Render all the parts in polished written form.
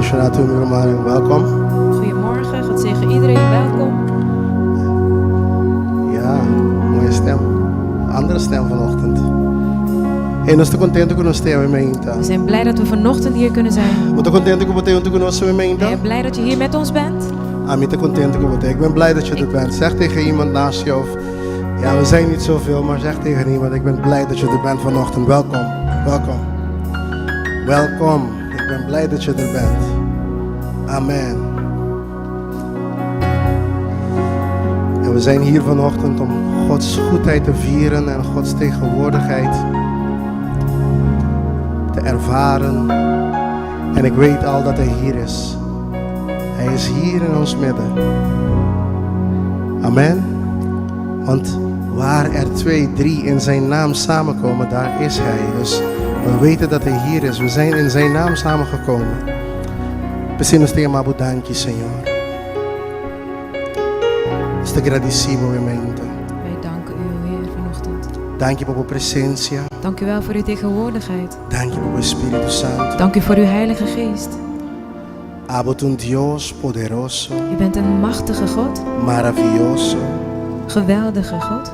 Bendishoná tur mi rumannan. Welkom. Goedemorgen, God zegen iedereen, welkom. Ja, mooie stem. Andere stem vanochtend. Hey, nos ta kontentu ku nos ta awe mainta. We zijn blij dat we vanochtend hier kunnen zijn. Bo ta kontentu ku bo ta huntu ku nos awe mainta? Ben je blij dat je hier met ons bent? Ami ta kontentu ku bo ta. Ik ben blij dat je er bent. Zeg tegen iemand naast je of ja, we zijn niet zoveel, maar zeg tegen iemand, ik ben blij dat je er bent vanochtend. Welkom, welkom. Welkom. Ik ben blij dat je er bent. Amen. En we zijn hier vanochtend om Gods goedheid te vieren en Gods tegenwoordigheid te ervaren. En ik weet al dat Hij hier is. Hij is hier in ons midden. Amen. Want waar er twee, drie in zijn naam samenkomen, daar is Hij. Dus we weten dat Hij hier is. We zijn in zijn naam samengekomen. P'esei nos ta yama bo danki, Señor. Nos ta gradisí bo mainta. Wij danken u, o Heer, vanochtend. Danki pa bo presensia. Dank u wel voor uw tegenwoordigheid. Danki pa bo Spiritu Santu. Dank u voor uw Heilige Geest. Abo ta un Dios poderoso. U bent een machtige God. Maravioso. Geweldige God.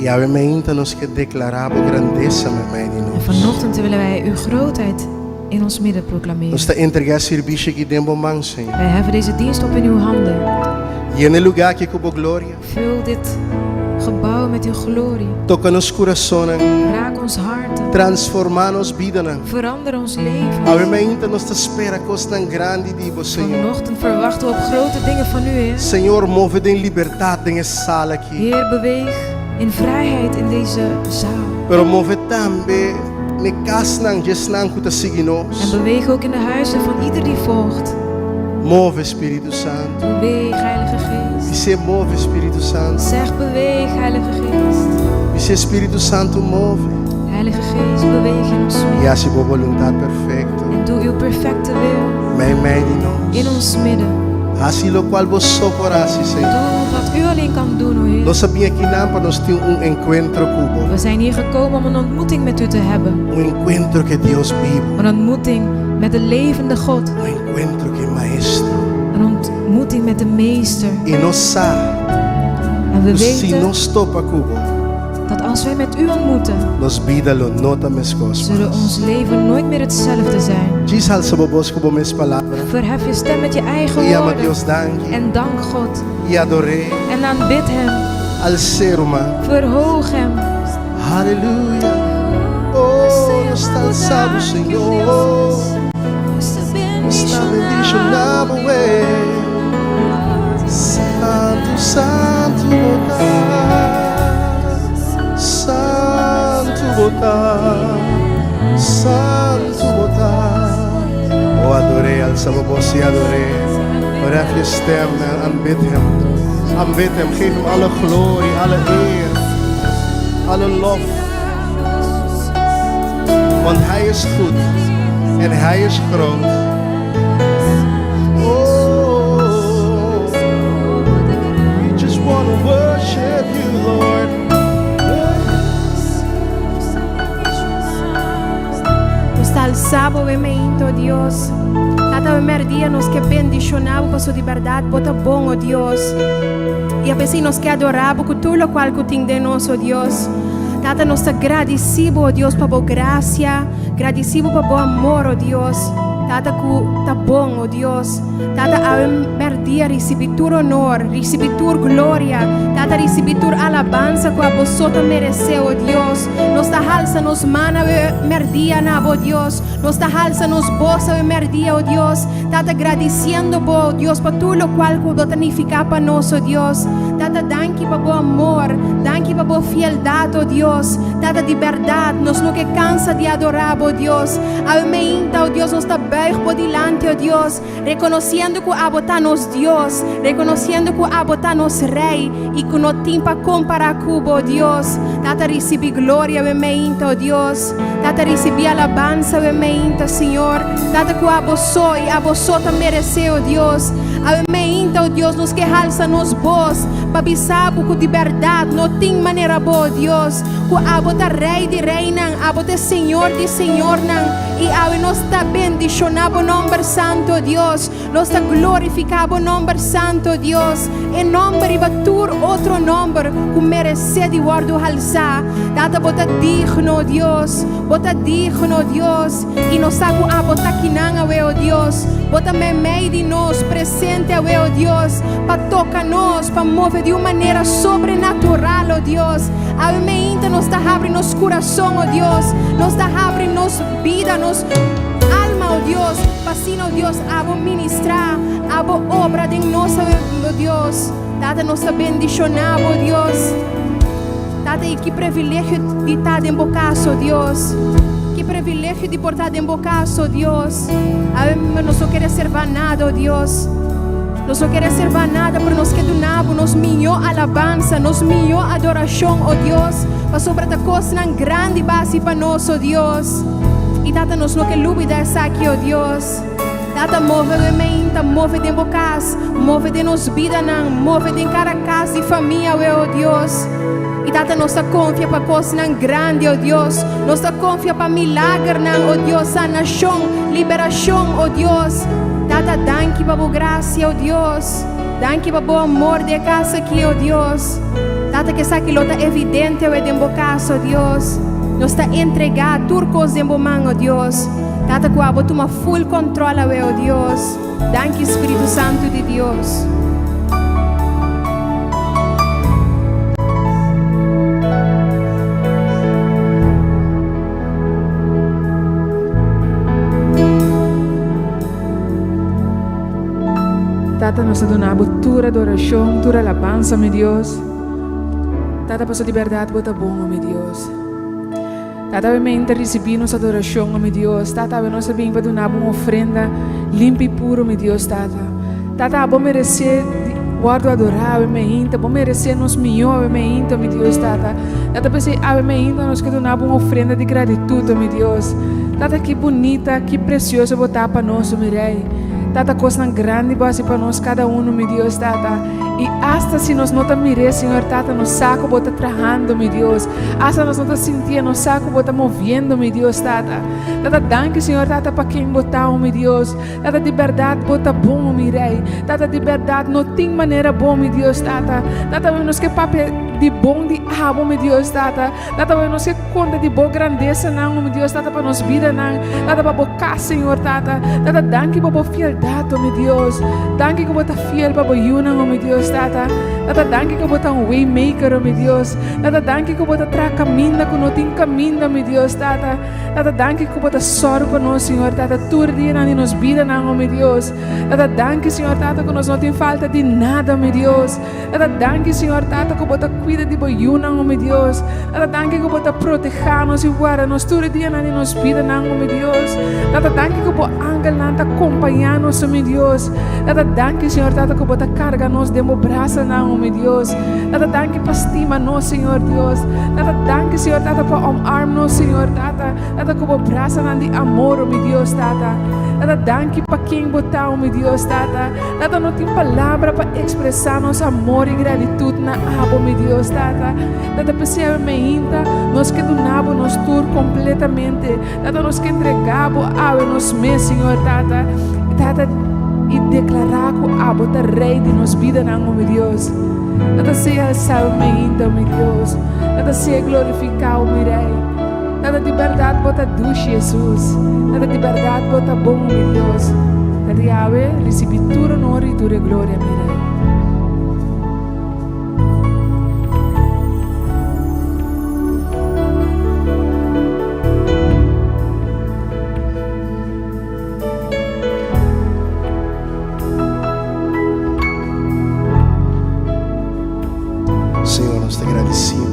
I awe mainta nos ke deklará bo grandesa meimei di En nos. vanochtend willen wij uw grootheid in ons midden proclameren. Nos ta entregá e sirbishi aki den bo man, Señor. Wij heffen deze dienst op in uw handen. Yena e lugá aki ku bo gloria. Vul dit gebouw met uw glorie. Toka nos kurasonnan. Raak ons harten. Transformá nos bidanan. Verander ons leven. Awe mainta nos ta spera kosnan grandi di bo, Señor. Vanochtend verwachten we op grote dingen van u, Heer. Señor, move den libertat den e sala aki. Heer, beweeg in vrijheid in deze zaal. Pero move tambe n'e kasnan djesnan ku ta sigui nos. En beweeg ook in de huizen van ieder die volgt. Move, Spiritu Santu. Beweeg, Heilige Geest. Bis'é, Move, Spiritu Santu. Zeg, beweeg, Heilige Geest. Bis'é, Spiritu Santu, move. Heilige Geest, beweeg in ons midden. I hasi bo boluntat perfekto. En doe uw perfecte wil. Meimei di nos. In ons midden. Hasi lokual bo so por hasi, Señor. Doe wat u alleen kan doen, o Heer. Nos a bin akinan pa nos tin un enkuentro ku bo. We zijn hier gekomen om een ontmoeting met u te hebben. Un enkuentro ku e Dios bibu. Een ontmoeting met de levende God. Un enkuentro ku e Maestro. Een ontmoeting met de Meester. I nos sa. En we Ku si weten nos topa ku bo. dat als wij met u ontmoeten. Nos bida lo no ta meskos Zullen mas. ons leven nooit meer hetzelfde zijn. Djis halsa bo bos ku bo mes palabra. Verhef je stem met je eigen I yama woorden. Dios danki. En dank God. I ador'é. En aanbid Hem. Als'é, ruman. Verhoog Hem. Haleluya. Oh, nos ta alsa bo, Señor. Nos ta bendishoná bo, eh. Santu, santu bo ta. Santu bo ta. Santu bo ta. Oh, ador'é, alsa bo bos i ador'é. Verhef je stem en aanbid Hem. Aanbid Hem, geef Hem alle glorie, alle eer, alle lof. Want Hij is goed en Hij is groot. Oh, we just want to worship you, Lord. Nos ta alsa bo e mainta, o Dios. Tata, awe merdia nos ke bendiciona bo paso di berdad bo ta bon, o Dios. I apesí nos ke adora bo ku tur lokual ku tin den nos, o Dios. Tata, nos ta gradisí bo, o Dios, pa bo grasia, gradisí bo pa bo amor, o Dios. Tata, ku ta bon, o Dios. Tata, awe merdia risibí tur honor, risibí tur gloria. Tata, risibí tur alabansa ku abo so ta meresé, o Dios. Nos ta halsa nos man awe merdia na bo, Dios. Nos ta halsa nos bos awe merdia, o Dios. Tata, gradisiendo bo, Dios, pa tur lokual ku bo ta nifiká pa nos, o Dios. Tata, danki pa bo amor. Danki pa bo fieldat, o Dios. Tata, di bèrdat, nos no ke kansa di adorá bo, Dios. Awe meinta, o Dios, nos ta buig bo dilanti, o Dios, rekonosiendo ku abo ta nos Dios, rekonosiendo ku abo ta nos Rei i ku no tin pa kompará ku bo, Dios. Tata, risibí gloria awe meinta, o Dios. Tata, risibí alabansa awe meinta, Señor. Tata, ku abo so i abo so ta meresé, o Dios. Awe meinta, o Dios, nos ke halsa nos bos pa bisa Bo ku di bèrdat no tin manera Bo, o Dios, ku abo ta Rei di reinan, abo ta e Señor di señornan, i awe nos ta bendishoná Bo nòmber santu, o Dios. Nos ta glorifiká Bo nòmber santu, o Dios, e nòmber riba tur otro nòmber ku meresé di wòrdu halsá. Tata, Bo ta digno, o Dios. Bo ta digno, o Dios. I nos sa ku abo ta kinan awe, o Dios. Bo ta meimei di nos, presente awe, o Dios, pa toka nos, pa move di un manera sobrenatural, o Dios. Awe meinta nos ta habri nos kurason, o Dios. Nos ta habri nos bida, nos alma, o Dios, pa asina, o Dios, abo ministrá, abo obra den nos awe, o Dios. Tata, nos ta bendishoná bo, o Dios. Tata, i ki privilegio di ta den bo kas, o Dios. Ki privilegio di por ta den bo kas, o Dios. Awe nos no ke reservá nada, o Dios. Nos no ke reservá nada, pero nos ke duna bo nos mihó alabansa, nos mihó adorashon, o Dios, pasobra ta kosnan grandi bo a hasi pa nos, o Dios. I Tata, nos no ke lubidá esaki, o Dios. Tata, move awe meinta, move den bo kas, move den nos bidanan, move den kada kas di famia awe, o Dios. I Tata, nos ta konfia pa kosnan grandi, o Dios. Nos ta konfia pa milagernan, o Dios, sanashon, liberashon, o Dios. Tata, danki pa bo grasia, o Dios. Danki pa bo amor den e kas aki, o Dios. Tata, ku esaki lo ta evidente awe den bo kas, o Dios. Nos ta entregá tur kos den bo man, o Dios. Tata ku abo tuma full control awe o Dios. Danki Spiritu Santu di Dios. Tata nos ta duna bo tur adoracion, tur alabansa mi Dios. Tata paso di berdad bo ta bon o mi Dios. Tata awe mente risibí nos adorashon, o mi Dios. Tata awe nos a bin pa duna bo un ofrenda limpi i puro, mi Dios Tata. Tata abo meresé di wòrdu adorá awe meinta, bo meresé nos mihó awe meinta, o mi Dios Tata. Tata p'esei awe meinta nos ke duna bo un ofrenda di gratitut, o mi Dios. Tata ki bunita, ki presioso bo ta pa nos, o mi Rei. Tata kosnan grandi bo hasi pa nos kada unu, mi Dios Tata. I asta si nos no ta mir'é, Señor Tata, nos sa ku bo ta trahando, mi Dios. Asta nos no ta sintié, nos sa ku bo ta moviendo, mi Dios Tata. Tata, danki, Señor Tata, pa ken bo ta, o mi Dios. Tata, di bèrdat bo ta bon, o mi Rei. Tata, di bèrdat no tin manera bo, mi Dios Tata. Tata, nos ke papia di bon di abo, mi Dios Tata. Tata, bo nos ke konta di bo grandesanan, o mi Dios, Tata, pa nos bidanan, Tata, pa bo kas, Señor, Tata. Tata, danki pa bo fieldat, o mi Dios. Danki ku bo ta fiel pa bo yunan, o mi Dios, Tata. Tata, danki ku bo ta un waymaker, o mi Dios. Tata, danki ku bo ta traha kaminda ku no tin kaminda, o mi Dios, Tata. Tata, danki ku bo ta sòru pa nos, Señor, Tata, tur dianan di nos bidanan, o mi Dios. Tata, danki, Señor, Tata, ku nos no tin falta di nada, o mi Dios. Tata, danki, Señor Tata, ku bo ta kuida di bo yunan, o mi Dios. Tata, danki ku bo ta protehá nos i warda nos tur e dianan di nos bidanan, o mi Dios. Tata, danki ku bo angelnan ta kompañá nos, o mi Dios. Tata, danki, Señor Tata, ku bo ta karga nos den bo brasanan, o mi Dios. Tata, danki pa stima nos, Señor Dios. Tata, danki, Señor Tata, pa omarm nos, Señor Tata. Tata, ku bo brasanan di amor, o mi Dios, Tata. Tata, danki pa ken bo ta, o mi Dios, Tata. Tata, no tin palabra pa ekspresá nos amor i gratitut na abo, mi Dios, Tata. Tata, p'esei awe meinta nos ke duna bo nos tur kompletamente. Tata, nos ke entregá bo awe nos mes, Señor, Tata. Tata, i deklará ku abo ta Rei di nos bidanan, o mi Dios. Tata, sea alsá awe meinta, o mi Dios. Tata, sea glorifiká, o mi Rei. Tata, di bèrdat bo ta dushi, Hesus. Tata, di bèrdat bo ta bon, mi Dios. Tata Yahweh, risibí tur honor i tur e gloria, mi Rei. Señor, nos ta gradeci bo.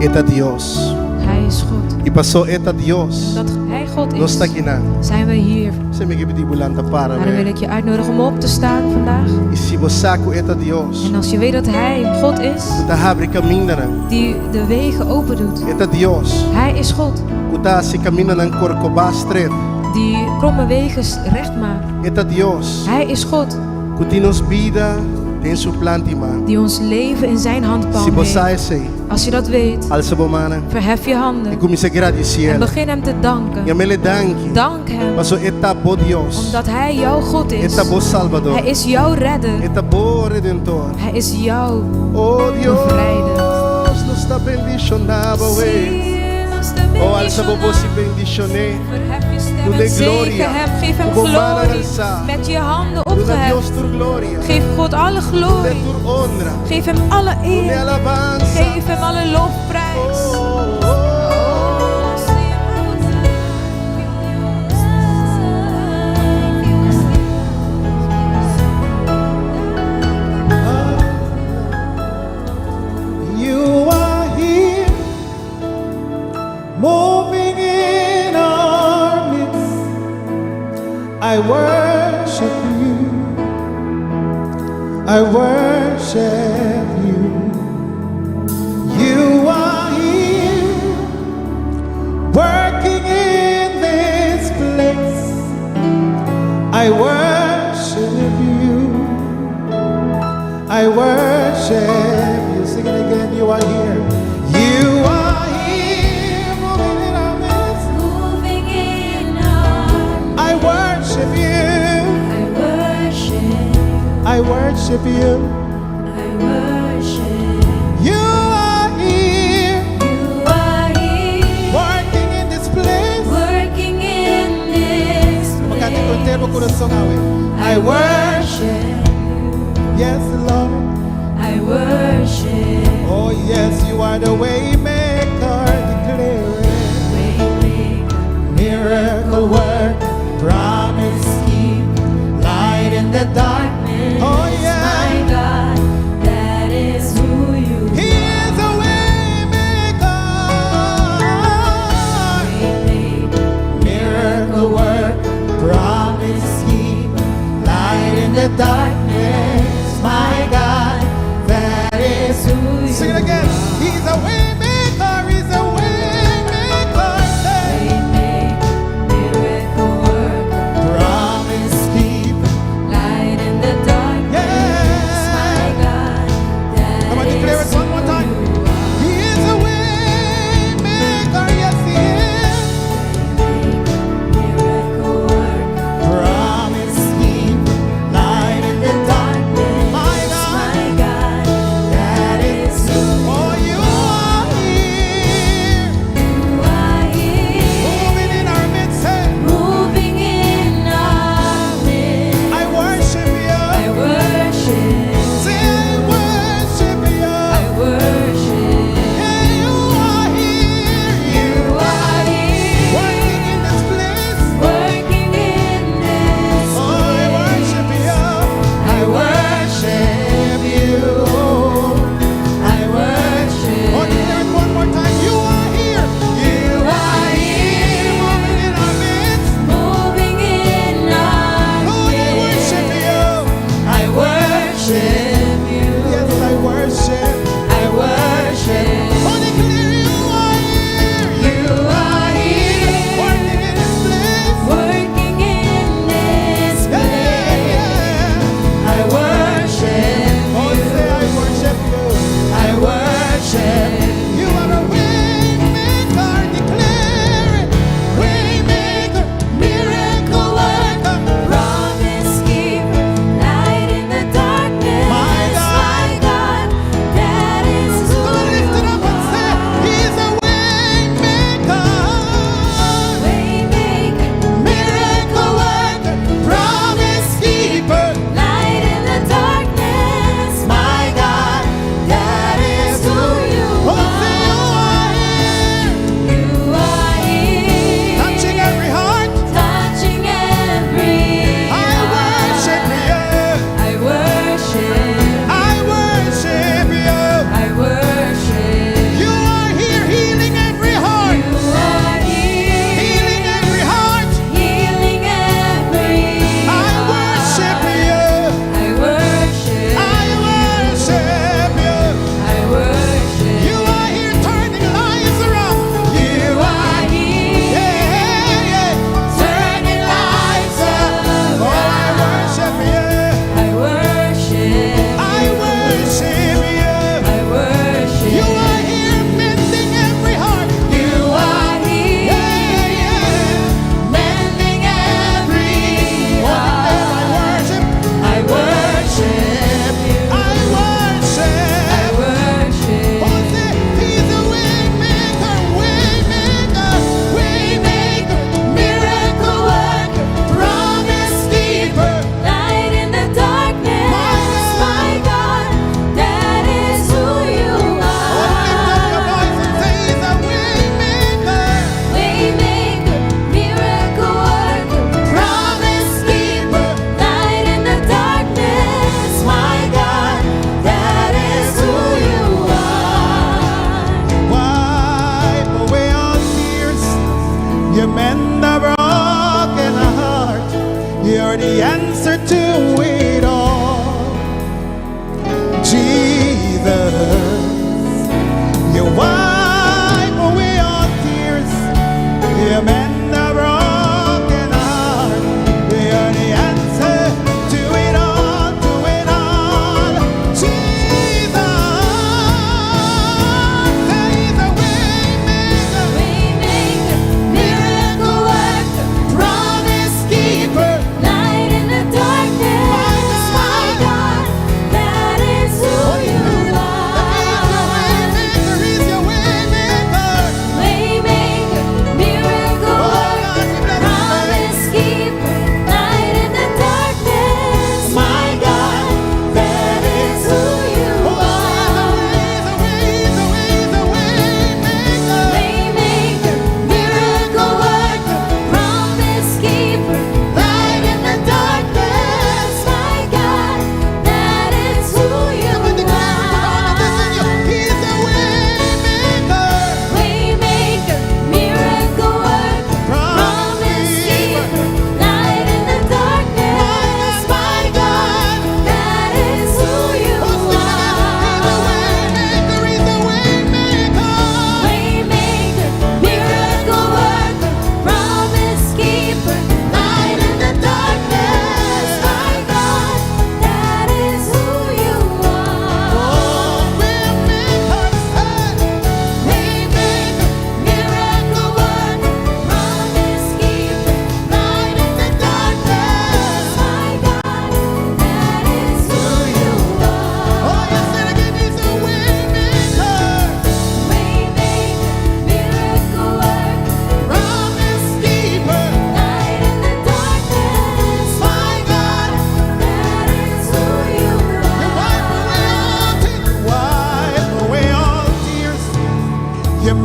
E ta Dios. Hij is God. Y paso e ta Dios. Omdat Hij God Nos is, ta kinan. zijn wij hier. P'esei mi ke pidi bo lanta para Daarom wil be. ik je uitnodigen om op te staan vandaag. Y si bo sa cu e ta Dios. En als je weet dat Hij God is, Cu ta habri camindanan. die de wegen open doet. E ta Dios. Hij is God. Cu ta haci camindanan corcobá stret. Die kromme wegen recht maakt. E ta Dios Hij is God ku tin nos bida den su plant'i man. Die ons leven in zijn Si handpalm bo sa heeft. esei, Als je dat weet, alsa bo mannan verhef je i handen kuminsá gradisié. en begin hem te danken. Yam'é danki. Dank hem, Paso e ta bo Dios. omdat hij jouw God is. E ta bo Salbador. Hij is jouw redder. E ta bo Redentor. Hij is jouw Oh Dios, bevrijder. nos ta bendishoná bo. Oh, alsa bo bos i bendishon'é. Verhef je stem Doe en de zegen gloria. hem. Geef hem Bo mannan glorie. alsá. Met je handen Duna opgeheven. Dios tur gloria. Geef God alle Dun'é glorie. tur honra. Geef hem alle Dun'é eer. alabansa. Geef hem alle lofprijs. Oh, oh. You are here, moving in our midst. I worship you. I worship you. You are here, working in this place. I worship you. I worship you. Sing it again. You are here. You are here, moving in our midst. Moving in our I worship you. I worship, I worship you. I worship. You are here, You are here, working in this place. working in this Makati place. kontero coração awe. I worship. Yes, Lord. I worship. Oh, yes, you are the way maker. Declare it. Miracle work, promise keep, light in the darkness. Oh, yeah. My God.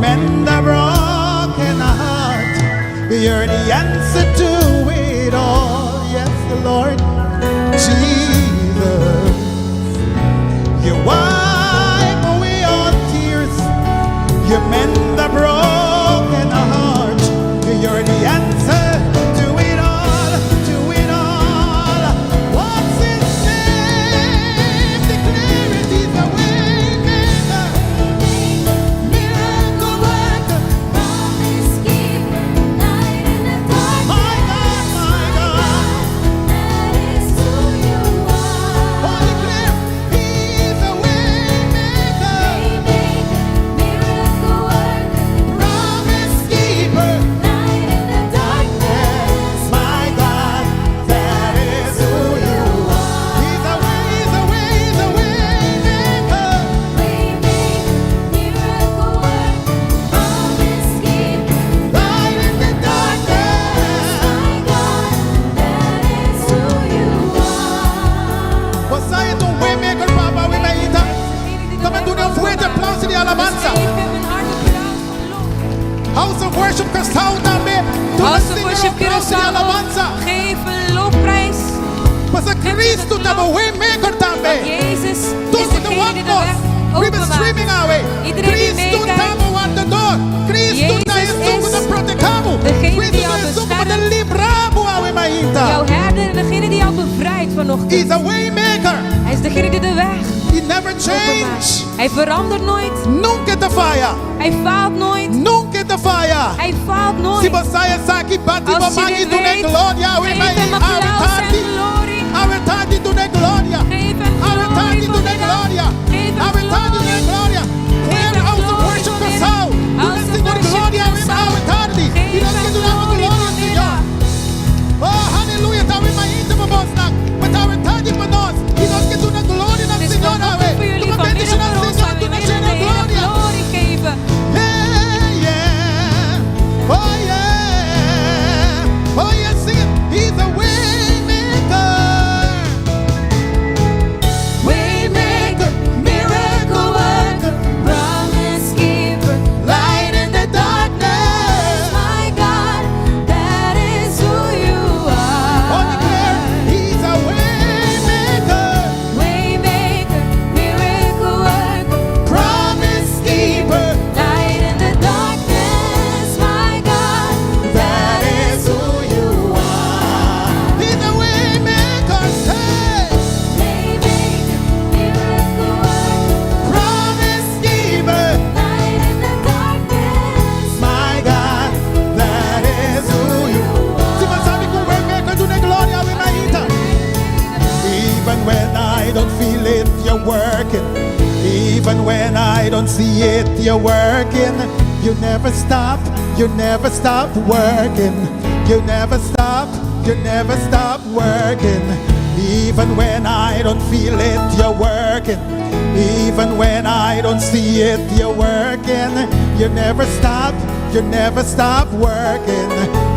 mend the broken heart. You're the answer to it all. Yes, Lord Jesus. You wipe away all tears. You mend the broken heart. You're the answer to it all, to it all. What's his name? Declare it. He's a way maker, miracle worker. Promise keeper, light in the My darkness. God, my God. That is who you Oh, are. declare, He's a way maker, Waymaker, miracle worker, promise keeper. light in the darkness. My God, that is who you are. He's a way, he's a way, he's a way maker. Waymaker, miracle worker, promise keeper, Light in the darkness. my God, that is who you are. Bo sa e ta un waymaker, papa, we mainta. Kom en duna un fuerte aplauso di alabansa. Dus geef hem een hard applaus van lof. House of Worship Curaçao tambe. Duna House of Señor Worship un aplauso di Curaçao. alabansa. Geef een lofprijs. Pasobra Cristo ta waymaker tambe. Jezus Tur is de degene die de wakos. weg We be openmaakt. streaming away. Iedereen die Cristo meekijkt. ta wardador. Cristo ta Jezus esun is ku protehá bo. degene die Cristo jou ta esun ku beschermt. libra bo awe mainta. Jouw herder en degene die jou bevrijdt vanochtend. He's a waymaker. Hij is degene die de weg He never change. openmaakt. Hij verandert nooit. Nunka e ta faya. Hij faalt nooit. Nunka e ta faya. Hij faalt Si nooit. bo sa esaki, bati Als je bo man dit dun'é weet, gloria. Awe geef hem applaus en glorie. Awe tardi dun'é gloria. Geef hem Awe tardi glorie dun'é vanmiddag. gloria. Geef hem Awe tardi dun'é glorie. gloria. Geef Where hem House of glorie Worship vanmiddag. Curaçao. Duna House of Señor Worship gloria. Awe Curaçao. awe tardi. Geef I nos hem ke duna glorie gloria, Señor. vanmiddag. Oh, hallelujah. Ta awe mainta pa boso. Ma ta awe tardi pa nos. I nos ke duna gloria na Het is Señor. vanochtend Awe. voor jullie, Duna vanmiddag bendición voor ons. Señor. We Duna willen de Señor Heer gloria. glorie geven. Yeah. Oh, yeah. Oh, yeah, sing it. He's a way maker. Way maker, miracle worker, Promise keeper, light in the darkness. my God, that is who you Oh, are. declare, he's a way maker, Waymaker, miracle worker, promise keeper. light in the darkness, my God, that is who you are. He's a way maker, say, Waymaker, miracle worker, promise keeper. light in the darkness, My God, that is who you are. Si bo sabi ku waymaker, duna gloria, awe mainta. Even when I don't feel it, you're working. Even when I don't see it, you're working. You never stop, you never stop working. You never stop, you never stop working. Even when I don't feel it, you're working. Even when I don't see it, you're working. You never stop, you never stop working.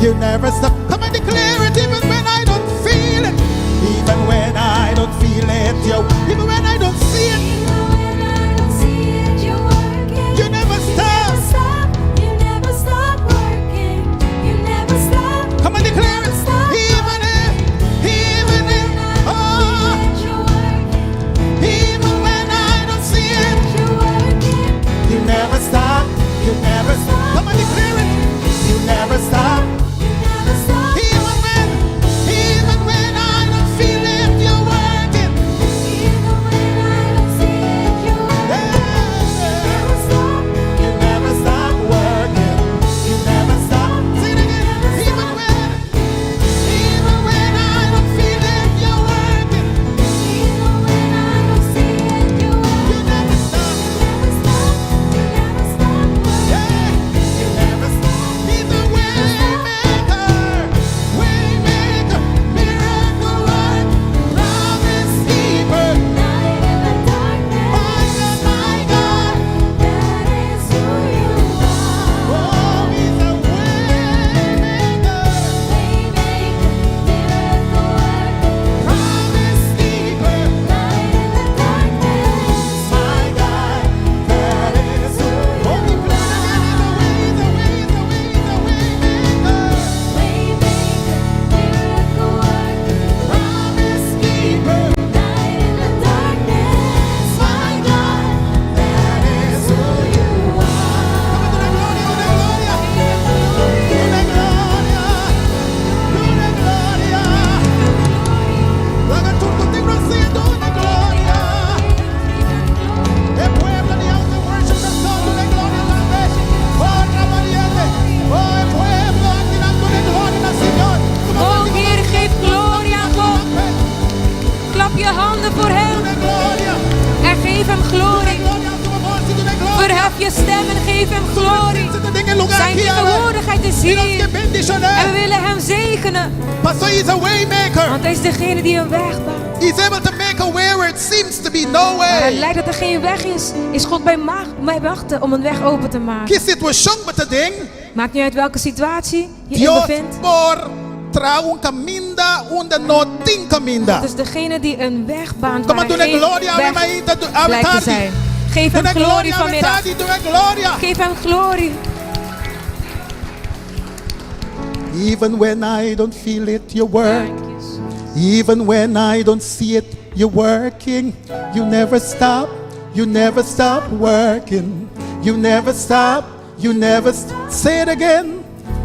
You never stop. Come and declare it even when I don't feel it. Even when I don't feel it, you even when I don't see it, Even when I don't see it, you're working. you never You stop. never stop, you never stop working. You never stop. Come and declare it. Even if, oh, You're working, even when I don't see it, you're working. you never stop. You never stop. Come and declare it. You never stop. You never stop. Even when I don't feel it, you're working. Even when I lugá Zijn aki. tegenwoordigheid is I nos hier. ke bendishoná. En we willen hem zegenen. Paso He is a way maker. Want hij is degene die een weg baant. He's able to make a way where it seems to be no Waar het way. lijkt dat er geen weg is, is God bij mij wachten om een weg open te maken. Ki situashon bo ta den. Maakt niet uit welke situatie je in Dios bevindt. por traha un kaminda unda no tin kaminda. Het is degene die een weg baant Kom waar maar er duna geen gloria weg awe mainta awe lijkt te tardi. zijn. Geef hem Duna glorie gloria awe vanmiddag. tardi, duna gloria. Geef hem glorie. Even when I don't feel it, you work. Even when I don't see it, you're working. You never stop. You never stop working. You never stop. You never say it again.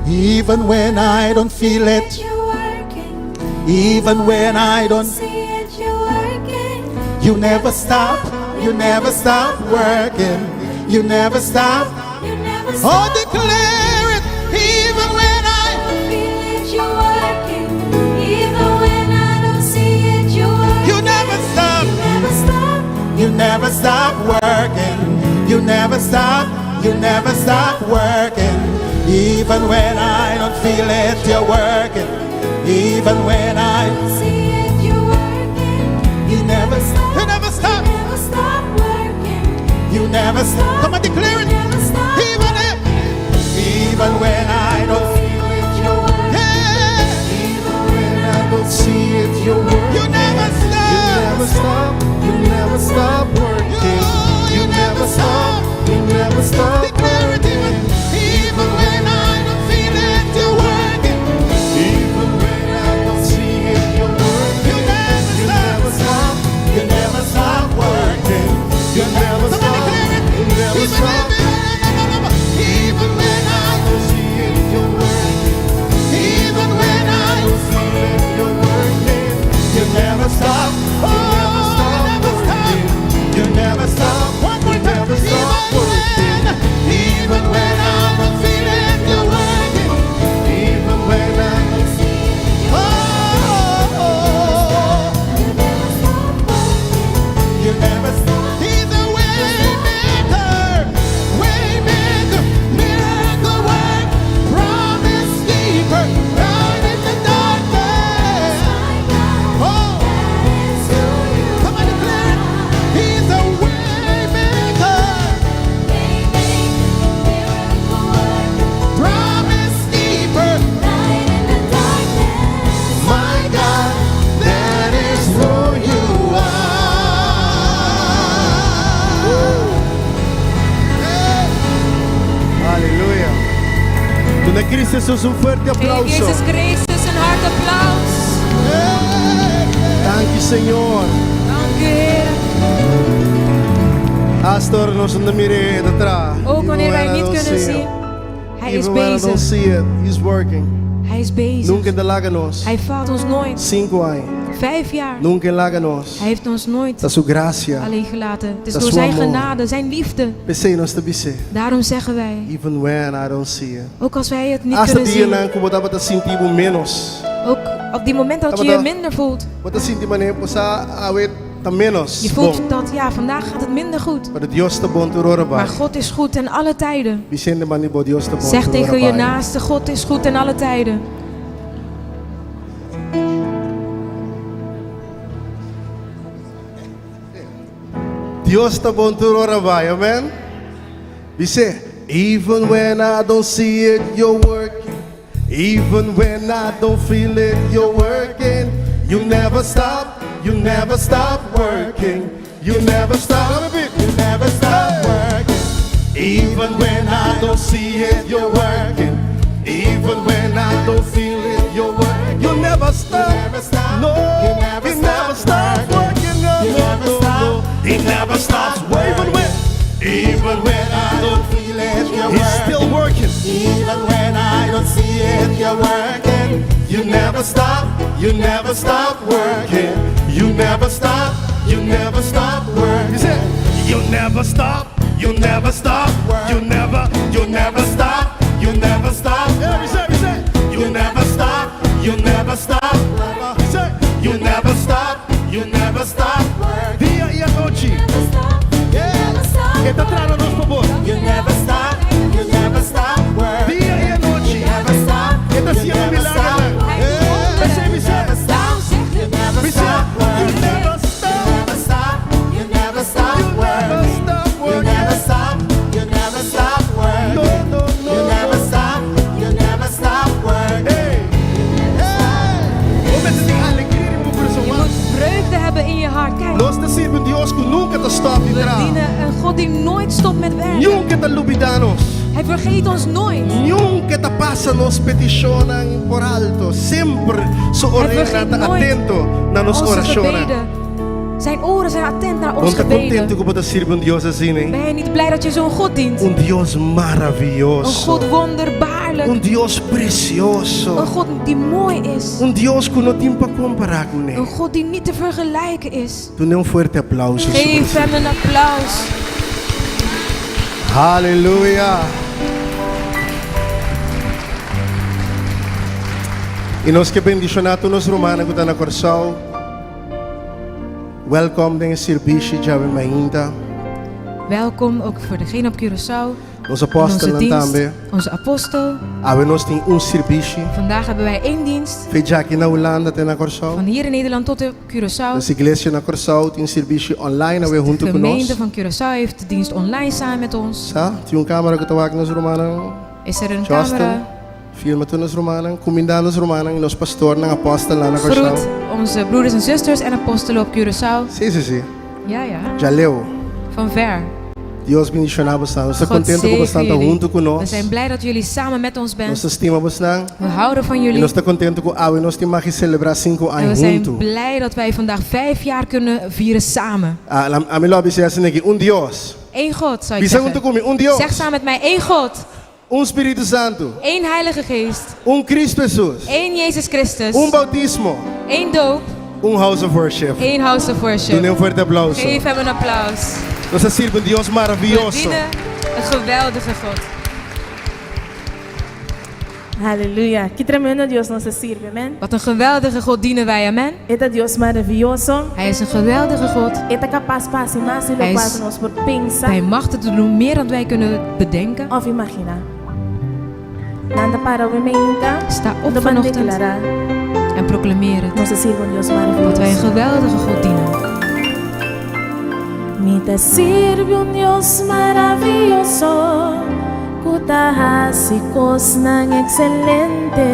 Even when I don't feel it. You're working. Even when I don't See it, you're working. You never stop. You never stop working. You never stop. You never Oh, declare it. Even when I feel it, you're working. Even when I don't see it, you're working. You never stop. You never stop. You never stop working. You never stop. You never stop working. Even when I don't feel it, you're working. Even when I See it, you're working. you never you never stop. Never stop working. You never stop. Come on, declare it. Never stop. Even if, even when I don't Feel it, you're working. yeah, Even when I don't see it, you're working. you never stop. You never stop. You never stop working. You You never stop. You never stop Declare it even, working. even when I don't feel it, you're working. Even when I don't see it, you're working. You never You stop. never stop. You never stop working. You never Somebody stop. declare it. You never Even stop. when, even when I, Don't see it, you're working. even when I, Don't see it, you're working. You never stop. You never Oh, stop you never stop. working. You never stop. One more You time. never stop Even working. when, even when I don't feel it, you're working. Even when I don't see Oh, you never stop. He's a way maker, way maker, miracle work, promise keeper, light in the darkness. Oh, come on, declare it. He's a way maker, promise keeper. My God, that is who you are. Hey. Aleluya. Duna Cristo Jesus un fuerte Geef aplauso. Jezus Christus een hard applaus. Dank u, Señor. Dank u, Heer. Hasta ora nos no ta mir'é atras. Ook wanneer wij het niet kunnen zien. Hij is Even when I don't bezig. see it, He's working. Hij is bezig. Nunka e ta laga nos. Hij faalt ons nooit. 5 aña. 5 jaar. Nunka e ta laga nos. Hij heeft ons nooit Ta su gracia. alleen gelaten. Het is Dat door is zijn amor. genade, zijn liefde. P'esei nos ta bisa. Daarom zeggen wij, Even when I don't see it. ook als wij het niet Hasta kunnen dia zien. nan ku bo tabata sinti bo menos. Ook op die moment dat je je minder voelt. Bo ta sinti manera bo sa awe ta menos. Je voelt Bon. dat, ja, vandaag gaat het minder goed. Maar Dios ta bon tur ora Maar bai. God is goed ten alle tijden. Bisa hende band'i bo Dios ta bon Zeg tegen je tur ora bai. naaste, God is goed ten alle tijden. Dios ta bon tur ora bai, amen. Bisa, even when I don't see it, you're working. Even when I don't feel it, you're working. You never stop, you never stop working. You never stop, You never stop working. Even when I don't see it, you're working. Even when I don't feel it, you're working. You never stop. You never stop. No, You never he stop never stops working. No, You no, never no, stop. no. He never stops. Even when, even when I don't feel it, you're He's working. still working. Even when I don't see it, you're working. You never stop. You never stop working. You never stop. You never stop working. You said, you never stop. You never stop. You never, you never stop. You never stop. Yeah, we said, we said. You never stop. You never stop. We said, you never stop. You never stop. Dia i anochi. Yeah. E ta trahando nos pa bo. You never stop. You never stop. nooit. Nunka e ta pasa nos petishonnan por alto. Semper su Hij oreanan vergeet ta nooit atento na nos onze orashonnan. gebeden. Zijn oren zijn attent naar Bo ons ta kontentu gebeden. ku bo ta sirbi un Dios asina, eh? Ben je niet blij dat je zo'n God dient? Un Dios Een maravioso. God wonderbaarlijk. Un Dios presioso. Een God die mooi is. Un Dios ku no tin pa kompará kuné. Een God die niet te vergelijken is. Dun'é un fuerte aplauso. Geef hem een applaus. Aleluya. I nos ke bendishoná tur nos rumannan ku ta na Kòrsou. Wèlkòm den e sirbishi djawe mainta. Welkom ook voor degene op Curaçao. Nos In onze apòstelnan dienst, tambe. onze apostel. Awe nos tin un sirbishi. Vandaag hebben wij één dienst. Fe djaki na Hulanda te na Kòrsou. Van hier in Nederland tot in Curaçao. Nos iglesia na Kòrsou tin sirbishi online awe De huntu ku nos. gemeente van Curaçao heeft de dienst online samen met ons. Sa, tin un kamera ku ta wak nos rumannan. Is er een Justin, camera? filma tur nos rumannan, kumindá nos rumannan i nos pastornan, apòstelnan na Kòrsou. Groet onze broeders en zusters en apostelen op Curaçao. Sí, sí, sí. Ja, ja. Djaleu. Van ver. Dios bendishoná bosnan. Nos ta God kontentu ku zegen bosnan ta jullie. huntu ku We nos. zijn blij dat jullie samen met ons Nos bent. ta stima bosnan. We houden van I jullie. nos ta kontentu ku awe nos tin mag selebrá sinku En aña we zijn huntu. blij dat wij vandaag vijf jaar kunnen vieren samen. Ah, ami lo bisa asina aki, un Dios. Eén God, zou ik Bisa huntu zeggen. ku mi, un Dios. Zeg samen met mij, één God. Un Spiritu Santu. Eén Heilige Geest. Un Cristo Hesus. Eén Jezus Christus. Un boutismo. Eén doop. Un House of Worship. Eén House of Worship. Dun'é un fuerte aplauso. Geef hem een applaus. Nos ta sirbi un Dios We maravioso. dienen een geweldige God. Aleluya. Ki tremendo Dios nos ta sirbi, amen. Wat een geweldige God dienen wij, amen. E ta Dios maravioso. Hij is een geweldige God. E ta kapas pa hasi mas di Hij lokual is ku nos por pensa bij machte te doen meer dan wij kunnen bedenken. òf imaginá. Lanta para awe mainta. Sta op Anto ban vanochtend deklará. en proclameer het. Nos ta sirbi un Dios Dat wij een maravioso. geweldige God dienen. Mi ta sirbi un Dios maravioso, ku ta hasi kosnan ekselente.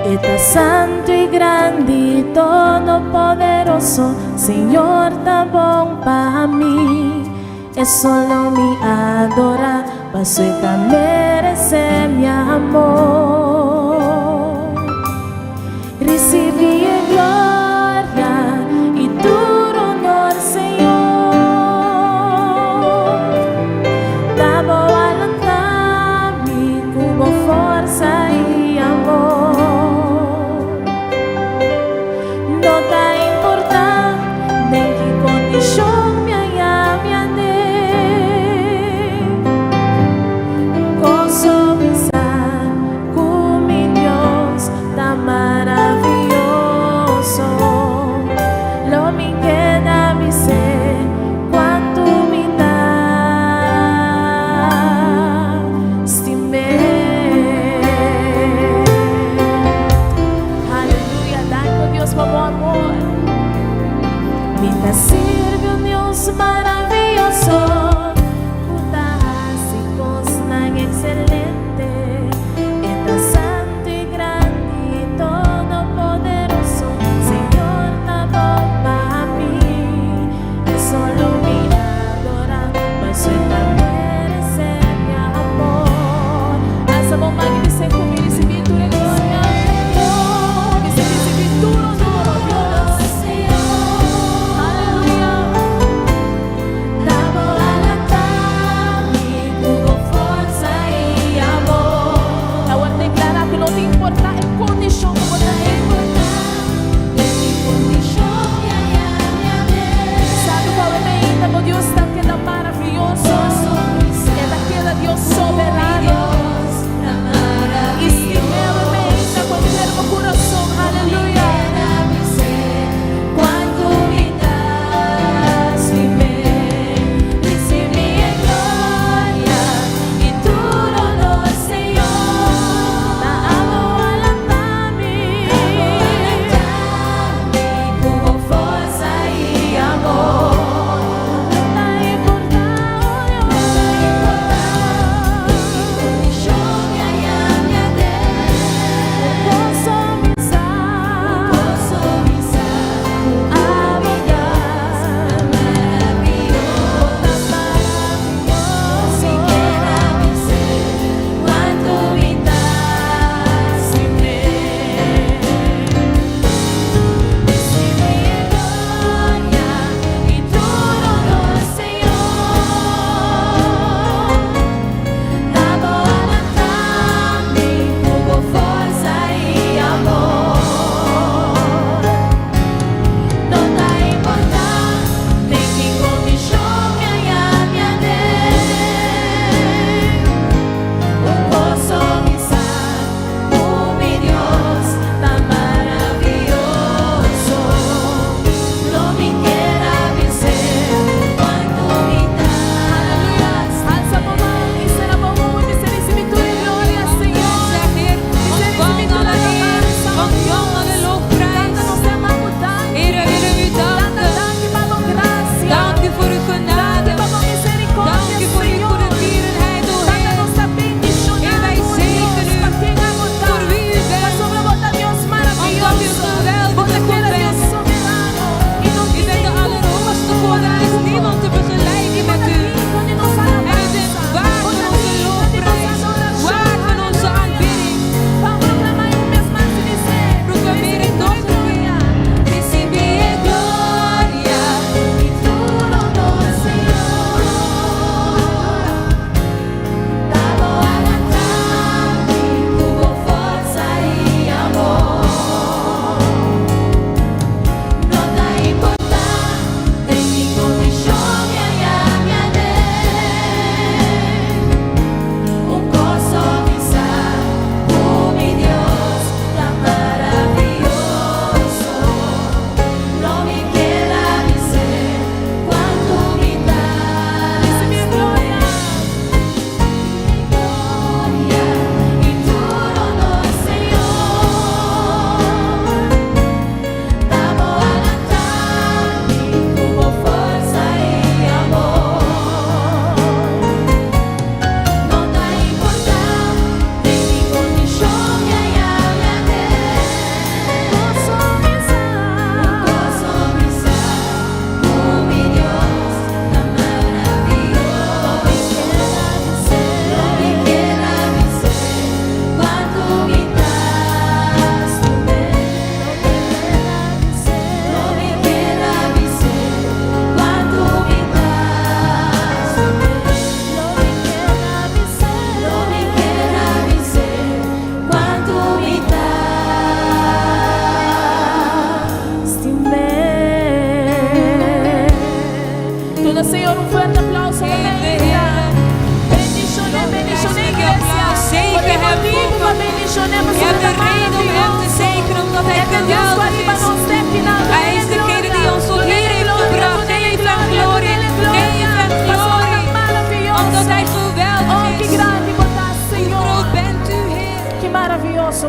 E ta santu i grandi, todopoderoso, Señor ta bon pa mi. E so lo mi adorá, paso e ta meresé mi amor. Risibí e gloria i tur honor, Señor. Ta bo a lanta mi ku bo forsa i amor. No ta importá den ki kondishon mi haña mi aden.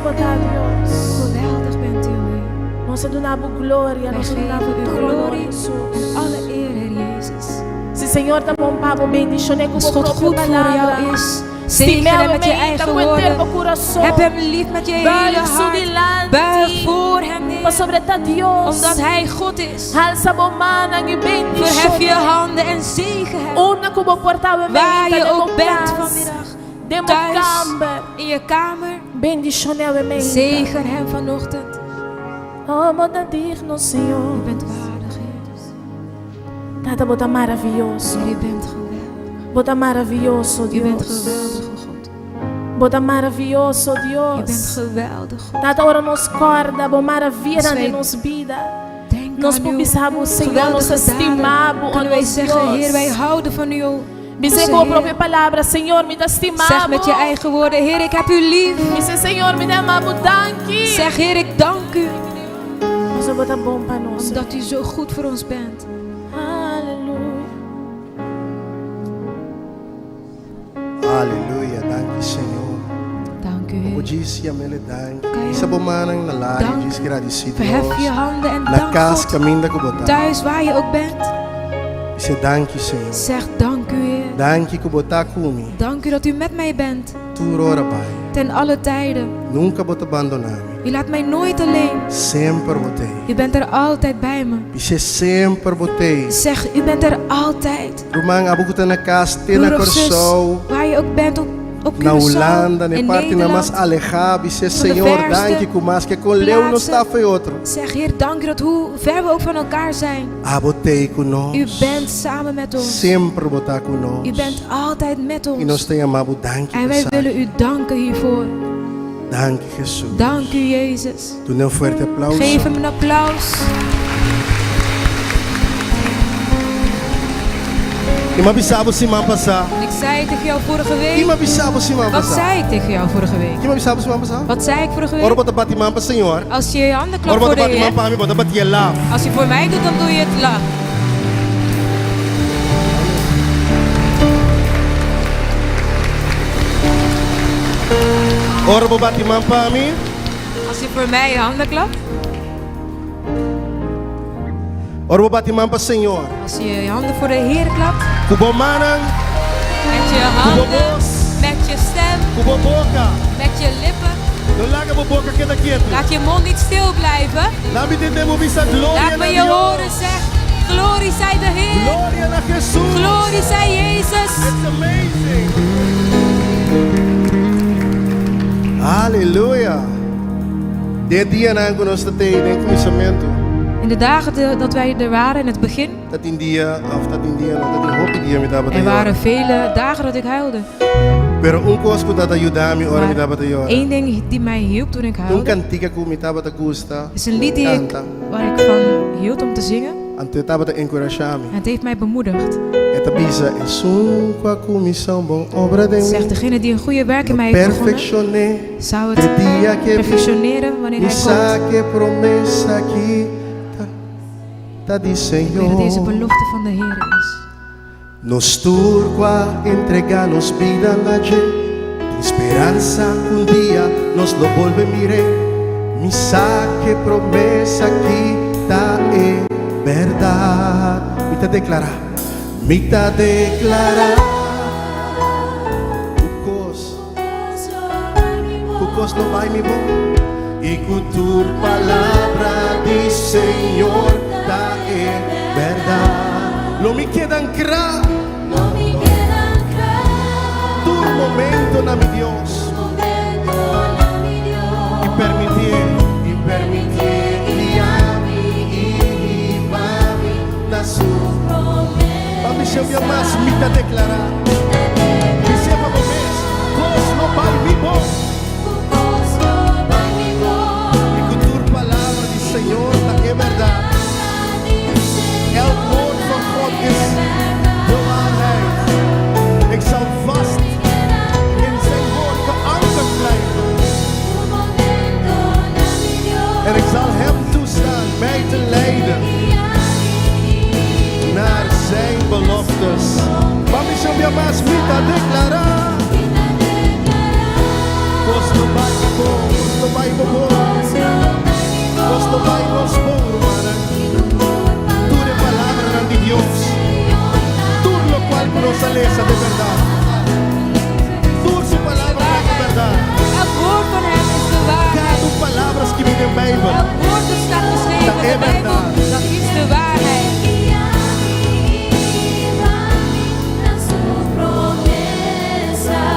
bo ta, Dios. Geweldig bent u, o Heer. Nos ta duna bo gloria, Wij nos ta duna bo geven u tur honor, glorie en Hesus. alle eer, Heer Jezus. Si Señor ta bon pa bo, bendishon'é ku Als bo God propio goed voor jou palabra. is, zegen Stim'é hem met je mainta eigen ku henter bo woorden. kurason. Heb hem lief met je hele Buig su hart. dilanti. Buig voor hem neer. Pasobra e ta Dios. Omdat hij God is. Halsa bo mannan i Verhef je bendishon'é. handen en zegen hem. Unda ku bo por ta awe Waar mainta je den bo ook bent kas, vanmiddag. den bo Thuis, kamber. in je kamer. Bendishon'é awe mainta. Zegen hem vanochtend. Oh, bo ta digno, Señor. U bent waardig, Heer. Tata, bo ta maravioso. Heer, u bent geweldig. Bo ta maravioso, U bent Dios. geweldige God. Bo ta maravioso, U bent Dios. geweldig, God. Tata, ora nos kòrda bo maravianan Als den wij nos bida. Denken Nos aan por uw bisa bo, Señor, nos geweldige daden. stima bo, Kunnen wij nos zeggen, Heer, wij Dios. houden van u. o Bisa onze ku bo Heer. propio palabra, Señor, mi ta stima Zeg bo. met je eigen woorden, Heer, ik heb u lief. Bisa, Señor, mi ta ama bo, danki. Zeg, Heer, ik dank u. Pasobra bo ta bon pa nos. Omdat u zo goed voor ons bent. Aleluya. Aleluya, danki Señor. Dank u, Bo Heer. djis yam'É danki. Kan je Hisa bo mannan na laria, danken? djis gradisí Verhef Dios. je handen en Na dank kas God. kaminda ku bo ta. Thuis waar je ook bent. Bisa danki Señor. Zeg dank u, Heer. Danki ku bo ta ku mi. Dank u dat u met mij bent. Tur ora bai. Ten alle tijden. Nunka bo ta bandoná mi. U laat mij nooit alleen. Semper bo t'ei. U bent er altijd bij me. Bis'é semper bo t'ei. Zeg, u bent er altijd. Ruman, abo ku ta na kas, te na Broer of zus, Kòrsou, waar je ook bent, op na Curaçao, Hulanda, na e in partinan mas Nederland. alehá, bis'é Van de Señor, verste danki ku maske kon leu nos plaatsen. ta fo'i otro. Zeg, Heer, dank u dat hoe ver we ook van elkaar zijn. Abo t'ei ku U nos. bent samen met ons. Semper bo ta ku nos. U bent altijd met I nos ons. ta yama bo danki En wij pa willen u danken hiervoor. Danki, Jesus. Dank u, Jezus. Dun'é un fuerte aplauso. Geef hem een applaus. I m'a bisa bo siman pasá. En ik zei tegen jou vorige I week. m'a bisa bo siman Wat pasá. zei ik tegen jou vorige week? I m'a bisa bo siman pasá. Wat zei ik vorige Ora week? bo ta bati man pa Señor. Als je je handen Ora klapt bo voor ta de bati man Heer. pa mi, bo ta bati e laf. Als je voor mij doet, dan doe je het laf. Ora bo bati man pa mi. Als je voor mij je handen klapt. Ora bo bati man pa Señor. Als je je handen voor de Heer klapt. Ku bo mannan, Met je ku bo handen. bos, Met je stem. ku bo boka. Met je lippen. No laga bo boka keda ketu. Laat je mond niet stil blijven. Laga mi tende bo bisa gloria Laat na me je Dios. horen zeg. Glorie zij de Heer. Gloria na Jesus. Glorie zij Jezus. It's amazing. Aleluya. Den dianan ku nos tabata den kuminsamentu. In de dagen dat wij er waren in het begin. Tabatin dia, òf tabatin dia, no, tabatin hopi dia mi tabata Er waren yora. vele dagen dat ik huilde. Pero un kos ku tabata yuda mi ora mi Maar tabata yora. één ding die mij hielp toen ik Un huilde. kantika ku mi tabata gusta. Is een lied die ik, Kanta. waar ik van hield om te zingen. Anto e tabata enkurashá mi. En het heeft mij bemoedigd. E ta bisa esun ku a kuminsá un bon obra den mi. Zegt degene die een goede werk in mij heeft begonnen, Perfekshon'é zou te het dia ku e bin. perfectioneren wanneer Mi hij sa komt. ku e promesa aki ta, ta di Ik weet dat deze Señor. belofte van de Heer is. Nos tur ku a entregá nos bida na dje, tin speransa ku un dia nos lo bolbe mir'é. Mi sa ku e promesa aki ta e bèrdat. Mi ta deklará, mi ta deklará. Ku kos, ku kos lo bai mi bon. I ku tur palabra di Señor ta e bèrdat. Lo mi keda ankrá. Tur momento na mi Dios. I permitié, i permitié guia mi i hiba mi na su. Pa mi ser mas mi ta deklará. Bis'é pa bo mes, kos lo bai mi bon. I ku tur palabra di Señor ta e bèrdat. Elk woord van God is de waarheid. Ik zal vast in zijn woord geankerd blijven. En ik zal hem toestaan mij te leiden naar zijn beloftes. Pa mi ser mas mi ta deklará. Kos lo bai mi bon, kos lo bai bo bon. Kos lo bai nos bon, rumannan. Tur e palabranan di Dios, tur lokual ku nos a lesa ta e bèrdat. Tur su palabranan ta bèrdat. Elk woord van hem is de waarheid. Kada un palabra skibí den Beibel Elk woord dat staat geschreven ta in e de Bijbel, bèrdat. dat is de waarheid.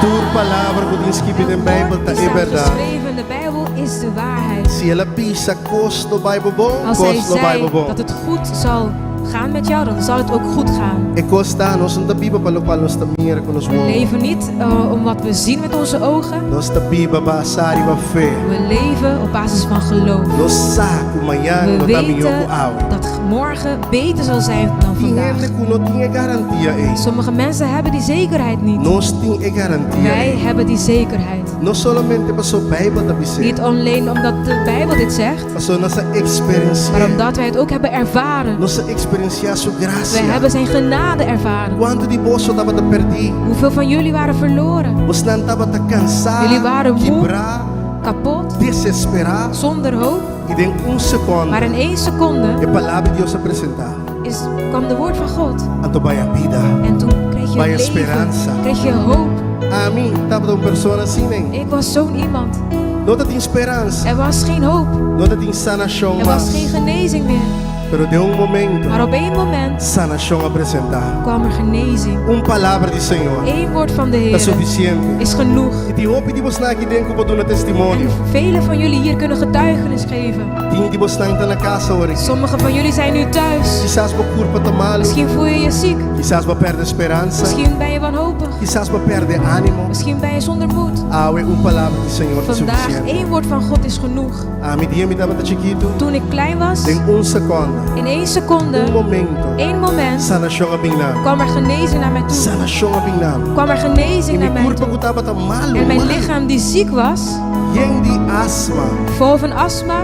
Tur palabra ku tin skibí den Elk Beibel woord ta die e staat bèrdat. geschreven in de Bijbel is de waarheid. Si el a bisa kos lo bai bo bon, Als hij kos lo bai bo zei bon. dat het goed zal gaan met jou, dan zal het ook goed gaan. E kos ta, nos no ta biba pa lokual nos ta mira ku nos We wowo. leven niet eh, om wat we zien met onze ogen. Nos ta biba basá riba fe. We leven op basis van geloof. Nos sa ku mañan We lo ta mihó weten ku awe. dat morgen beter zal zijn dan Tin vandaag. hende ku no tin e garantia ei. Sommige mensen hebben die zekerheid niet. Nos tin e garantia Wij ei. hebben die zekerheid. No solamente paso Bijbel ta bis'é. Niet alleen omdat de Bijbel dit zegt, Paso nos a maar eksperensi'é. omdat wij het ook hebben ervaren. Nos a eksperensiá su Wij grasia. hebben zijn genade ervaren. Kuantu di boso tabata pèrdí? Hoeveel van jullie waren verloren? Bosnan tabata kansá, Jullie waren moe. kibrá, Kapot, desesperá. zonder hoop. I den un sekònde Maar in één seconde e palabra di Dios a presentá. is, kwam de woord van God. Anto bai a bida. En toen kreeg je Bij leven, esperanza. kreeg je hoop. Ami tabata un persona asina. Ik was zo'n iemand. No tatin speransa. Er was geen hoop. No tatin sanashon Er was mas. geen genezing meer. Pero den un momento, Maar op één moment sanashon a presentá. kwam er genezing. Un palabra di Señor Eén woord van de ta Heer sufisiente. is genoeg. I tin hopi di bosnan aki den ku por duna testimonio. En velen van jullie hier kunnen getuigenis geven. Tin di bosnan ta na kas awor aki. Sommigen van jullie zijn nu thuis. Kisas bo kurpa ta malu. Misschien voel je je ziek. Kisas bo a pèrdè speransa. Misschien ben je wanhopig. Kisas bo a pèrdè ánimo. Misschien ben je zonder moed. Awe un palabra di Señor ta Vandaag sufisiente. één woord van God is genoeg. Ami dia mi tabata chikitu. Toen ik klein was, Den un sekonde. in één Un seconde, momento. één moment, Sanashon a bin na mi. kwam er genezing naar mij toe. Sanashon a bin na mi. Kwam er I genezing mi naar mij kurpa toe. ku tabata malu, En mijn malu. lichaam die ziek was, Yen di asma. vol van astma,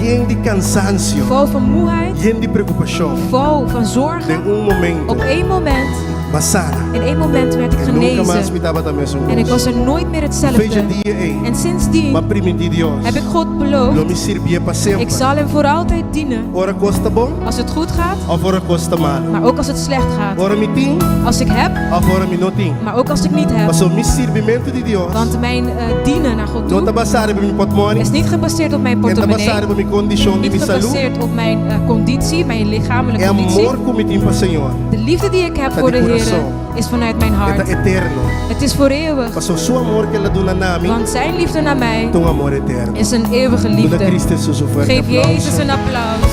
Yen di kansansio. vol van moeheid, Yen di preokupashon. vol van zorgen. Den un momento. Op één moment, M'a sana. in één moment werd ik I nunka mas genezen. mi tabata mesun En ik kos. was er nooit meer Fecha hetzelfde. dia ei. En sindsdien M'a primintí Dios. heb ik God Lo beloofd, mi sirbié pa ik semper. zal hem voor altijd dienen. Ora kos ta bon Als het goed gaat, òf ora kos ta malu. maar ook als het slecht gaat. Ora mi tin Als ik heb, òf ora mi no tin. maar ook als ik niet heb. Paso mi sirbimentu di Dios Want mijn eh, dienen naar God no ta toe basá riba mi pòtmòni, is niet gebaseerd op mijn e n ta basá portemonnee. riba mi kondishon di Niet mi salú. gebaseerd op mijn eh, conditie, mijn lichamelijke E conditie. amor ku mi tin pa Señor De liefde die ik heb ta voor di de Heer kurason. is vanuit mijn E ta hart. eterno. Het is voor eeuwig. Paso su amor ku el a duna na mi Want zijn liefde naar mij ta un amor eterno. is een eeuwige Duna liefde. Cristo Hesus un fuerte Geef aplauso. Jezus een applaus.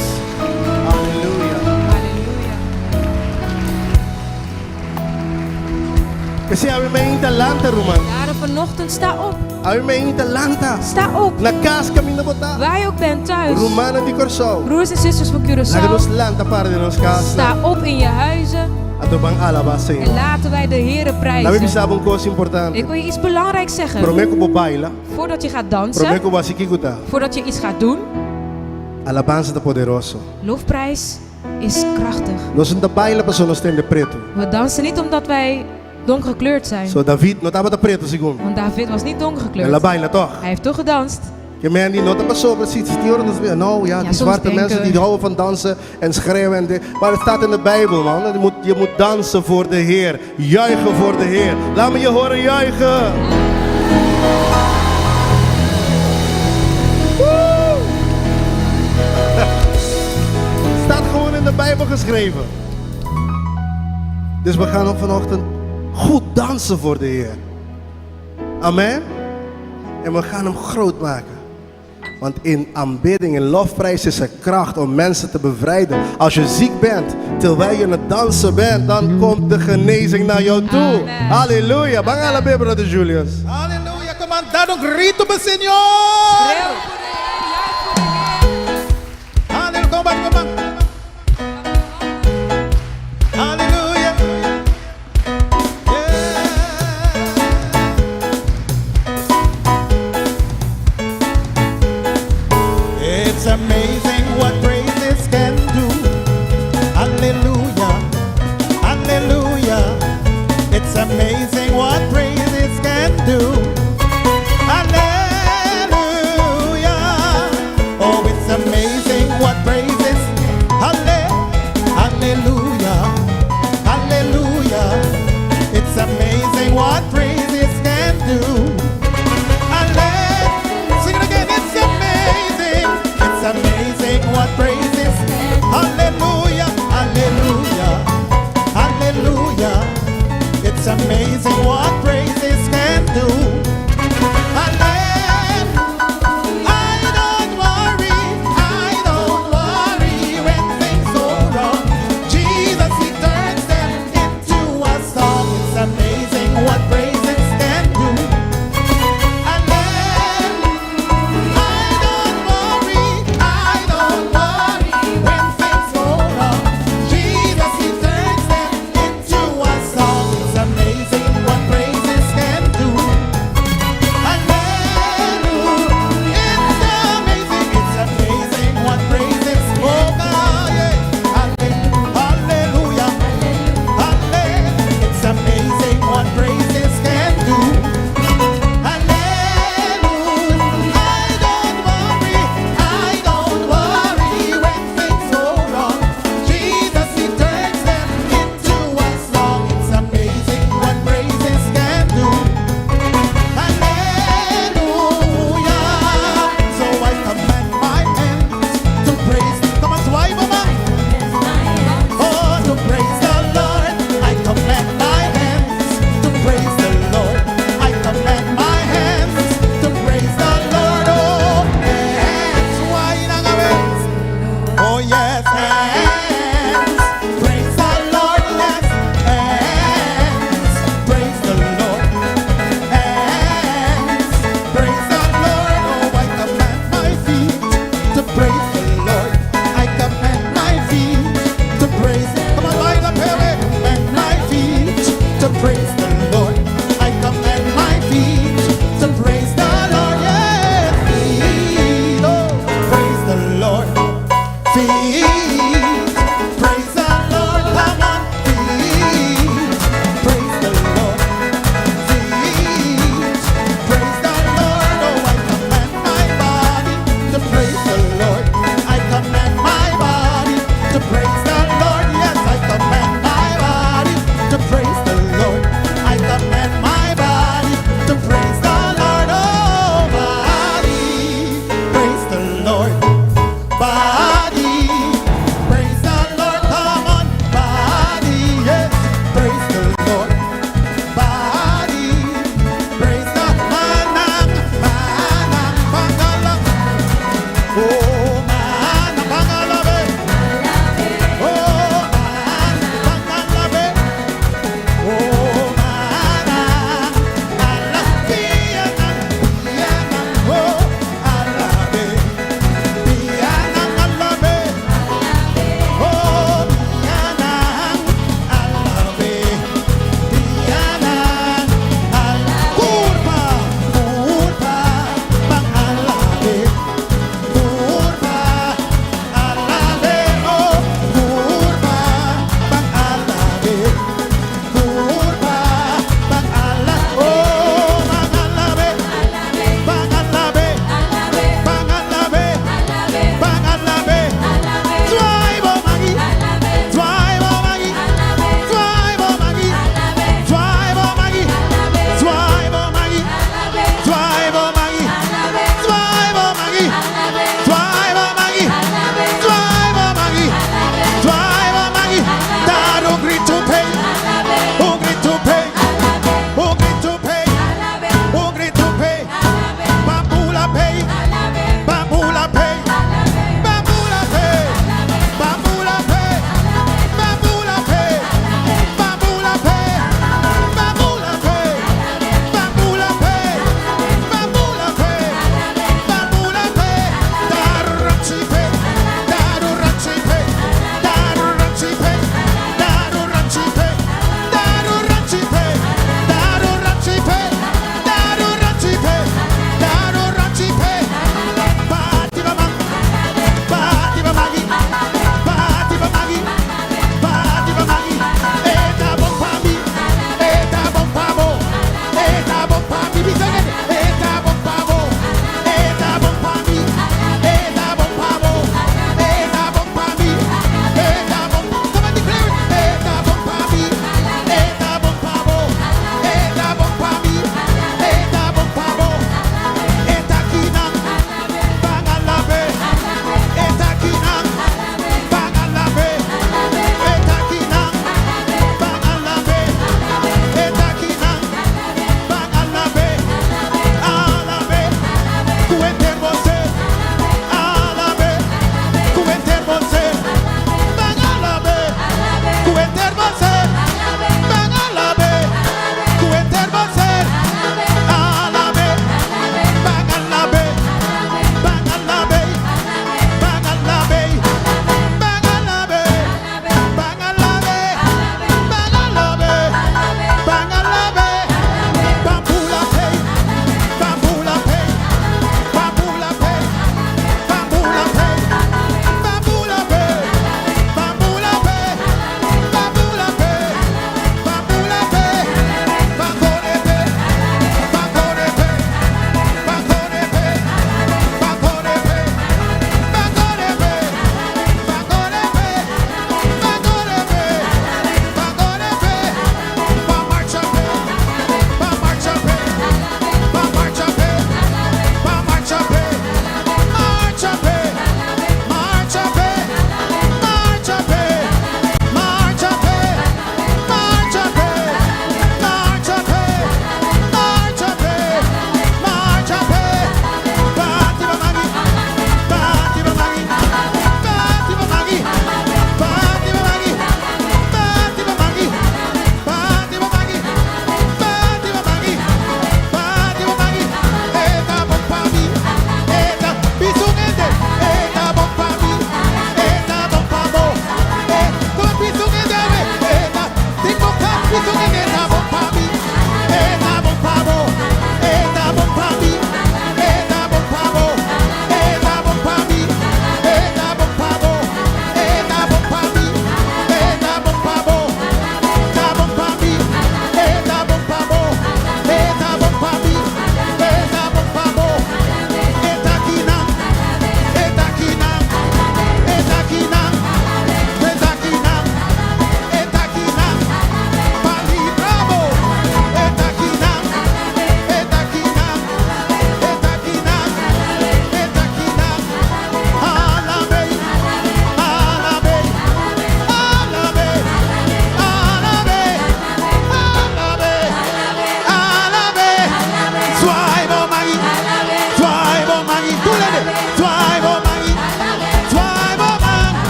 Aleluya. Halleluja. P'esei awe mainta lanta, ruman. Daarom vanochtend sta op. Awe mainta lanta. Sta op. Na kas kaminda bo ta. Waar je ook bent thuis. Rumannan di Kòrsou. Broers en zusters van Laga nos Curaçao. lanta para den nos kas. Sta op in je huizen. Anto ban alabá En Señor. laten wij de Heere Laat me prijzen. bisa bo un kos importante. Ik wil je iets belangrijks zeggen. Promé ku bo baila. Voordat je gaat Promé dansen. ku bo hasi kiko ta. Voordat je iets gaat doen. Alabansa ta poderoso. Lofprijs is krachtig. Nos no ta baila paso nos ta hende pretu. We dansen niet omdat wij donkergekleurd zijn. So David no tabata pretu segun. Want David was niet El a donkergekleurd. baila toch? Hij heeft toch gedanst. Ke men di no ta pasobra si si ora nos no ja, Ja, die soms zwarte denken mensen we- die houden van dansen en schreeuwen en de, maar het staat in de Bijbel man. Je moet, je moet dansen voor de Heer, juichen voor de Heer. Laat me je horen juichen. Woe! Staat gewoon in de Bijbel geschreven. Dus we gaan ook vanochtend goed dansen voor de Heer. Amen. En we gaan hem groot maken. Want in aanbidding en lofprijs is er kracht om mensen te bevrijden. Als je ziek bent, terwijl je aan het dansen bent, dan komt de genezing naar jou toe. Amen. Halleluja. Ban alab'é, brother Julius. Aleluya. Kom aan, dal un gritu pa Señor. Schreeuw voor de Heer, juich voor de Heer. Aleluya. Kom maar, kom maar. Aleluya. Yeah. It's amazing what praises can do. Hallelujah. Hallelujah. It's amazing what praises can do. Hallelujah.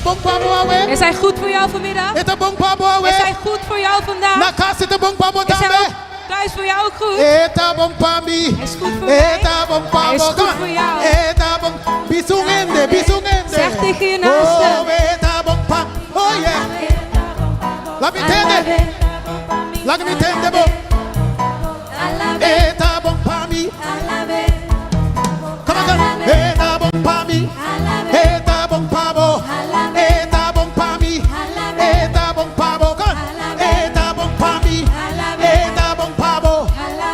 bon pa bo awe? Is hij goed voor jou vanmiddag? E ta bon pa bo awe? Is hij goed voor jou vandaag? Na kas e ta bon pa bo Is hij tambe? ook thuis voor jou ook goed? E ta bon pa mi. Hij is goed voor E mij. ta bon pa Hij is bo. goed Come on. voor jou. E ta bon. Bisa un hende, bisa un hende. Zeg tegen je naaste. Oh, e ta bon pa. Oh yeah. Laat me tende. Laat me tende bo. E ta bon pa mi. Come on, come on. E ta bon pa mi. E ta bon pa bo. E ta bon pa mi. E ta bon pa bo. Come on. E ta bon pa mi. E ta bon pa bo.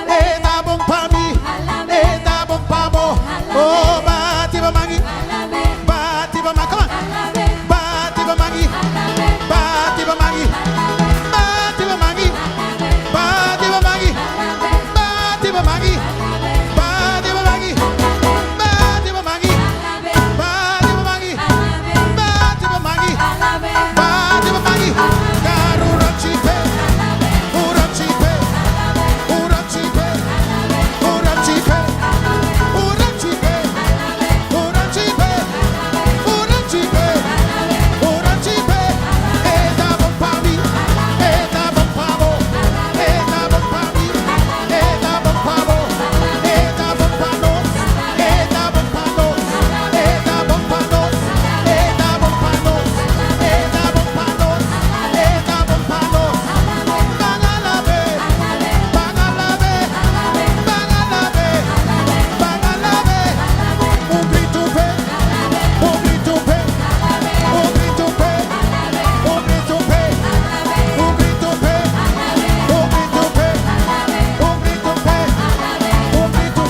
E ta bon pa mi. E ta bon pa bo. Oh, bati bo man. Bati bo man. Come on. Bati bo man. Bati bo man. Bati bo man. Bati bo man. Bati bo man. Bati bo man. Bati bo man. Bati bo man. Bati bo man. Bati bo man. Garuranchipe. Uranchipe. Uranchipe. Uranchipe. Uranchipe. Uranchipe. Uranchipe. Uranchipe. E ta bon pa mi. E ta bon pa bo. E ta bon pa mi. E ta bon pa bo. E ta bon pa nos. E ta bon pa nos. E ta bon pa nos. E ta bon pa nos. E ta bon pa nos. E ta bon pa nos. Ban alab'é. Ban alab'é. Ban alab'é. Ban alab'é. Un gritu p'e. Un gritu p'e. Un gritu p'e. Un gritu p'e. Un gritu p'e. Un gritu p'e. Un gritu p'e. Un gritu.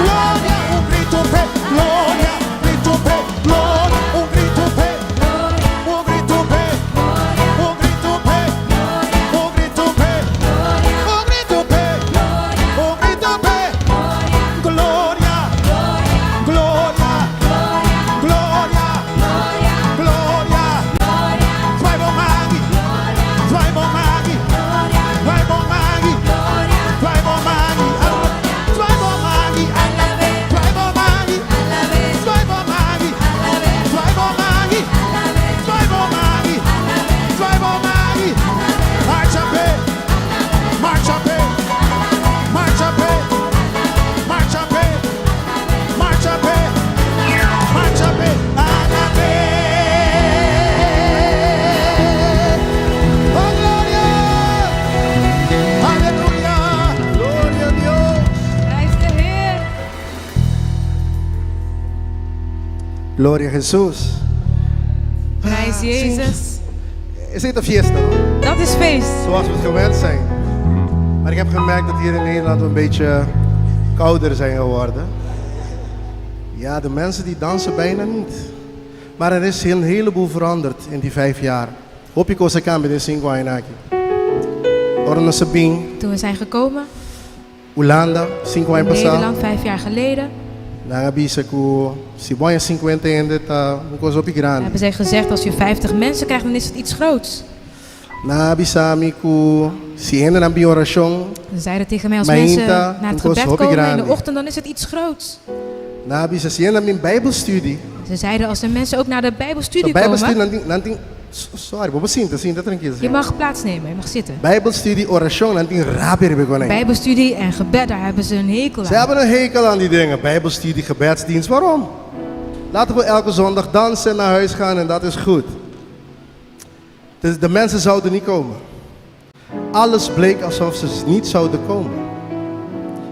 Gloria. Un gritu p'e. Gloria. Gritu p'e. Gloria. Un gritu p'e. Un gritu p'e. Un gritu p'e. Un gritu p'e. Un gritu p'e. Un gritu p'e. Gloria. Gloria. Gloria. Gloria. Zwaai bo man. Zwaai bo man. Zwaai bo man. Zwaai bo man. Zwaai bo man. Zwaai bo man. Zwaai bo man. Zwaai bo man. Zwaai bo man. Zwaai bo man. Marcha p'e. Marcha p'e. Marcha p'e. Marcha p'e. Marcha p'e. Marcha p'e. Alab'é. Oh, gloria. Aleluya. Gloria a Dios. Prijs de Heer. Gloria a Jesús. Prijs Jezus. Is dit een fiesta, no? Dat is feest. Zoals we het gewend zijn. Maar ik heb gemerkt dat hier in Nederland we een beetje kouder zijn geworden. Ja, de mensen die dansen bijna niet. Maar er is een heleboel veranderd in die 5 jaar. Hopi kos a kambia den 5 aña aki. Ora nos a bin, Toen we zijn gekomen, Hulanda, 5 aña in pasá. Nederland 5 jaar geleden, Nan a bisa ku si bo haña 50 hende ta un kos hopi grandi. hebben zij gezegd: als je 50 mensen krijgt, dan is het iets groots. Nan a bisa mi ku si hende bin orashon, Ze zeiden tegen mij: als Mainta, mensen naar het een kos gebed hopi komen in grandi. de ochtend, dan is het iets groots. Nan a bisa si hende bin Bijbelstudie. Ze zeiden: als de mensen ook naar de Bijbelstudie Bijbelstudie komen, nan tin, nan tin, sorry, bo sinta, sinta trankil. je mag plaatsnemen, je mag zitten. Bijbelstudie, orashon, nan tin rabia riba kuné. Bijbelstudie en gebed, daar hebben ze een hekel Ze aan. hebben een hekel aan die dingen. Bijbelstudie, gebedsdienst. Waarom? Laten we elke zondag dansen en naar huis gaan en dat is goed. Dus de mensen zouden niet komen. Alles bleek alsof ze niet zouden komen.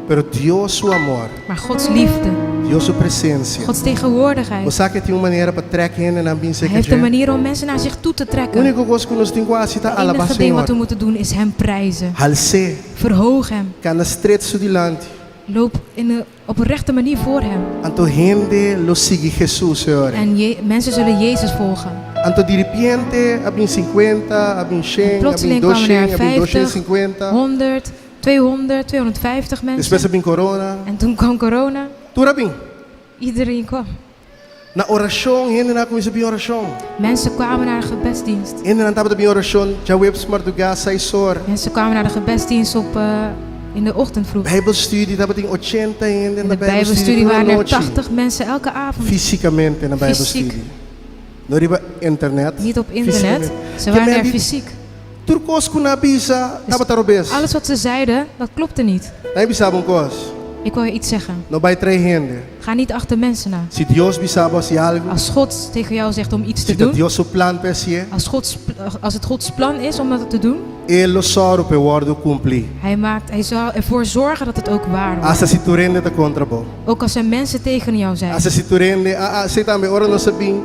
Pero Dios su amor, Maar Gods liefde, Dios su presensia. Gods tegenwoordigheid. Bo sa ku tin un manera pa trek hende na bin Hij heeft een manier om mensen naar zich toe te trekken. Úniko kos ku nos tin ku hasi ta Het alabá enige ding wat we Señor. moeten doen is hem prijzen. Hals'é, Verhoog hem. kana stret su dilanti. Loop op een rechte manier voor hem. Anto hende lo sigui Jesus, Señor. En mensen zullen Jezus volgen. Anto di repente, a bin 50, a bin 100, a bin Plotseling kwamen er 200, a bin 50, 250. 100, 200, 250 Despues mensen. a bin corona. En toen kwam corona. Tur a bin. Iedereen kwam. Na orashon, hendenan a kuminsá bin orashon. Mensen kwamen naar de gebedsdienst. Hendenan tabata bin orashon, djaweps mardugá, 6 or. Mensen kwamen naar de gebedsdienst in de ochtend vroeg. Bijbelstudie, tabatin 80 hende In na de Bijbelstudie Bijbelstudie waren er anochi. 80 mensen elke avond. Físikamente na Fysiek. Bijbelstudie. No riba internet. Niet op internet. Físikamente. Ze waren Ke daar men di fysiek. Tur kos ku nan a bisa tabata robes. Alles wat ze zeiden, dat klopte niet. Laga mi bisa bo un kos. Ik wil je iets zeggen. No bai tras hende. Ga niet achter mensen na. Si Dios bisa bo hasi algu, Als God tegen jou zegt om iets te si ta doen, Dios su plan pa hasié, als, Gods, als het Gods plan is om dat te doen, E lo sòru pa e wòrdu kumplí. hij, maakt, hij zal ervoor zorgen dat het ook waar wordt. Asta si tur hende ta kontra bo. Ook als er mensen tegen jou zijn. Asta si tur hende, a, a, sei tambe, ora nos a bin,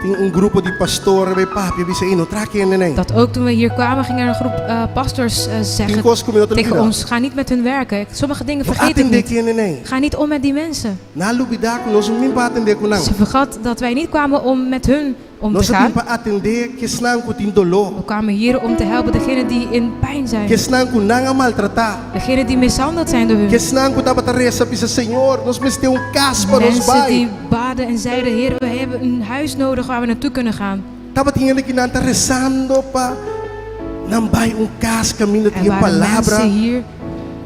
tin un grupo di pastor a bai papia, bisa, Ei, no traha ku hende nei. Dat ook toen we hier kwamen, ging er een groep eh, pastors eh, Tin zeggen kos ku mi no ta tegen lubidá. ons: ga niet met hun werken. Sommige dingen No vergeet ik atendé niet. ku hende nei. Ga niet om met die mensen. Nan a lubidá ku nos no bin pa atendé ku nan. Ze vergat dat wij niet kwamen om met hun om te Nos a bin gaan. pa atendé ku esnan ku tin doló. We kwamen hier om te helpen degenen die in pijn Ku zijn. esnan ku nan a maltratá. Degenen die mishandeld zijn door Ku hun. esnan ku tabata resa bisa, Señor, nos mester un kas pa nos Mensen bai. die baden en zeiden: Heer, we hebben een huis nodig waar we naartoe kunnen gaan. Tabatin hende ku nan ta resando pa nan bai un kas kaminda Er tin e waren palabra. mensen hier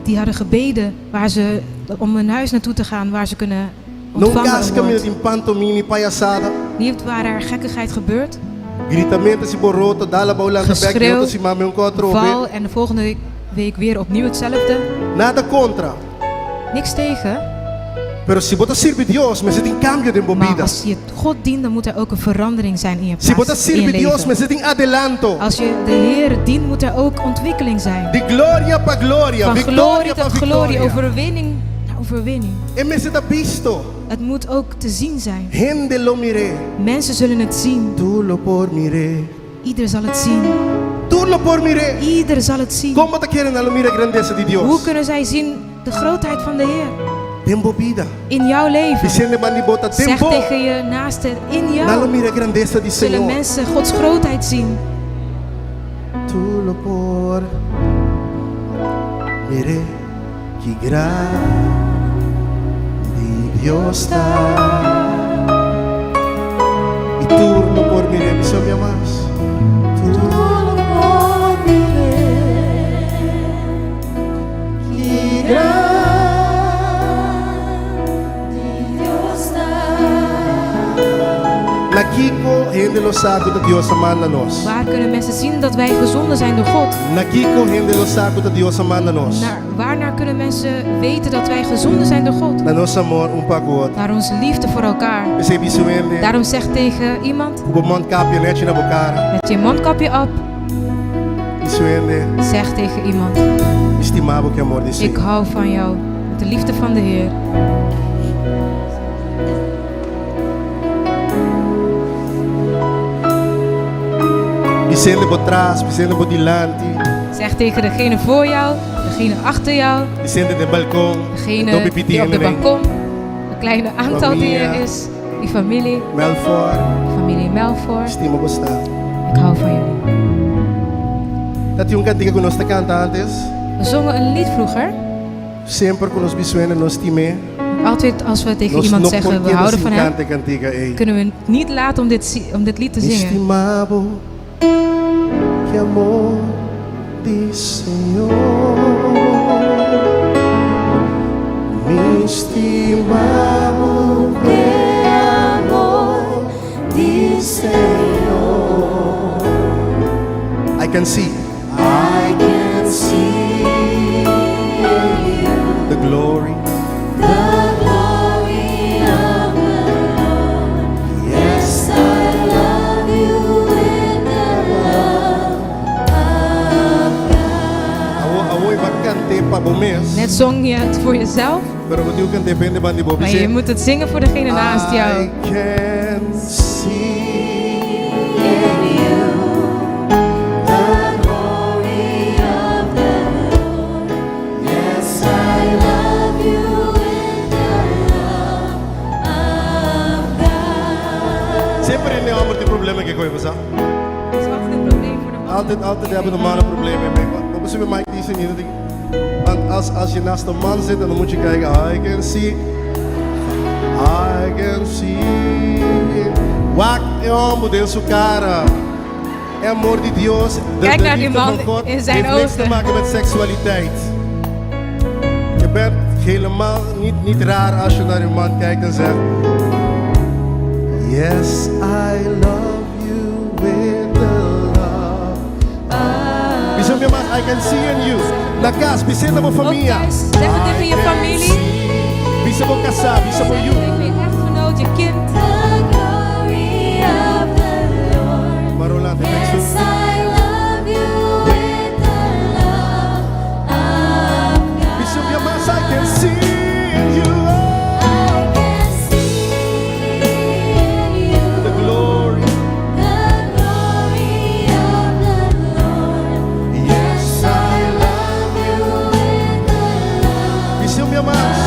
die hadden gebeden waar ze, om een huis naartoe te gaan waar ze kunnen No un ontvangen kas een kaminda woord. tin pantomima i payasada. Niet waar er gekkigheid gebeurt, Gritamentu si bo roto, dal abou lanta bek, Geschreeuw, otro siman un otro val en de volgende week weer opnieuw hetzelfde. Nada kontra. Niks tegen, Pero si bo ta sirbi Dios, mester tin kambio den bo maar bida. als je God dient, dan moet er ook een verandering zijn in je Si bo ta plaats, in je sirbi Dios, leven. mester tin adelanto. Als je de Heer dient, moet er ook ontwikkeling zijn. Di gloria pa gloria, Van viktoria glorie pa tot glorie, viktoria. overwinning naar overwinning. E mester ta bisto. Het moet ook te zien zijn. Hende lo mir'é. Mensen zullen het zien. Tur lo por mir'é. Ieder zal het zien. Tur lo por mir'é. Ieder zal het zien. Kon bo ta kere nan lo mira grandesa di Dios? Hoe kunnen zij zien de grootheid van de Heer? Den bo bida. In jouw leven. Bisa hende banda di bo ta Zeg den bo. tegen je naaste, in Nan lo jou mira grandesa di zullen Señor. mensen Gods grootheid zien. Tur lo por mir'é ki grandi Dios ta. I tur lo por mir'é, bisa un bia mas. Tur lo por mir'é ki grandi Dios ta. Na kiko hende lo sa ku ta Dios a manda nos? Waar kunnen mensen zien dat wij gezonden zijn door God? Na kiko hende lo sa ku ta Dios a manda nos? Naar, waarnaar kunnen mensen weten dat wij gezonden zijn door God? Na nos amor un pa ku otro. Naar onze liefde voor elkaar. P'esei bisa un hende Daarom zeg tegen iemand ku bo mondkapje nèchi na bo kara. met je mondkapje op, Bisa un hende zeg tegen iemand, mi stima bo ku amor di ik Señor. hou van jou met de liefde van de Heer. Bisa hende bo tras, bisa hende bo dilanti. Zeg tegen degene voor jou, degene achter jou, Bisa hende den balkon, degene dopi piti die op de hende balkon, het kleine aantal die er Familia. is, die familie, Melfor, familie Melfor. stima bosnan. Ik hou van jullie. Ta tin un kantika ku nos ta kanta antes. We zongen een lied vroeger. Semper ku nos bisa un hende nos stim'é. Altijd als we tegen Nos iemand no zeggen, por we keda houden sin van hem, kanta e kantika ei. kunnen we niet laten om dit, om dit lied te Mi zingen. stima bo ku amor di Señor. Mi stima bo ku amor di Señor. I can see. I can see in you The glory. the glory of the Lord. Yes, I love you with the love of God. Awo awo i bo a kant'é pa bo mes. Net zong je het voor jezelf, Pero bo tin ku kant'é pa hende banda di bo maar je moet het zingen voor degene naast jou. I can see In you the glory of the Lord. Yes, I love you with the love of God. Semper hende hòmber tin problema ku e kos, sa? Het is altijd een probleem voor de man. Altijd, altijd hebben de mannen problemen mee. Wat is met Mike Tyson hier? Want als, als je naast een man zit, dan moet je kijken. I can see. I can see. Wak e hòmber den su kara. E amor di Dios. De, Kijk de naar die liefde man van God in zijn heeft niks te ogen. maken met seksualiteit. Je bent helemaal niet, niet raar als je naar een man kijkt en zegt: Yes, I love. I can see in you. Na kas, bis'é na bo Ook famia. thuis, zeg het tegen je familie. Bisa bo kasá, bisa bo Zeg yu. het tegen je echtgenoot, je kind. The glory of the Lord. Ma Rolando, kijk Yes, zo. I love you with the love of God. Bisa mi mas, I can see in you. I can see in you The glory. the glory of the Lord. Yes, I love you with the love Bisa mi mas.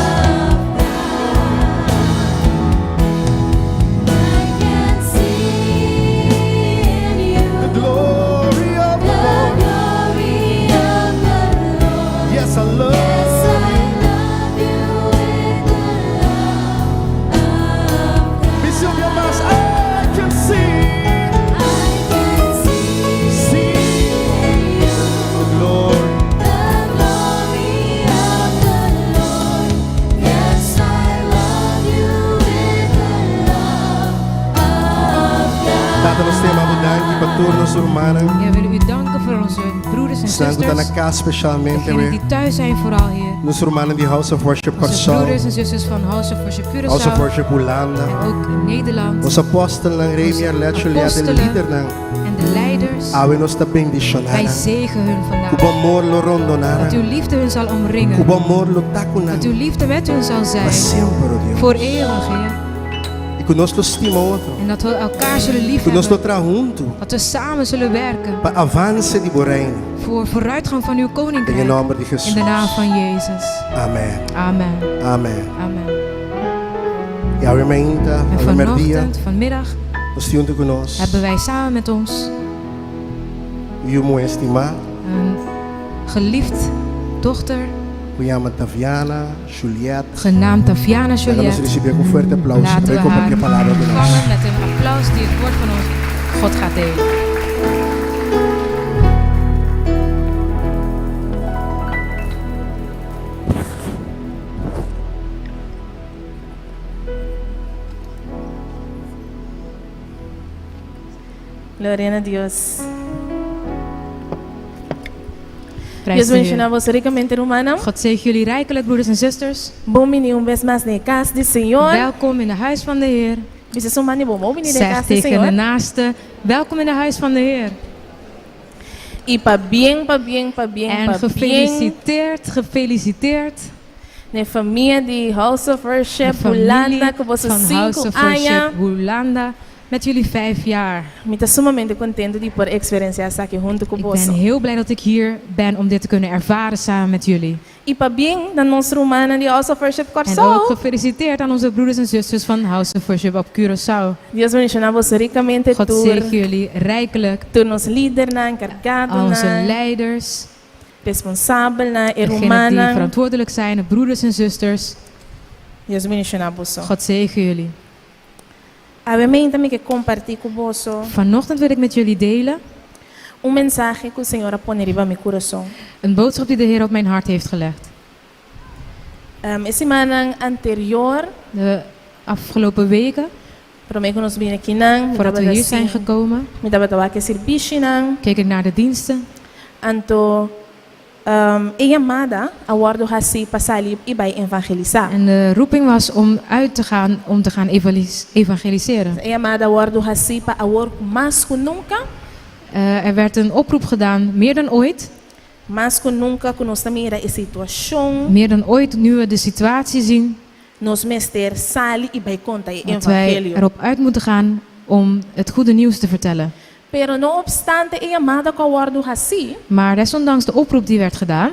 I can see in you The glory of the the Lord. glory of the Lord. Yes, I love Yes, you. I love you with the love of God. Bisa mi mas, I can see. I can see See in you the glory. the glory of the Lord. Yes, I love you with the love of God. Tata, nos ta yama bo danki pa tur nos rumannan. Ja, we willen u danken voor onze broeders en Esnan ku ta na zusters. kas spesialmente. Degenen die thuis zijn vooral, Heer. Nos rumannan di House of Worship Onze Kòrsou. broeders en zusters van House of Worship House of Curaçao. Worship Hulanda. En ook in Nederland. Nos apòstelnan Remy, Onze Arlette, Juliette en apostelen lidernan. En de leiders. Awe nos ta bendishoná Wij nan. zegen hun Ku vandaag. bo amor lo rondoná Dat nan. uw liefde hun zal Ku omringen. bo amor lo ta ku nan. Dat uw liefde met hun zal Pa zijn. semper, o Dios. Voor eeuwig, Heer. I ku nos lo stima otro. En dat we elkaar zullen Ku nos lo liefhebben. traha huntu. Dat we samen zullen werken. Pa avanse di bo reino. Voor vooruitgang van uw Den koninkrijk. nòmber di In de naam Hesus. van Jezus. Amèn. Amen. Amèn. Amen. I awe mainta, En awe mèrdia, vanochtend, vanmiddag, nos tin huntu ku nos. hebben wij samen met ons Yu muhé stimá, een geliefd dochter, ku yama Taviana, Juliette. genaamd Taviana Laga nos Juliette. risibié ku un fuerte aplauso. Laten Bai we haar kompartí e palabra ku nos. ontvangen met een applaus die het woord van ons God gaat delen. Gloria na Dios. Prijs Dios de Heer. bendiciona boso ricamente, rumannan. God zegen jullie rijkelijk, broeders en zusters. Bon bini un bes mas den cas di Señor. Welkom in het huis van de Heer. Bisa esun banda di bo, bon bini den Zeg cas di tegen de Señor. naaste, welkom in het huis van de Heer. I pabien, pabien, pabien, En pabien. gefeliciteerd, gefeliciteerd. Na famia di House of De Worship, familie Hulanda, cu boso van House 5 of aña. Worship Hulanda met jullie 5 jaar. Mi ta sumamente contento di por experiencia esaki hunto cu Ik boso. ben heel blij dat ik hier ben om dit te kunnen ervaren samen met jullie. I pabien na nos rumannan di House of Worship En Kòrsou. ook gefeliciteerd aan onze broeders en zusters van House of Worship op Curaçao. Dios bendiciona boso ricamente God tur. zegen jullie rijkelijk. Tur nos lidernan, Al onze encargadonan, leiders, responsabelnan, e degenen die rumannan. verantwoordelijk zijn, de broeders en zusters. Dios bendiciona boso. God zegen jullie. Awe mainta mi ke kompartí ku boso Vanochtend wil ik met jullie delen un mensahe ku Señor a pone riba mi kurason. een boodschap die de Heer op mijn hart heeft gelegd. Um, e simannan anterior, De afgelopen weken, promé ku nos bini akinan, voordat we hier zijn gekomen, mi tabata wak e servishinan, keek ik naar de diensten. anto um, e yamada a wòrdu hasí pa sali i bai evangelisá. En de roeping was om uit te gaan, om te gaan evangeliseren. E yamada a wòrdu hasí pa awor mas ku nunka, Er werd een oproep gedaan, meer dan ooit. mas ku nunka ku nos ta mira e situashon, Meer dan ooit, nu we de situatie zien, nos mester sali i bai konta e dat wij evangelio. erop uit moeten gaan om het goede nieuws te vertellen. Pero no obstante e yamada ku a wòrdu hasí, Maar desondanks de oproep die werd gedaan,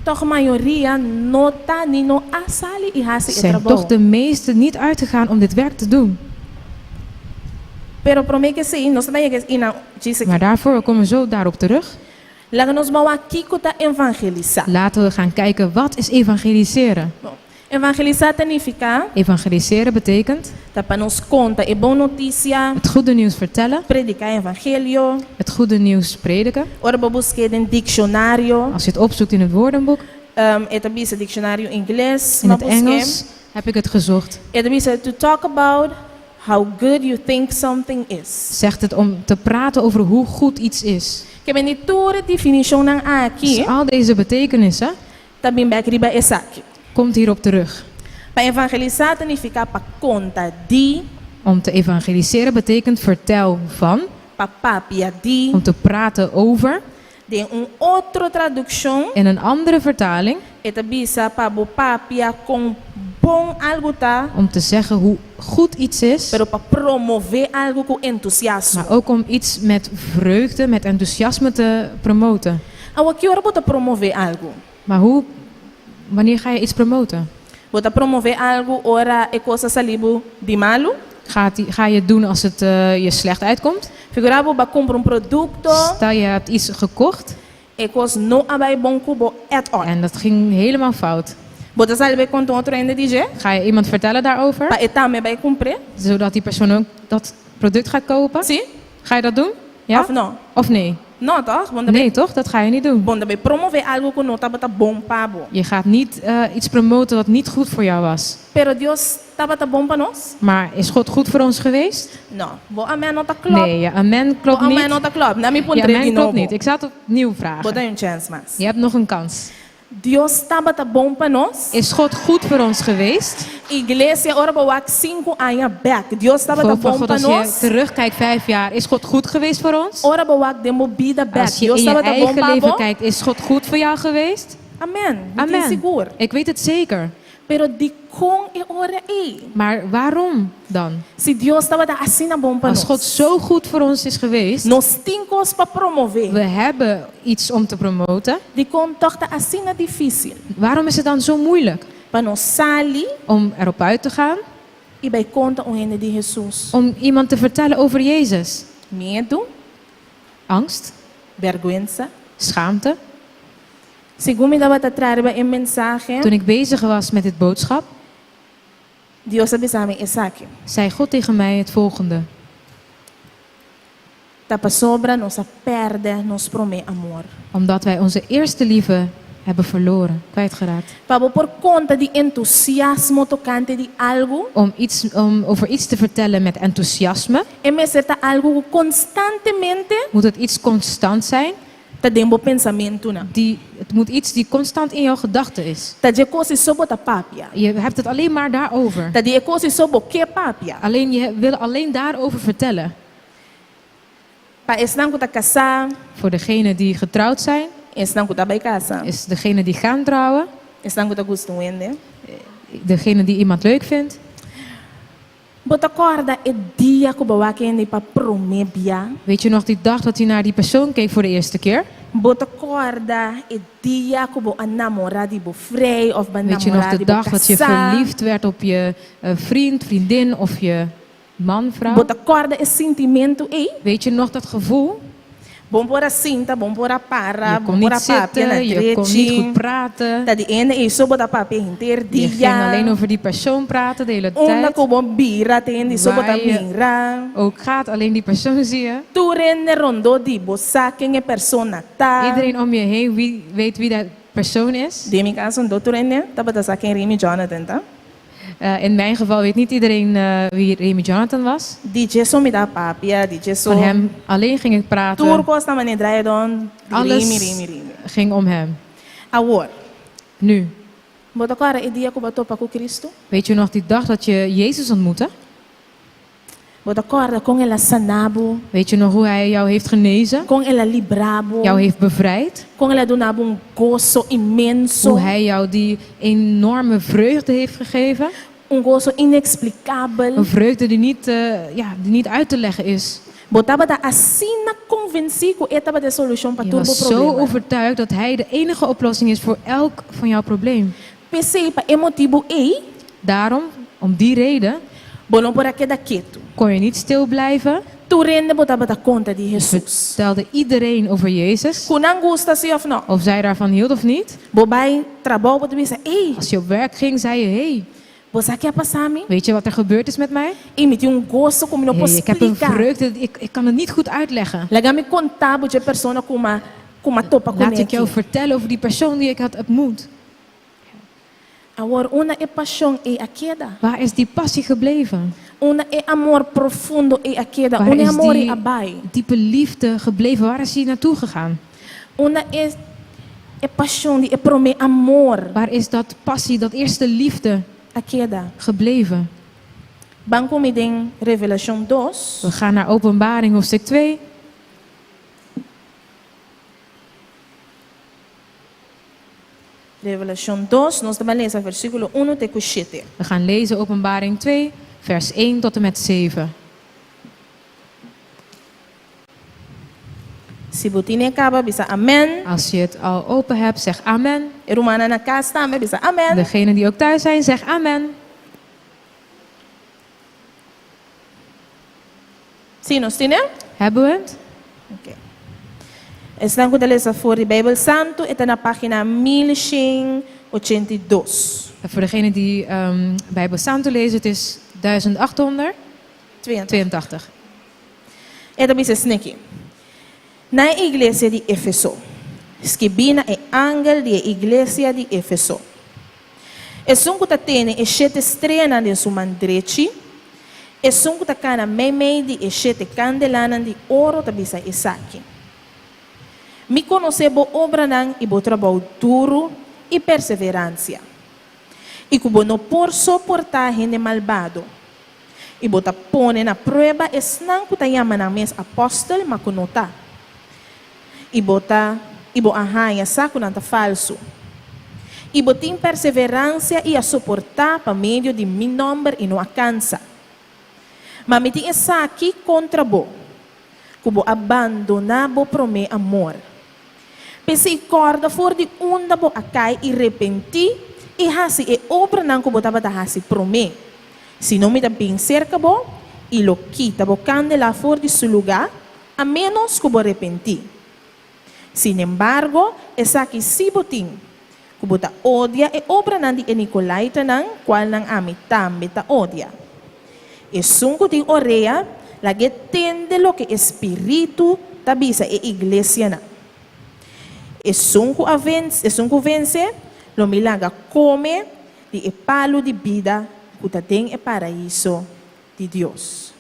toch mayoria no ta ni no a sali i hasi e zijn trabou. toch de meesten niet uitgegaan om dit werk te doen. Pero promé ku esei, nos ta yega einan djis Maar daarvoor, we komen zo daarop terug. Laga nos ban wak kiko ta evangelisá. Laten we gaan kijken, wat is evangeliseren? Bon, evangelisá ta nifiká Evangeliseren betekent ta pa nos konta e bon notisia, het goede nieuws vertellen, prediká evangelio. het goede nieuws prediken. Ora bo busk'é den dikshonario, Als je het opzoekt in het woordenboek, e ta bisa dikshonario ingles, in ma het busk'é. Engels heb ik het gezocht. E ta bisa to talk about how good you think something is. Zegt het om te praten over hoe goed iets is. Ke men tur definishonnan aki Dus al deze betekenissen ta bin bèk riba esaki. Komt hierop terug. Pa evangelisá ta nifiká pa konta di. Om te evangeliseren betekent vertel van. Pa papia di. Om te praten over. Den un otro tradukshon. In een andere vertaling. E ta bisa pa bo papia kon bon algu ta. Om te zeggen hoe goed iets is. Pero pa promové algu ku entusiasmo. Maar ook om iets met vreugde, met enthousiasme te promoten. Awor ki ora bo ta promové algu? Maar hoe, wanneer ga je iets promoten? Bo ta promové algu ora e kos a sali bo di malu? Gaat die, ga je het doen als het eh, je slecht uitkomt? Figurá bo b'a kumpra un produkto. Stel je hebt iets gekocht. E kos no a bai bon ku bo at all. En dat ging helemaal fout. Bo ta sali bai konta un otro hende di dje? Ga je iemand vertellen daarover? Pa e tambe bai kumpr'é? Zodat die persoon ook dat product gaat kopen? Sí? Ga je dat doen? Ja? Of no? Of nee? No, toch? Bo Nee, toch? Dat ga je niet doen. Bo n ta bai promové algu ku no tabata bon pa bo. Je gaat niet eh, iets promoten wat niet goed voor jou was. Pero Dios tabata bon pa nos? Maar is God goed voor ons geweest? No. Bo amen no ta klòp. Nee, je amen klopt Bo amen niet. no ta klòp. Laga mi Je puntr'é amen di klopt nobo. niet. Ik zal het opnieuw Bo vragen. tin un chèns mas. Je hebt nog een kans. Dios tabata bon pa nos? Is God goed voor ons geweest? Iglesia, ora bo wak sinku aña bèk, Dios tabata Volk van bon God, pa als je nos? terugkijkt 5 jaar, is God goed geweest voor ons? Ora bo wak den bo bida bèk, Als je Dios in je tabata bon eigen pa leven bo? kijkt, is God goed voor jou geweest? Amen. Mi tin Amen. sigur. Ik weet het zeker. Pero dikon e ora ei? Maar waarom dan? Si Dios tabata asina bon pa Als nos. God zo goed voor ons is geweest, Nos tin kos pa promové. we hebben iets om te promoten. Dikon tòg ta asina difísil. Waarom is het dan zo moeilijk? Pa nos sali. Om erop uit te gaan. I bai konta un hende di Hesus. Om iemand te vertellen over Jezus. Miedu. Angst. Bèrgwensa. Schaamte. Segun mi tabata traha riba e mensahe. Toen ik bezig was met dit boodschap. Dios a bisa mi esaki. Zei God tegen mij het volgende. Ta pasobra nos a pèrdè nos promé amor. Omdat wij onze eerste liefde hebben verloren, kwijtgeraakt. Pa bo por konta di entusiasmo tokante di algu. Om, iets, om over iets te vertellen met enthousiasme. E mester ta algu ku konstantemente. Moet het iets constant zijn. Ta den bo pensamentunan. Die, het moet iets die constant in jouw gedachten is. Ta di e kos ei so bo ta papia. Je hebt het alleen maar daarover. Ta di e kos ei so bo ke papia. Alleen, je wil alleen daarover vertellen. Pa esnan ku ta kasá. Voor degenen die getrouwd zijn. Esnan ku ta bai kasa. Is degene die gaan trouwen. Esnan ku ta gusta un hende. Degene die iemand leuk vindt. Bo ta kòrda e dia ku bo a wak e hende pa promé bia? Weet je nog die dag dat u naar die persoon keek voor de eerste keer? Bo ta kòrda e dia ku bo a namorá di bo frei òf bo a Weet je nog namorá de di bo dag dat je kasá? verliefd werd op je eh, vriend, vriendin of je man, vrouw? Bo ta kòrda e sintimentu ei? Weet je nog dat gevoel? Bo n por a sinta, bo n por a para, Je bo kon n por a niet papia na zitten, je kon niet drechi. goed praten. Ta di e hende ei so bo ta papia henter Je ging dia. alleen over die persoon praten de hele Unda tijd. ku bo bira ta e hende ei so bo ta Waar je mira. ook gaat, alleen die persoon zie je. Tur hende rondó di bo sa ken e persona ta. Iedereen om je heen wie, weet wie dat persoon is. Den mi kaso no tur hende tabata sa ken Remy Jonathan ta. Eh, in mijn geval weet niet iedereen eh, wie Remy Jonathan was. Di dje so mi ta papia, di dje so. Van hem alleen ging ik praten. Tur kos ta manera draai rond di Alles Remy, Remy, Remy. ging om hem. Awor. Nu. Bo ta kòrda e dia ku bo a topa ku Kristu? Weet je nog die dag dat je Jezus ontmoette? Bo ta kòrda kon el a sana bo? Weet je nog hoe hij jou heeft genezen? Kon el a libra bo? Jou heeft bevrijd? Kon el a duna bo un goso inmenso? Hoe hij jou die enorme vreugde heeft gegeven? Un goso ineksplikabel. Een vreugde die niet, eh, ja, die niet uit te leggen is. Bo tabata asina konvensí ku e tabata e solushon pa Je tur bo was zo problema. overtuigd dat hij de enige oplossing is voor elk van jouw probleem. P'esei, pa e motibu ei. Daarom, om die reden. Bo no por a keda ketu. Kon je niet stil blijven. Tur hende bo tabata konta di Hesus. Vertelde iedereen over Jezus. Ku nan gusta si òf no. Of zij daarvan hield of niet. Bo bai trabou bo ta bisa, Ei! Als je op werk ging, zei je, hey. Bo sa ki a pasa mi? Weet je wat er gebeurd is met mij? Ei, mi tin un goso ku mi no por Hey, ik heb een splika. vreugde, ik, ik kan het niet goed uitleggen. Laga mi konta bo dje persona ku m'a ku m'a topa Laat kuné ik jou aki. vertellen over die persoon die ik had ontmoet. Awor, unda e pashon ei a keda? Waar is die passie gebleven? Unda e amor profundo ei a keda? Waar Unda e is amor ei die a bai? diepe liefde gebleven? Waar is die naartoe gegaan? Unda e e pashon di e promé amor Waar is dat passie, dat eerste liefde a keda? gebleven? Ban ku mi den Revelashon dos. We gaan naar Openbaring hoofdstuk 2. Revelashon dos, nos ta ban lesa versíkulo unu te ku shete. We gaan lezen Openbaring 2, vers 1 tot en met 7. Si bo tin e kaba, bisa amèn. Als je het al open hebt, zeg amen. E rumannan na kas tambe, bisa amèn. Degenen die ook thuis zijn, zeg amen. Sí, nos tin e? Hebben we het? Oké. Esnan ku ta lesa for di Beibel Santu, e ta na página 1182. Voor degenen die um, Bijbel Santo lezen, het is 1882. E ta bisa esneki, Na e iglesia di Efeso, skibí na e angel di e iglesia di Efeso, Esun ku ta tene e shete streanan den su man drechi, esun ku ta kana meimei di e shete kandelanan di oro ta bisa esaki, Mi konosé bo obranan i bo trabou duru i perseveransia, i ku bo no por soportá hende malbado, i bo ta pone na prueba esnan ku ta yama nan mes apòstel ma ku no ta, i bo ta i bo a haña sa ku nan ta falsu. I bo tin perseveransia i a soportá pa medio di mi nòmber i no a kansa. Ma mi tin esaki kontra bo, ku bo a bandoná bo promé amor. P'esei kòrda for di unda bo a kai i repentí i hasi e obranan ku bo tabata hasi promé. Si no mi ta bin serka bo i lo kita bo kandela for di su lugá, a ménos ku bo repentí. Sinembargo, esaki sí bo tin, ku bo ta odia e obranan di e nikolaitanan, kualnan ami tambe ta odia. Esun ku tin orea, lag'é tende loke e Spiritu ta bisa e iglesianan. Esun ku a vense, esun ku vense, lo mi laga kome di e palu di bida ku ta den e paraiso di Dios.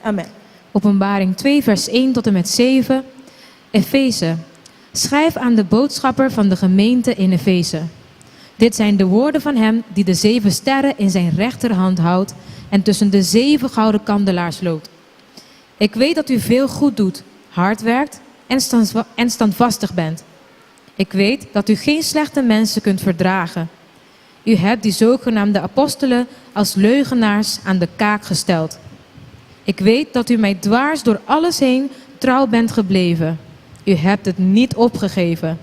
Amen. Openbaring 2 vers 1 tot en met 7, Efeze, Schrijf aan de boodschapper van de gemeente in Efeze. Dit zijn de woorden van hem die de zeven sterren in zijn rechterhand houdt en tussen de zeven gouden kandelaars loopt. Ik weet dat u veel goed doet, hard werkt en, en standvastig bent. Ik weet dat u geen slechte mensen kunt verdragen. U hebt die zogenaamde apostelen als leugenaars aan de kaak gesteld. Ik weet dat u mij dwars door alles heen trouw bent gebleven. U hebt het niet opgegeven.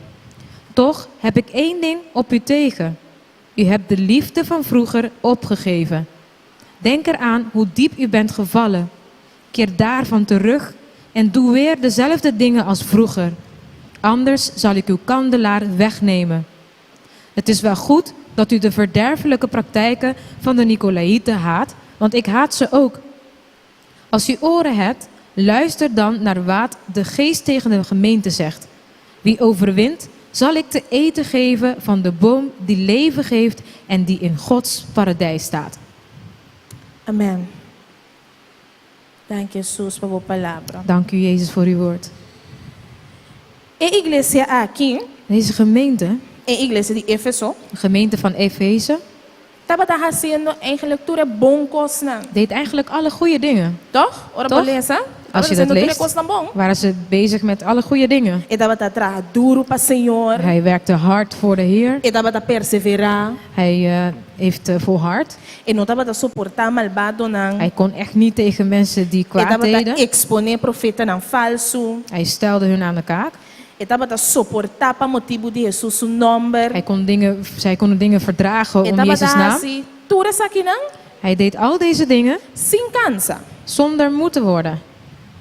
Toch heb ik één ding op u tegen. U hebt de liefde van vroeger opgegeven. Denk eraan hoe diep u bent gevallen. Keer daarvan terug en doe weer dezelfde dingen als vroeger. Anders zal ik uw kandelaar wegnemen. Het is wel goed dat u de verderfelijke praktijken van de Nicolaïten haat, want ik haat ze ook. Als u oren hebt, luister dan naar wat de geest tegen de gemeente zegt. Wie overwint, zal ik te eten geven van de boom die leven geeft en die in Gods paradijs staat. Amen. Danki Hesus pa bo palabra. Dank u Jezus voor uw woord. E iglesia aki. Deze gemeente. E iglesia di Efeso. De gemeente van Efeze. Tabata hasiendo eigenlijk tur e bon kosnan. Deed eigenlijk alle goede dingen. Toch? Ora bo Toch? lesa, Als je tabata dat hasiendo tur e leest, kosnan bon. waren ze bezig met alle goede dingen. E tabata traha duru pa Señor. Hij werkte hard voor de Heer. E tabata perseverá. Hij eh, heeft eh, volhard. E no tabata soportá malbadonan. Hij kon echt niet tegen mensen die E kwaad tabata deden. eksponé profetanan falsu. Hij stelde hun aan de kaak. E tabata soportá pa motibu di Hesus su nòmber. Hij kon dingen, zij konden dingen verdragen E om tabata Jezus' naam. hasi tur esakinan Hij deed al deze dingen sin kansa. zonder moe te worden.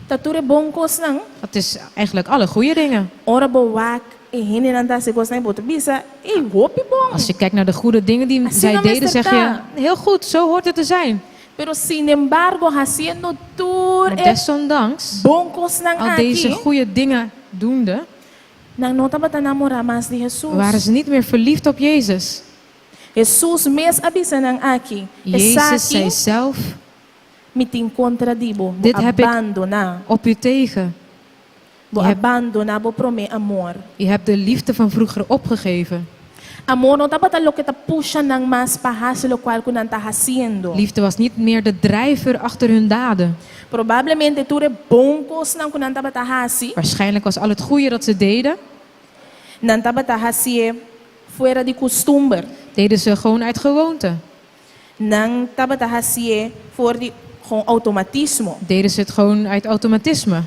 Ta tur e bon kosnan. Dat is eigenlijk alle goede dingen. Ora bo wak e hendenan ta hasi kosnan i bo ta bisa, Ey, hopi bon! Als je kijkt naar de goede dingen die Asina zij deden, mester zeg je, ta. heel goed, zo hoort het te zijn. Pero sinembargo, hasiendo tur Maar e desondanks, bon kosnan al deze aki, goede dingen doende, nan no tabata namorá mas di Hesus. waren ze niet meer verliefd op Jezus. Hesus mes a bisa nan aki, Jezus Esaki zei zelf, Mi tin kontra di bo, bo Dit a heb ik bandoná. op u tegen. Bo Je a hebt, bandoná bo promé amor. je hebt de liefde van vroeger opgegeven. Amor no tabata loke ta pusha nan mas pa hasi lokual ku nan ta hasiendo. Liefde was niet meer de drijver achter hun daden. Probablemente tur e bon kosnan ku nan tabata hasi, Waarschijnlijk was al het goede dat ze deden, nan tabata hasié fuera di kustumber. deden ze gewoon uit gewoonte. Nan tabata hasié for di gewoon outomatismo. Deden ze het gewoon uit automatisme.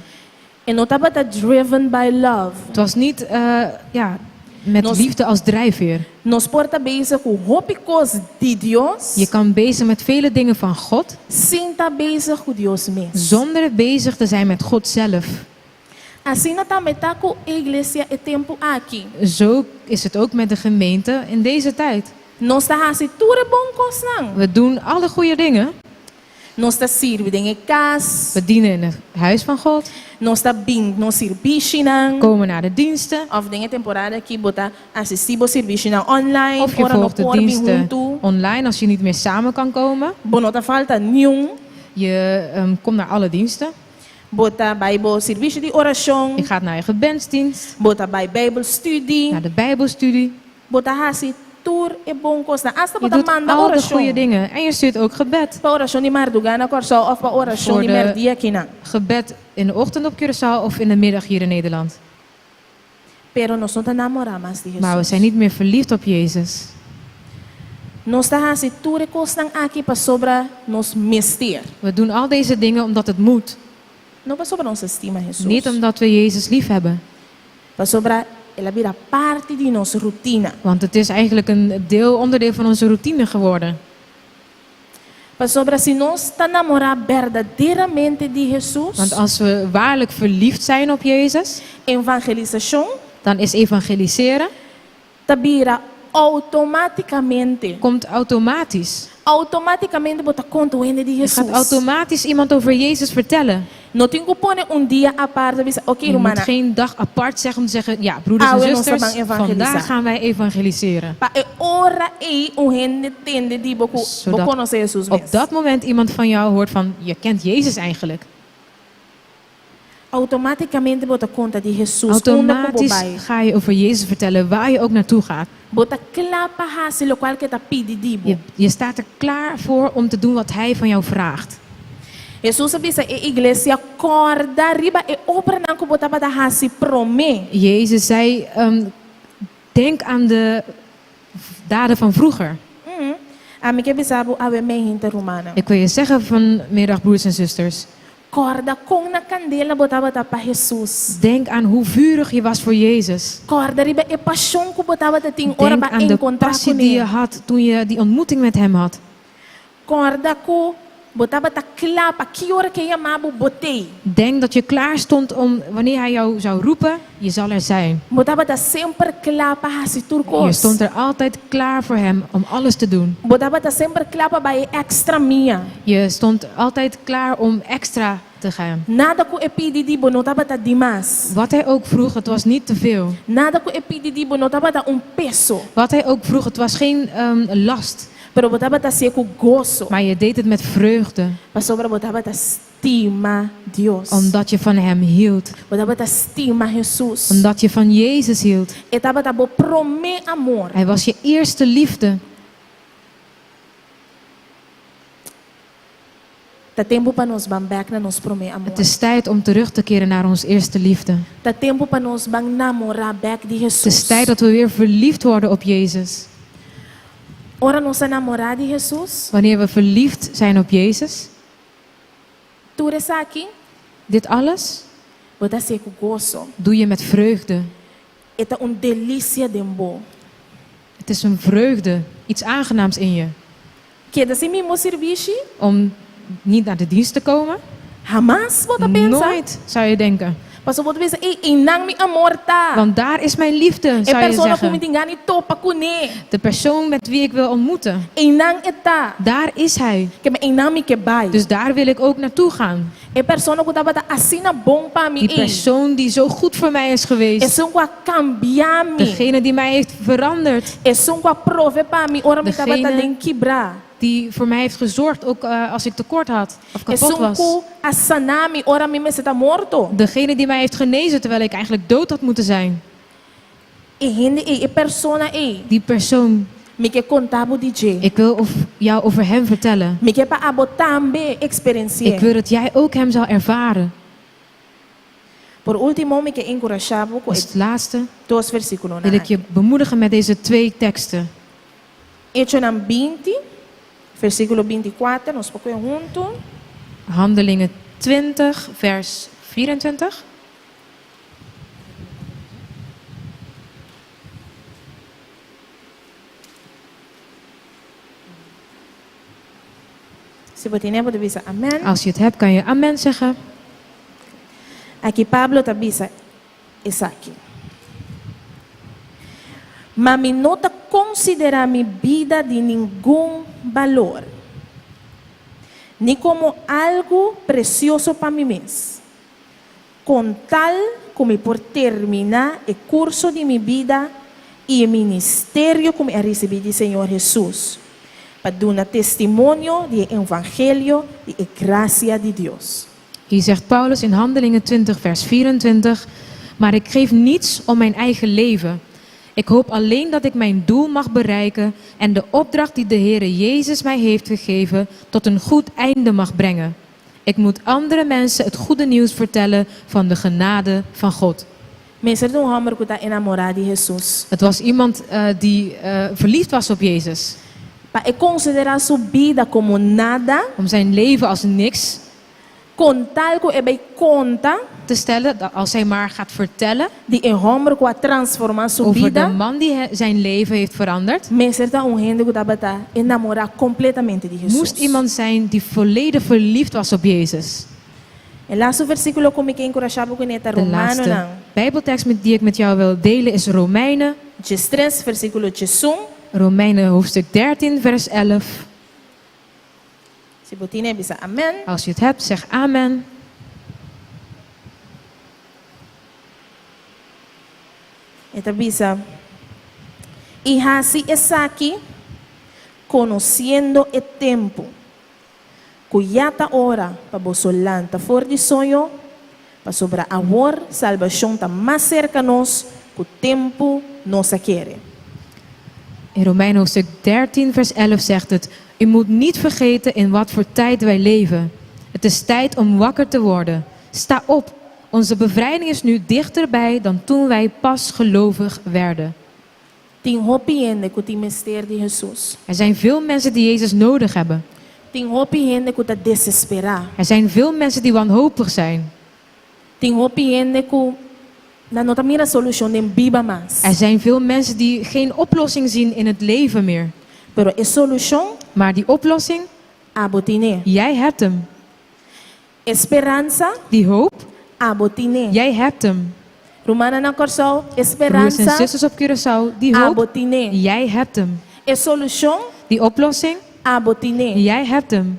E no tabata driven by love. Het was niet eh, ja, met Nos- liefde als drijfveer. Nos por ta bezig ku hopi kos di Dios, Je kan bezig met vele dingen van God, sin ta bezig ku Dios mes. zonder bezig te zijn met God zelf. Asina tambe ta ku e iglesia e tempu aki. Zo is het ook met de gemeente in deze tijd. Nos ta hasi tur e bon kosnan. We doen alle goede dingen. Nos ta sirbi den e kas. We dienen in het huis van God, Nos ta bin nos sirbishinan. komen naar de diensten. Òf den e temporada aki bo ta asistí bo sirbishinan online, Of je ora no volgt de por bin diensten huntu. online als je niet meer samen kan komen. Bo no ta falta niun. Je komt naar alle diensten. Bo ta bai bo sirbishi di orashon. Je gaat naar je gebedsdienst, Bo ta bai Bijbelstudie. naar de Bijbelstudie. Bo ta hasi tur e bon kosnan. Asta Je bo ta doet manda al de orashon. goede dingen. En je stuurt ook gebed. Pa orashon di mardugá na Kòrsou òf pa orashon Voor di de mèrdia akinan. gebed in de ochtend op Curaçao of in de middag hier in Nederland. Pero nos no ta namorá mas di Maar we Hesus. zijn niet meer verliefd op Jezus. Nos ta hasi tur e kosnan aki pasobra nos mester. We doen al deze dingen omdat het moet. No pasobra nos ta stima Hesus. Niet omdat we Jezus lief hebben. Pasobra el a bira parti di nos rutina. Want het is eigenlijk een deel, onderdeel van onze routine geworden. Pasobra si nos ta namorá berdaderamente di Hesus, Want als we waarlijk verliefd zijn op Jezus, evangelisashon dan is evangeliseren ta bira outomátikamente. komt automatisch. Outomátikamente bo ta konta un hende di Je Hesus. gaat automatisch iemand over Jezus vertellen. No tin ku pone un dia apart bisa, oké, Je moet rumana. geen dag apart zeggen om te zeggen, ja, broeders en Awe nos zusters, ta ban evangelisá. vandaag gaan wij evangeliseren. Pa e ora ei un hende tende di bo ku bo Zodat konosé Hesus op mes. dat moment iemand van jou hoort van, je kent Jezus eigenlijk. Outomátikamente bo ta konta di Hesus, unda ku bo Automatisch bai. ga je over Jezus vertellen waar je ook naartoe gaat. Bo ta kla pa hasi lokual ku e ta pidi di bo. Je staat er klaar voor om te doen wat hij van jou vraagt. Hesus a bisa e iglesia kòrda riba e obranan ku bo tabata hasi promé. Jezus zei, denk aan de daden van vroeger. Ami ke bisa bo awe mainta rumannan. Ik wil je zeggen vanmiddag, broers en zusters. Kòrda kon na kandela bo tabata pa Hesus. Denk aan hoe vurig je was voor Jezus. Kòrda riba e pashon ku bo tabata tin ora Denk ba aan de enkontrá passie die je kuné. had toen je die ontmoeting met hem had. Kòrda ku bo tabata kla pa ki ora ku e yama bo bo t'ei. Denk dat je klaar stond om, wanneer hij jou zou roepen, je zal er zijn. Bo tabata semper kla pa hasi tur Je kos. stond er altijd klaar voor hem om alles te doen. Bo tabata semper kla pa bai extra mia. Je stond altijd klaar om extra te gaan. Nada ku e pidi di bo no tabata dimas. Wat hij ook vroeg, het was niet te veel. Nada ku e pidi di bo no tabata un peso. Wat hij ook vroeg, het was geen last. Pero bo tabata hasié ku goso. Maar je deed het met vreugde. Pasobra bo tabata stima Dios. Omdat je van hem hield. Bo tabata stima Hesus. Omdat je van Jezus hield. E tabata bo promé amor. Hij was je eerste liefde. Ta tempu pa nos ban bèk na nos promé amor. Het is tijd om terug te keren naar ons eerste liefde. Ta tempu pa nos ban namorá bèk di Het is Hesus. tijd dat we weer verliefd worden op Jezus. Ora nos ta namorá di Hesus, Wanneer we verliefd zijn op Jezus, tur esaki, dit alles bo ta hasié ku goso. doe je met vreugde. E ta un delisia den bo. Het is een vreugde, iets aangenaams in je. Keda sin bin bo sirbishi? Om niet naar de dienst te komen? Hamas bo ta pensa. Nooit, zou je denken. Paso bo ta bisa, ei, einan mi amor ta. Want daar is mijn liefde, E zou je persona ku mi zeggen. tin gana di topa kuné. De persoon met wie ik wil ontmoeten, Einan e ta. daar is hij. Ke men einan mi ke bai. Dus daar wil ik ook naartoe gaan. E persona ku tabata asina bon pa mi Die ei. persoon die zo goed voor mij is geweest. Esun ku a kambia mi. Degene die mij heeft veranderd. Esun ku a prove pa mi ora mi tabata Degene den kibrá. Die voor mij heeft gezorgd, ook eh, als ik tekort had of kapot Esun was. ku a sana mi ora mi mester ta morto. Degene die mij heeft genezen terwijl ik eigenlijk dood had moeten zijn. E hende ei, e persona ei. Die persoon, Mi ke konta bo di dje. ik wil of jou over hem vertellen. Mi ke pa abo tambe eksperensi'é. Ik wil dat jij ook hem zal ervaren. Por último, mi ke enkurashá bo ku Als e het laatste dos versíkulonan wil ik je bemoedigen met deze twee teksten. Echonan 20, versíkulo 24, nos por kue huntu. Handelingen 20, vers 24. Si bo tin e, bo ta bisa amèn. Als je het hebt, kan je amen zeggen. Aki Pablo ta bisa esaki, Ma mi no ta konsiderá mi bida di ningun balor, ni komo algu presioso pa mi mes, kon tal ku mi por terminá e kurso di mi bida i e ministerio ku mi a risibí di Señor Hesus, pa duna testimonio di e evangelio di e grasia di Dios. Hier zegt Paulus in Handelingen 20, vers 24: Maar ik geef niets om mijn eigen leven. Ik hoop alleen dat ik mijn doel mag bereiken en de opdracht die de Heere Jezus mij heeft gegeven tot een goed einde mag brengen. Ik moet andere mensen het goede nieuws vertellen van de genade van God. Mester ta un hòmber ku ta enamorá di Hesus. Het was iemand eh, die eh, verliefd was op Jezus. Pa e konsiderá su bida komo nada. Om zijn leven als niks Kon tal ku e bai konta. Te stellen, dat als hij maar gaat vertellen. Di e hòmber ku a transformá su Over de bida. man die zijn leven heeft veranderd. Mester ta un hende ku tabata enamorá kompletamente di Hesus. Moest iemand zijn die volledig verliefd was op Jezus. E lastu versíkulo ku mi ke enkurashá bo kuné ta De laatste Romanonan. Bijbeltekst met die ik met jou wil delen is Romeinen. Diestres, versíkulo diesun. Romeinen hoofdstuk 13, vers 11. Si bo tin e, bisa amèn. Als je het hebt, zeg amen. E ta bisa, I hasi esaki konosiendo e tempu, ku ya ta ora pa boso lanta for di soño, pasobra awor salbashon ta mas serka nos ku tempu nos a kere. In Romeinen hoofdstuk 13, vers 11 zegt het: U moet niet vergeten in wat voor tijd wij leven. Het is tijd om wakker te worden. Sta op. Onze bevrijding is nu dichterbij dan toen wij pas gelovig werden. Tin hopi hende ku tin mester di Hesus. Er zijn veel mensen die Jezus nodig hebben. Tin hopi hende ku ta desesperá. Er zijn veel mensen die wanhopig zijn. Tin hopi hende ku nan no ta mira solushon den biba mas. Er zijn veel mensen die geen oplossing zien in het leven meer. Pero e solushon. Maar die oplossing. Abo tin'é. Jij hebt hem. E speransa. Die hoop. Abo tin'é. Jij hebt hem. Rumannan na Kòrsou, e Broers en speransa. zusters op Curaçao, die hoop. Abo tin'é. Jij hebt hem. E solushon. Die oplossing. Abo tin'é. Jij hebt hem.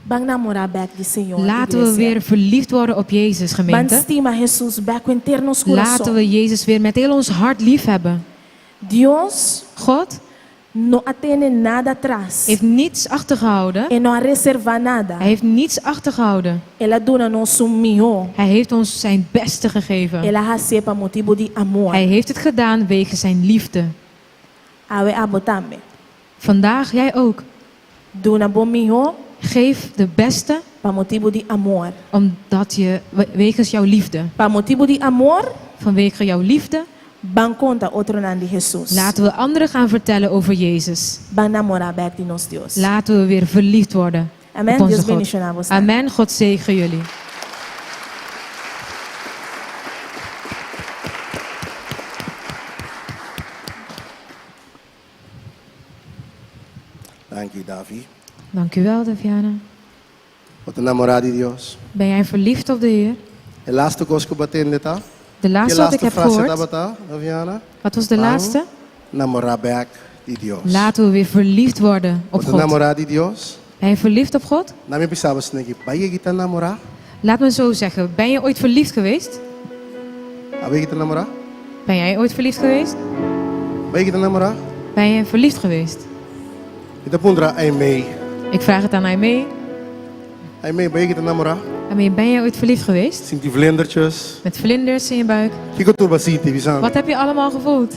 Ban namorá bèk di Señor, Laten we iglesia. weer verliefd worden op Jezus, Ban gemeente. stima Hesus bèk ku henter nos kurason. Laten we Jezus weer met heel ons hart lief hebben. Dios God no a tene nada atras. heeft niets achtergehouden. E no a reservá nada. Hij heeft niets achtergehouden. El a duna nos su mihó. Hij heeft ons zijn beste gegeven. El a hasié pa motibu di amor. Hij heeft het gedaan wegens zijn liefde. Awe abo tambe. Vandaag jij ook. Duna bo mihó. Geef de beste. Pa motibu di amor. Omdat je, wegens jouw liefde. Pa motibu di amor. Vanwege jouw liefde. Ban konta otronan di Hesus. Laten we anderen gaan vertellen over Jezus. Ban namorá bèk di nos Dios. Laten we weer verliefd worden Amen. op onze Dios God. bendishoná boso. Amen. God zegen jullie. Danki, Davi. Dank u wel, Daviana. Bo ta namorá di Dios. Ben jij verliefd op de Heer? E laatste kos ku bo a tende ta? De laatste wat ik heb frase gehoord. tabata, Daviana? Wat was de Ban laatste? Namorá bèk di Dios. Laten we weer verliefd worden op Bo ta God. namorá di Dios? Ben je verliefd op God? Laga mi bisa bo asin'aki, b'a yega ta namorá? Laat me zo zeggen, ben je ooit verliefd geweest? Abo a yega ta namorá? Ben jij ooit verliefd geweest? B'a yega ta namorá? Ben je verliefd geweest? Mi ta puntra Aimee. Ik vraag het aan Aimee. Aimee, bo a yega ta namorá? Aimee, ben je ooit verliefd geweest? Sinti vlindertjes. Met vlinders in je buik. Kiko tur bo a sinti, bisa mi? Wat heb je allemaal gevoeld?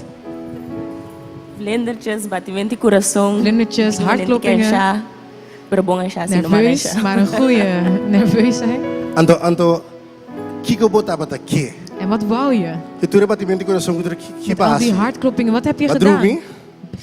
Vlindertjes, batimento di kurason. Vlindertjes, hartkloppingen. Pero bon anshá, si no mal Nerveus, anshá. maar een goede nerveus zijn. Anto, anto, kiko bo tabata ke? En wat wou je? Ku tur e batimento di kurason ku tur ki Met al die basi? hartkloppingen, wat heb je Ba gedaan? drumi?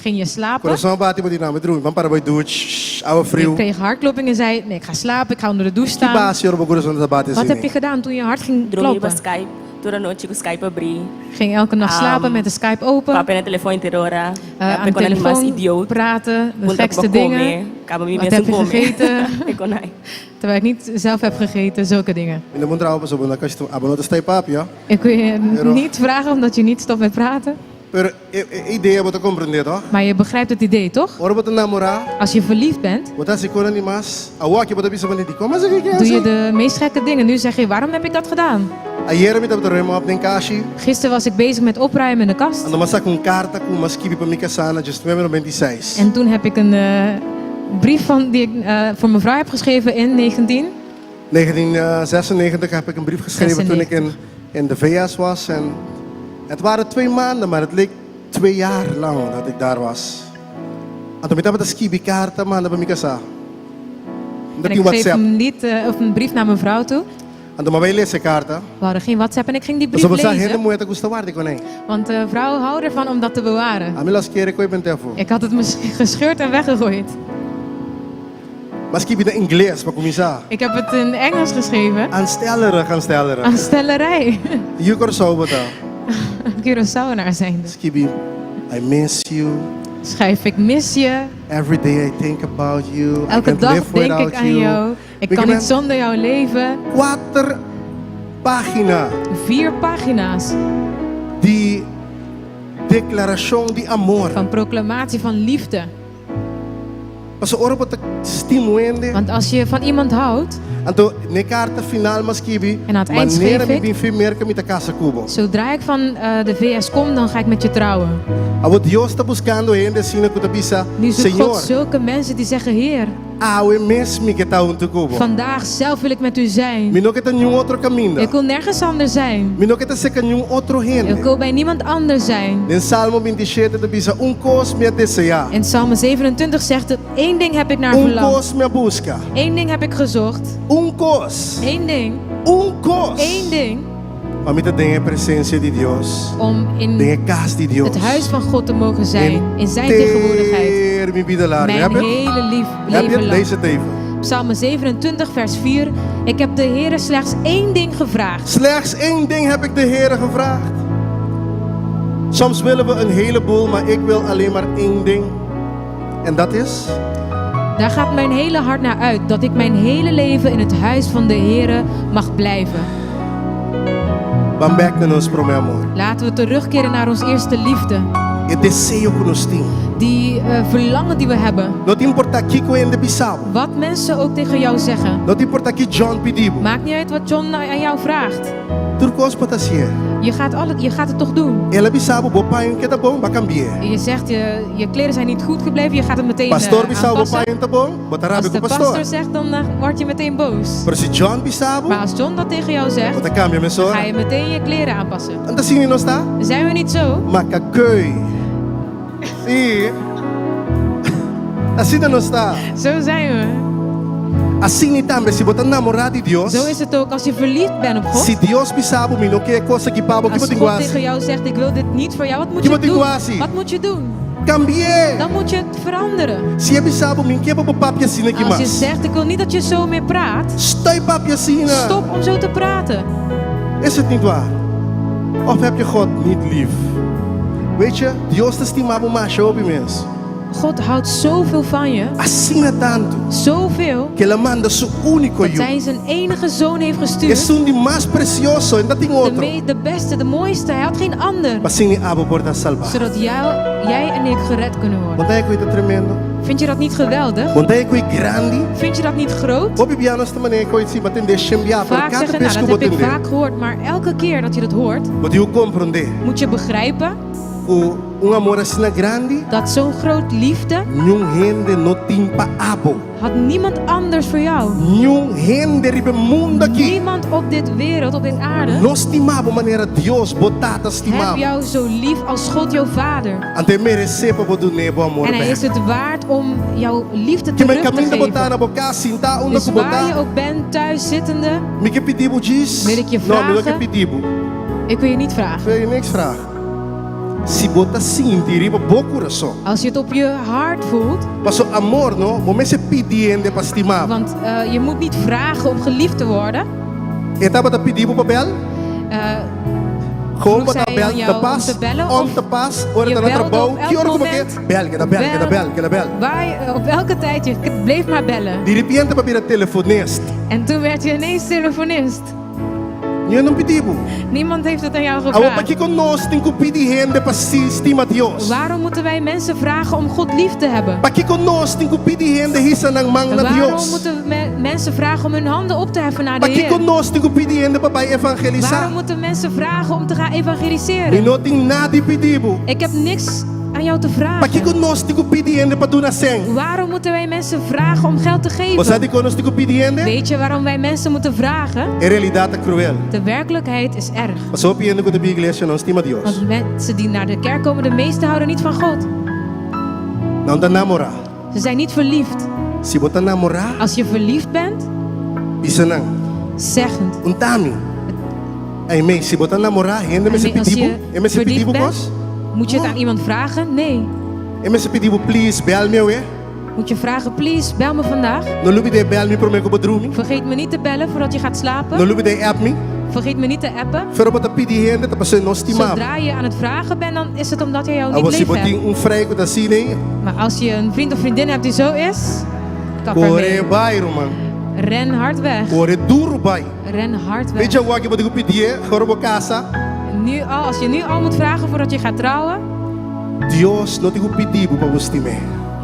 Ging je slapen? Kurason a bati, bo di no, mi drumi, ban para bai duch, shh, awa Je friu. kreeg hartkloppingen en zei, nee, ik ga slapen, ik ga onder de douche Ki staan. basi ora bo kurason ta bati Wat heb je asina? gedaan toen je hart ging Drumi riba kloppen? Skype, tur anochi ku Skype abrí. Ging elke nacht slapen met de Skype open. Papia na telefon henter ora. Eh, aan Papia de ku nan di mas telefoon idioot. praten, de Punta ku gekste bo kome, dingen. kaba mi Wat mes heb je kome. gegeten? E konai. Terwijl ik niet zelf heb gegeten, zulke dingen. Mi no puntra bo pasobra bo no a abo no ta sta papia. Ik wil je Pero- niet vragen omdat je niet stopt met praten. Pero e e idea bo ta komprendé, toch? Maar je begrijpt het idee, toch? Ora bo ta namorá, Als je verliefd bent, bo ta hasi kosnan di mas. Awor aki bo ta bisa manera di kon mas aki doe je de meest gekke dingen. Nu zeg je, waarom heb ik dat gedaan? Ayera mi tabata ruim op den kashi. Gisteren was ik bezig met opruimen in de kast. Anto m'a saka un karta ku m'a skibi pa mi kasá na 1996. En toen heb ik een eh, brief van, die ik eh, voor mijn vrouw heb geschreven in 19. 1996 heb ik een brief geschreven toen ik in, in de VS was. En het waren twee maanden, maar het leek twee jaar lang dat ik daar was. Anto mi tabata skibi karta manda pa mi kasá. En ik schreef een, lied, eh, of een brief naar mijn vrouw toe. Anto m'a bai lesa e karta. We hadden geen WhatsApp en ik ging die brief Pasobra sa hende lezen. muhé ta gusta warda konei. Want de vrouwen houden ervan om dat te bewaren. Ami lo a sker e koi bent'é afó. Ik had het misschien gescheurd en weggegooid. M'a skibi na ingles pa kuminsá. Ik heb het in Engels geschreven. Aanstellerig, aanstellerig. Aanstellerij. Yu Kòrsou bo ta. Curaçaoenaar zijnde. Skibi, I miss you. Schrijf ik mis je. Every day I think about you. I Elke can't dag live denk without ik aan you. jou. Ik Weet kan je, niet zonder jou leven. Kuater pagina Vier pagina's di deklarashon di amor. van proclamatie van liefde. Paso ora bo ta stima un hende. Want als je van iemand houdt. Anto n'e karta final m'a skibi. En aan het eind Manera schreef mi ik. bin fi Merka mi ta kasa ku bo. Zodra ik van eh, de VS kom, dan ga ik met je trouwen. Awor Dios ta buskando hende asina ku ta bisa, Nu zoekt Señor, God zulke mensen die zeggen, Heer, awe mes mi ke ta huntu ku bo. vandaag zelf wil ik met u zijn. Mi no ke ta niun otro kaminda. Ik wil nergens anders zijn. Mi no ke ta serka niun otro hende. Ik wil bij niemand anders zijn. Den Salmo 27 ta bisa, Un kos mi a deseá. In Psalm 27 zegt het, één ding heb ik naar Un verlangd. kos mi a buska. Eén ding heb ik gezocht. Un kos. Eén ding. Un kos. Eén ding. Pa mi ta den e presensia di Dios. Om in Den e kas di Dios. het huis van God te mogen zijn. In zijn tegenwoordigheid. Henter mi bida largu. Mijn Heb je het? hele lief, Heb je leven het? lang. Lees het even. Psalm 27, vers 4. Ik heb de Heere slechts één ding gevraagd. Slechts één ding heb ik de Heere gevraagd. Soms willen we een heleboel, maar ik wil alleen maar één ding. En dat is? Daar gaat mijn hele hart naar uit, dat ik mijn hele leven in het huis van de Heere mag blijven. Ban bèk na nos promé amor. Laten we terugkeren naar ons eerste liefde. E deseo ku nos tin. Die eh, verlangen die we hebben. No ta importá kiko hende bisa bo. Wat mensen ook tegen jou zeggen. No ta importá ki John pidi bo. Maakt niet uit wat John aan jou vraagt. Tur kos bo ta hasié. Je gaat, alle, je gaat het toch doen. El a bisa bo bo paña no keda bon, b'a kambi'é. Je zegt, je, je kleren zijn niet goed gebleven, je gaat het meteen eh, Pastor bisa bo aanpassen. paña no ta bon, bo ta Als rabia de ku pastor. pastor zegt, dan eh, word je meteen boos. Pero si John bisa bo, Maar als John dat tegen jou zegt, bo ta kambia mesora. ga je meteen je kleren aanpassen. N ta asina nos ta? Zijn we niet zo? Makakui. Si. Asina nos ta. Zo zijn we. Asina tambe, si bo ta namorá di Dios. Zo is het ook als je verliefd bent op God. Si Dios bisa bo mi no ke e kos aki pa bo, Als kiko tin God ku hasi? tegen jou zegt, ik wil dit niet voor jou, wat moet Kiko je tin doen? ku hasi? Wat moet je doen? Kambi'é. Dan moet je het veranderen. Si e bisa bo mi n ke pa bo papia asina aki Als je mas. zegt, ik wil niet dat je zo meer praat. Stòp papia asina. Stop om zo te praten. Is het niet waar? Of heb je God niet lief? Weet je, Dios ta stima bo masha hopi mes. God houdt zoveel van je. Asina tantu. Zoveel. Ku el a manda su úniko Dat yu. hij zijn enige zoon heeft gestuurd. Esun di mas presioso, e n' tabatin De, otro. me- de beste, de mooiste. Hij had geen ander. Pa asina abo por ta salbá. Zodat jou, jij en ik gered kunnen worden. Bo n' ta haña ku ta tremendo. Vind je dat niet geweldig? Bo n' ta haña ku ta grandi. Vind je dat niet groot? Hopi bia nos ta manera ku si bo a tende shen bia, pero Vaak kada zeggen, bes nou ku dat heb bo ik tende. vaak gehoord. Maar elke keer dat je dat hoort, Bo tin ku komprondé moet je begrijpen ku Un amor asina grandi. Dat zo'n groot liefde. Niun hende no tin pa abo. Had niemand anders voor jou. Niun hende riba e mundu aki. Niemand op dit wereld, op dit aarde. No stima bo manera Dios, bo Tata, stima Heb bo. jou zo lief als God jouw vader. Anto e meresé pa bo dun'é bo amor En hij bèk. is het waard om jouw liefde Ke men terug te kaminda bo ta geven. na bo kas, sintá unda Dus ku bo waar je ta. ook bent, thuis zittende. Mi ke pidi bo djis. Wil ik je No, mi no ke vragen? pidi bo. Ik wil je niet vragen. Mi wil je niks vragen. Si bo ta sinti riba bo kurason. Als je het op je hart voelt. Paso amor no, bo mester pidi hende pa stima bo. Want eh, je moet niet vragen om geliefd te worden. E tabata pidi bo pa bel? Eh, Gewoon vroeg pa ta zij bel aan te jou om pas, te bellen om of te pas, ora je ta na belde trabou, op elk ki ora ku bo ke, moment. bel, keda bel, keda bel, keda bel. Waar je, op elke tijd, je bleef maar bellen. Di ripiente pa bira telefonist. En toen werd je ineens telefonist. Niun no pidi bo. Niemand heeft het aan jou Awor gevraagd. pakiko nos tin ku pidi hende pa si stima Dios? Waarom moeten wij mensen vragen om God lief te hebben? Pakiko nos tin ku pidi hende hisa nan man na Waarom Dios? moeten we mensen vragen om hun handen op te heffen naar de Pakiko Heer? nos tin ku pidi hende pa bai evangelisá? Waarom moeten mensen vragen om te gaan evangeliseren? Mi no tin nada di pidi bo. Ik heb niks aan jou te Pakiko vragen. nos tin ku pidi hende pa duna sèn? Waarom moeten wij mensen vragen om geld te Bo sa geven? dikon nos tin ku pidi hende? Weet je waarom wij mensen moeten vragen? E realidat ta kruel. De werkelijkheid is erg. Pasobra hopi hende ku ta bin iglesia no stima Dios. Want mensen die naar de kerk komen, de meesten houden niet van God. Nan ta namorá. Ze zijn niet verliefd. Si bo ta namorá, Als je verliefd bent, bisa nan. zeg het. Un ta mi. Amen. Si bo ta namorá, hende mester Als pidi bo, je e mester pidi verliefd bo bent, kos? moet je het aan iemand vragen? Nee. E mester pidi bo please bel mi awe? Moet je vragen, please, bel me vandaag. No lubidé bel mi promé ku bo drumi. Vergeet me niet te bellen voordat je gaat slapen. No lubidé app mi. Vergeet me niet te appen. Pero bo ta pidi hende ta pasobra e no stima bo. Zodra je aan het vragen bent, dan is het omdat hij jou niet Awor si lief bo hebt. tin un frei ku ta asina ei. Maar als je een vriend of vriendin hebt die zo is, kap Kore ermee. bai ruman. Ren hard weg. Kore duru bai. Ren hard weg. Weet je wak bo tin ku pidié, ora bo kasa. Nu al, als je nu al moet vragen voordat je gaat trouwen. Dios no tin ku pidi bo pa bo stim'é.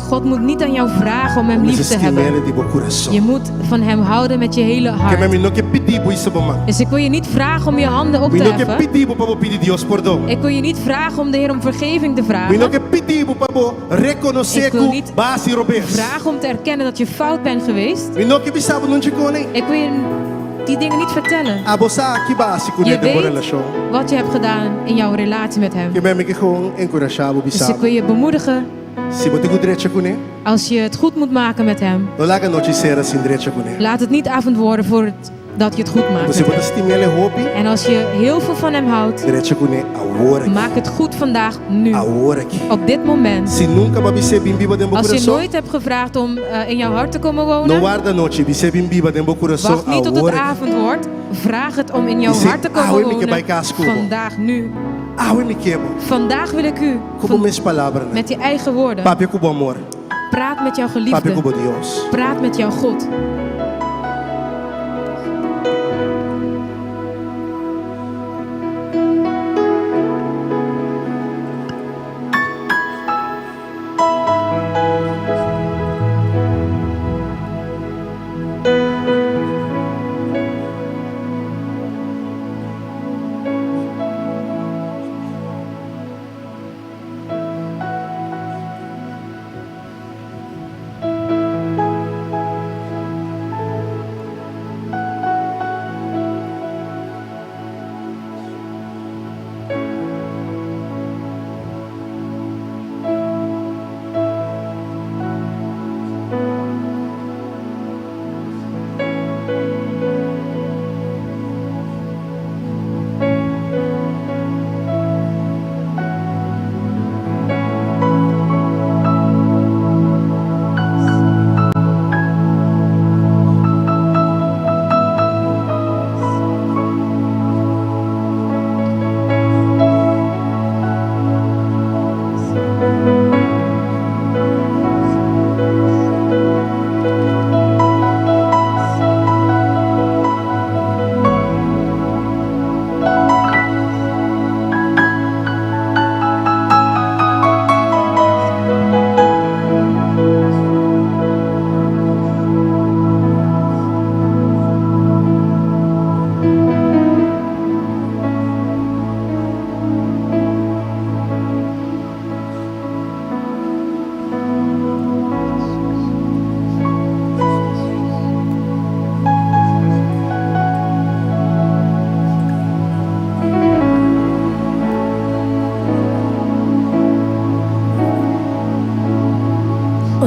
God moet niet aan jou vragen om hem Bo lief mester te hebben. stim'é di bo kurason. Je moet van hem houden met je hele Ke men hart. mi no ke pidi bo hisa bo man. Dus ik wil je niet vragen om je handen op Mi te no ke heffen. pidi bo pa bo pidi Dios pordon. Ik wil je niet vragen om de Heer om vergeving te Mi no vragen. ke pidi bo pa bo rekonosé Ik wil ku niet b'a hasi robes. Vragen om te erkennen dat je fout bent geweest. Mi no ke bisa bo nunchi kos ei. Ik wil je die dingen niet vertellen. Abo sa ki b'a hasi kuné Je den bo weet relashon. wat je hebt gedaan in jouw relatie met hem. Ke men mi ke gewoon enkurashá bo Dus bisa ik wil je bemoedigen Si bo tin ku drecha kuné. als je het goed moet maken met hem. No laga nochi sera sin drecha kuné. Laat het niet avond worden voordat je het goed maakt. Si met bo ta hem. stim'é hopi. En als je heel veel van hem houdt, Drecha kuné awor aki. maak het goed vandaag, nu. Awor aki. Op dit moment. Si nunka b'a bis'é bin biba den bo Als je kurason. nooit hebt gevraagd om eh, in jouw hart te komen No wonen, warda nochi, bis'é bin biba den bo kurason wacht niet tot het awor aki. avond wordt. Vraag het om in jouw Bis'é, hart te komen awe mi ke wonen. bai kas ku bo. Vandaag, nu. Awe mi ke bo. Vandaag wil ik u. Ku bo mes palabranan. Met je eigen woorden. Papia ku bo amor. Praat met jouw Papia ku geliefde. bo Dios. Praat met jouw God.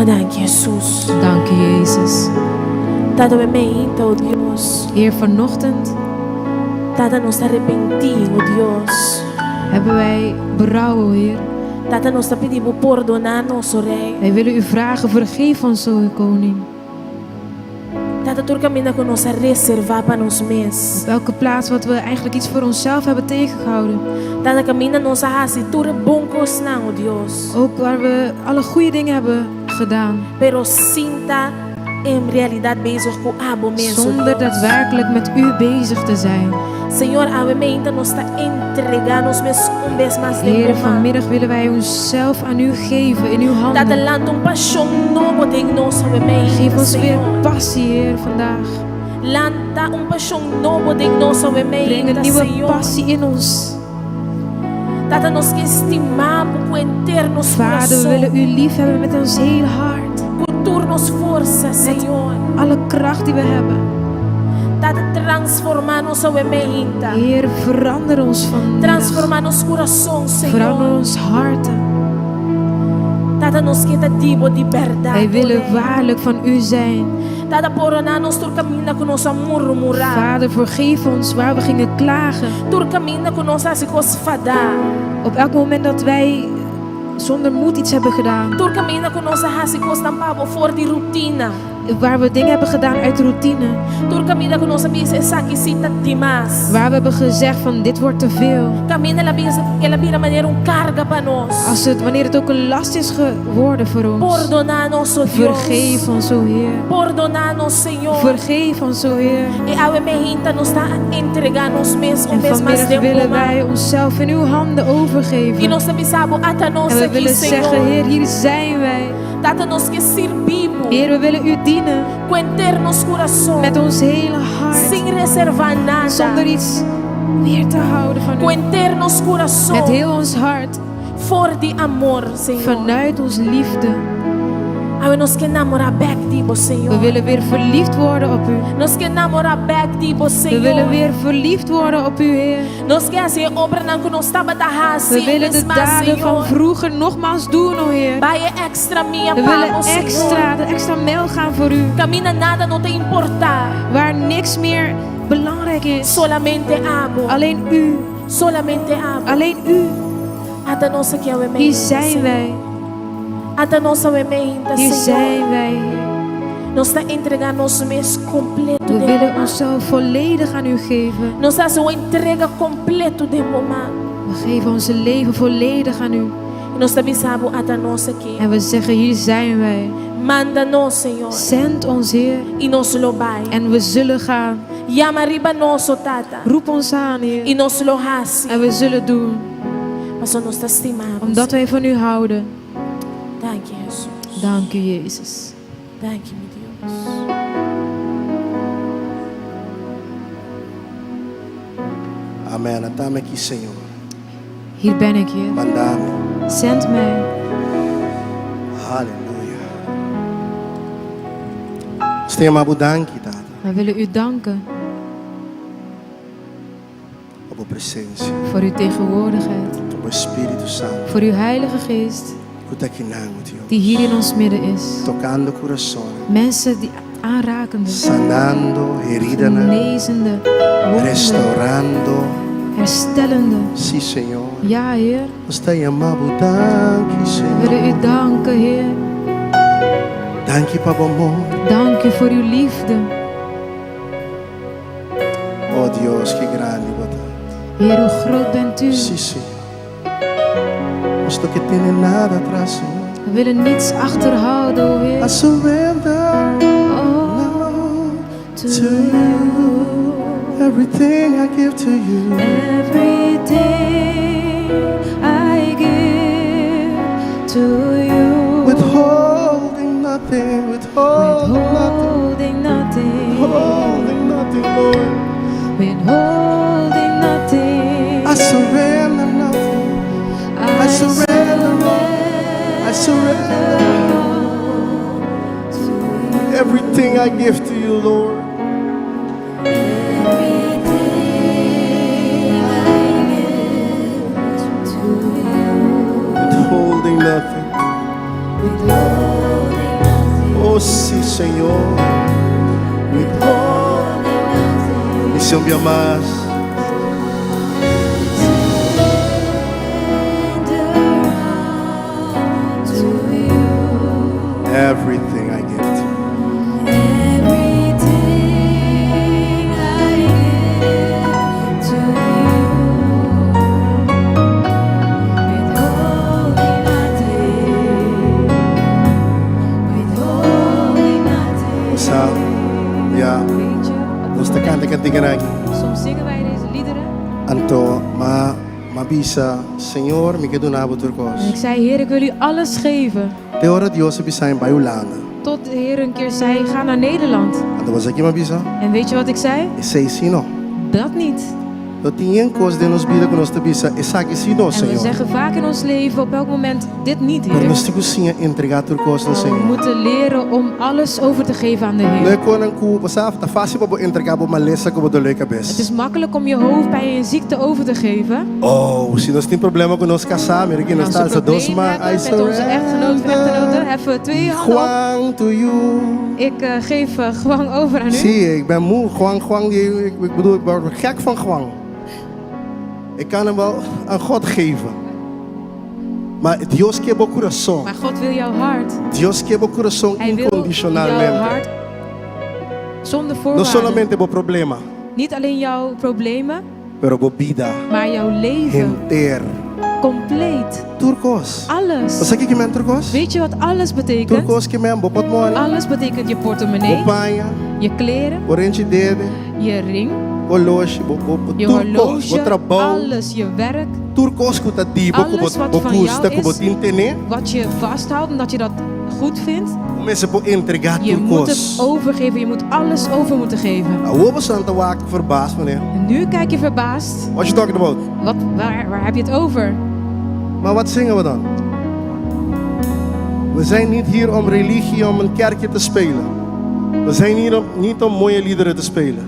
Danki Hesus. Dank u, Jezus. Tata awe meinta, o Dios. Heer, vanochtend Tata nos ta arepentí, o Dios. hebben wij berouw, o Heer. Tata nos ta pidi bo pordoná nos, o Rei. Wij willen u vragen, vergeef ons, o Koning. Tata tur kaminda ku nos a reservá pa nos mes. Op elke plaats wat we eigenlijk iets voor onszelf hebben tegengehouden. Tata kaminda nos a hasi tur e bon kosnan, o Dios. Ook waar we alle goede dingen hebben gedaan. Pero sin ta en realidat bezig ku abo mes, o Zonder Dios. daadwerkelijk met u bezig te zijn. Señor, awe meinta nos ta entregá nos mes un bes mas den Heer, bo man. vanmiddag willen wij onszelf aan u geven, in uw Tata handen. lanta un pashon nobo den nos awe meinta, Geef ons weer Señor. passie, Heer, vandaag. Lanta un pashon nobo den nos awe Breng een meinta, nieuwe Señor. passie in ons. Tata nos ke stima bo ku henter nos Vader, we kurason, willen u lief hebben met ons hele hart. ku tur nos forsa, Señor. Alle kracht die we hebben. Tata transformá nos awe meinta. Heer, verander ons vanmiddag. Transformá nos kurason, Verander Señor. ons harten. Tata nos ke ta di bo di bèrdat. Wij willen o Rei. waarlijk van u zijn. Tata pordoná nos tur kaminda ku nos a murmurá. Vader, vergeef ons waar we gingen klagen. Tur kaminda ku nos a hasi kos fadá. Op elk moment dat wij zonder moed iets hebben gedaan. Tur kaminda ku nos a hasi kosnan pa bo for di rutina. Waar we dingen hebben gedaan uit routine. Tur kaminda ku nos a bisa esaki si ta demas. Waar we hebben gezegd van dit wordt te veel. Kaminda el a bisa el a bira manera un karga pa nos. Als het, wanneer het ook een last is geworden voor ons. Pordoná nos, o Dios. Vergeef ons, o Heer. Pordoná nos, Señor. Vergeef ons, o Heer. I awe meinta nos ta entregá nos mes un En bes mas vanmiddag den willen bo man. wij onszelf in uw handen I overgeven. nos ta bisa bo ata nos En we aki, willen zeggen, Señor. Heer, hier zijn wij. Tata nos ke sirbi bo. Heer, we willen u dienen Ku henter nos kurason. met ons hele hart. Sin reservá nada. Zonder iets weer te houden van Ku u. henter nos kurason. Met heel ons hart. For di amor, Señor. Vanuit ons liefde. Awe nos ke namorá bèk di bo, We Señor. willen weer verliefd worden op u. Nos ke namorá bèk di bo, We Señor. willen weer verliefd worden op u, Heer. Nos ke hasi e obranan ku nos tabata hasi. We willen de un bes mas, daden van Señor. vroeger nogmaals doen, o Heer. Bai e extra mia We pa willen bo, Señor. extra, de extra mijl gaan voor u. Kaminda nada no ta importá. Waar niks meer belangrijk is. Solamente abo. Alleen u. Solamente abo. Alleen u. Ata nos aki awe Hier zijn wij. Ata nos awe meinta, Hier Señor. zijn wij, Heer. Nos ta entregá nos mes kompleto We den willen bo man. onszelf volledig aan u geven. Nos ta hasi un entrega kompleto den bo man. We geven ons leven volledig aan u. I nos ta bisa bo ata nos aki. En we zeggen, hier zijn wij. Manda nos, Señor. Zend ons, Heer. I nos lo bai. En we zullen gaan. Yama riba nos, o Tata. Roep ons aan, Heer. I nos lo hasi. En we zullen doen. Paso nos ta stima bo. Omdat wij van u houden. Danki, Hesus. Dank u, Jezus. Danki, mi Dios. Amèn. Ata mi aki, Señor. Hier ben ik, Heer. Manda mi. Zend mij. Aleluya. Nos ta yama bo danki, Tata, Wij willen u danken pa bo presensia, voor uw tegenwoordigheid. pa bo Spiritu Santu, Voor uw Heilige Geest ku ta akinan, Dios. die hier in ons midden is. Tokando kurason, Mensen die aanrakende, sanando heridanan, genezende, wonden, restaurando. herstellende. Sí, Señor. Ja, Heer. Nos ta yama bo danki, We Señor. willen u danken, Heer. Danki pa bo amor. Dank u voor uw liefde. Oh Dios, ki grandi bo ta. Heer, hoe groot bent u? Sí, Señor. Nos no ke tene nada atras, Señor. We willen niets achterhouden, o Heer. I surrender Oh, now to to you. Everything I give to you. Everything I give to you. Withholding nothing, withholding nothing, Withholding nothing. withholding nothing, Lord. Withholding nothing. I surrender nothing. I surrender all. I surrender everything I give to you, Lord. Withholding nothing. Bisa un bia mas. Everything I give to you. Everything I give to you. Withholding nothing, withholding nothing. Sa, ja, Weet je, nos ta kanta kantikanan aki. soms zingen wij deze liederen. Anto, m'a, m'a bisa, Señor, mi ke duna bo tur En kos. ik zei, Heer, ik wil u alles geven. Te ora Dios a bisa mi bai Hulanda. Tot de Heer een keer zei, ga naar Nederland. Anto bo sa ki m'a bisa? En weet je wat ik zei? Esei sí no. Dat niet. Nos tin yen kos den nos bida ku nos ta bisa, esaki sí no, En we Señor. zeggen vaak in ons leven op elk moment, dit niet, Pero Heer. nos tin ku siña entregá tur kos na We Señor. moeten leren om alles over te geven aan de No Heer. e konan ku bo sa, ta fásil pa bo entregá bo malesa ku bo doló di Het kabes. is makkelijk om je hoofdpijn en je ziekte over te geven. Oh, si nos tin problema ku nos kasá, mira ki En nos als ta we alsa dos problemen man, hebben I met onze echtgenoot of echtgenote, surrender. heffen we twee handen op. Juan to you. Ik geef Juan over aan u. Zie, ik ben moe. Juan, Juan, die, ik bedoel, ik word gek van Juan. Ik kan hem wel aan God geven. Maar Dios ke bo kurason. Maar God wil jouw hart. Dios ke bo kurason Hij wil jouw incondicionalmente. hart zonder No voorwaarden. solamente bo problema, Niet alleen jouw problemen, pero bo bida maar jouw leven. henter. Compleet. Tur kos. Alles. Bo sa kiko ke men tur kos? Weet je wat alles betekent? Tur kos ke men bo pòtmòni, Alles betekent je bo portemonnee, paña, je kleren, bo renchi dede, je ring, bo oloshi, bo, bo, bo je tur kos, bo horloge, trabou. alles, je werk, Tur kos ku ta di bo, ku bo, Alles wat bo van gusta, jou ku bo is. tin tene. wat je vasthoudt omdat je dat goed vindt. Bo mester por entregá Je tur moet kos. het overgeven, je moet alles over moeten geven. Awor bo ta wak verbaasd, meneer. En nu kijk je verbaasd. What you talking about? Wat, waar heb je het over? Maar wat zingen we dan? We zijn niet hier om religie, om een kerkje te spelen. We zijn hier om, niet om mooie liederen te spelen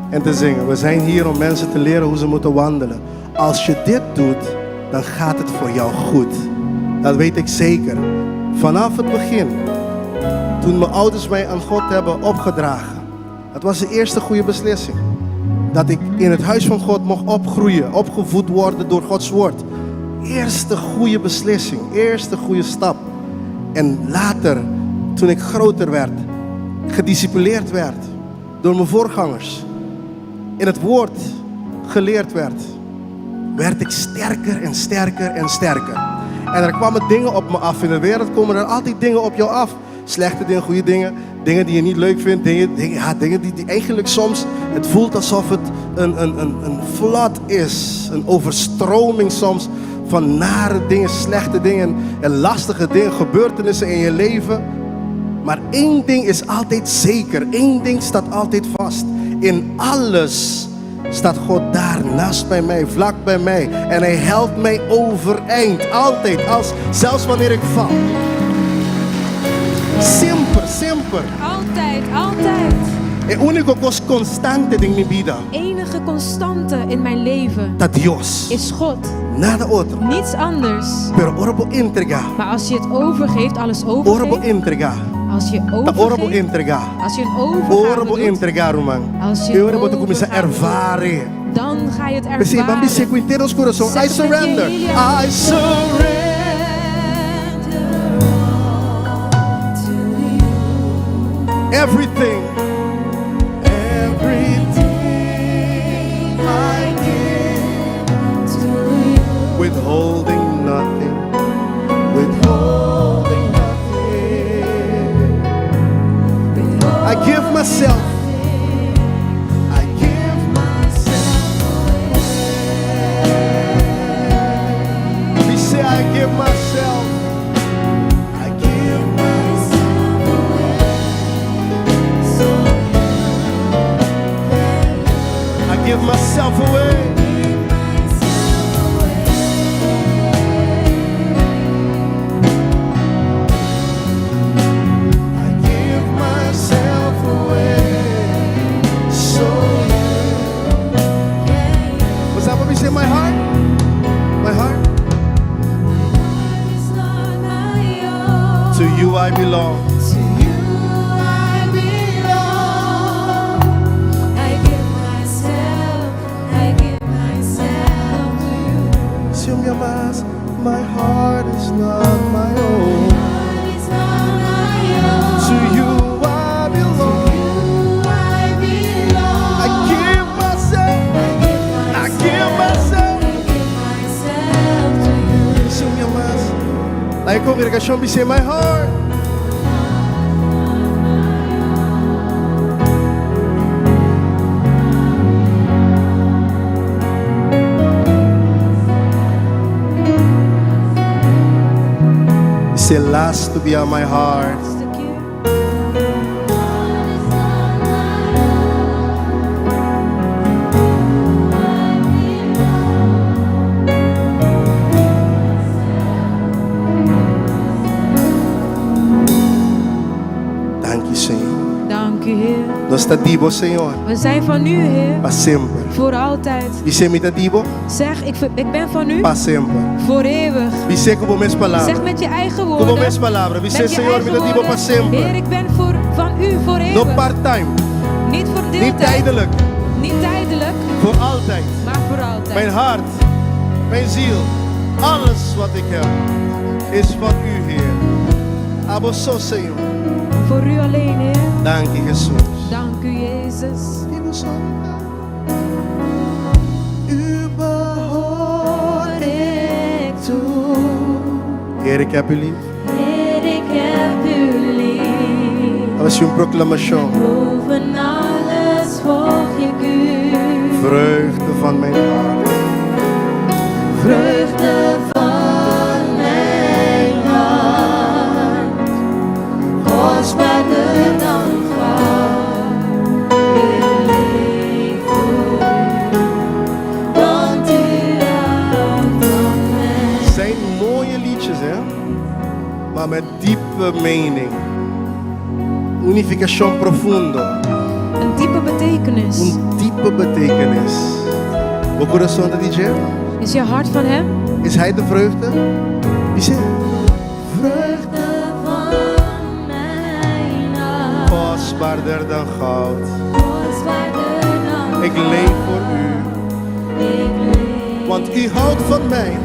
en te zingen. We zijn hier om mensen te leren hoe ze moeten wandelen. Als je dit doet, dan gaat het voor jou goed. Dat weet ik zeker. Vanaf het begin, toen mijn ouders mij aan God hebben opgedragen, dat was de eerste goede beslissing. Dat ik in het huis van God mocht opgroeien, opgevoed worden door Gods woord. Eerste goede beslissing, eerste goede stap. En later, toen ik groter werd, gedisciplineerd werd door mijn voorgangers, in het woord geleerd werd, werd ik sterker en sterker en sterker. En er kwamen dingen op me af. In de wereld komen er altijd dingen op jou af. Slechte dingen, goede dingen, dingen die je niet leuk vindt, dingen, dingen, ja, dingen die, die eigenlijk soms, het voelt alsof het een flood is, een overstroming soms van nare dingen, slechte dingen en lastige dingen, gebeurtenissen in je leven. Maar één ding is altijd zeker, één ding staat altijd vast. In alles staat God daar naast bij mij, vlak bij mij. En hij helpt mij overeind, altijd, als, zelfs wanneer ik val. Semper, semper. Altijd, altijd. E úniko kos konstante den mi bida Enige constante in mijn leven ta Dios. is God. Nada otro. Niets anders. Pero ora bo entregá. Maar als je het overgeeft, alles Ora bo overgeeft. entregá. Als je Ta ora bo overgeeft, entregá. als je een Ora overgave bo doet, entregá, ruman. Als je E ora bo ta kuminsá overgave doet, ervaren. dan ga je het P'esei, ban bis'é ervaren. ku henter nos kurason. Zeg I het met je surrender. hele hart. I surrender. Everything. Everything I give To you. Withholding nothing. Withholding nothing. I give myself. I give myself away. We say, I give myself. I give myself away. I give myself away. I give myself away. So What's that what we say? My heart? My heart? It's not my own. To you I belong. To you I belong. I give myself mas, my heart is not my own. To you I belong. I give myself, I give myself. Sing mas. Laga kongregashon bisa my heart. Say last to be on my heart. Laatste keer. Dank u, Señor. Dank u, Heer. Nos ta di bo, Señor. We zijn van u, Heer. Pa semper. Voor altijd. Bisa mi ta di bo? Zeg, ik ben van u. Pa semper. Voor eeuwig. Bis'é ku bo mes palabra. Zeg met je eigen Ku bo woorden. mes palabra. Bis'é, Met je Señor, eigen mi ta di bo pa woorden. semper. Heer, ik ben van u voor No eeuwig. part-time. Niet voor Niet deeltijd. tijdelijk. Niet tijdelijk, Voor altijd. maar voor altijd. Mijn hart, mijn ziel, alles wat ik heb, is van u, Heer. Abo so, Señor. Voor u alleen, Heer. Dank u, Jesús. Dank u, Jezus. U behoor ik toe. Heer, ik heb u lief. Heer, ik heb u lief. Dat was een proclamatie. Boven alles volg ik u. Vreugde van mijn hart. Vreugde van mijn hart. Kostbaarder dan goud. Ik leef voor u, want u houdt van mij. Zijn mooie liedjes, hè? Maar met diepe mening. Unificatie profundo. Een diepe betekenis. Een diepe betekenis. Bo kurason ta di dje? Is je hart van hem? Is hij de vreugde? Wie zegt? Vreugde van mijn hart. Kostbaarder dan goud. Kostbaarder dan Ik leef voor u. Ik leef, Want u houdt van mij.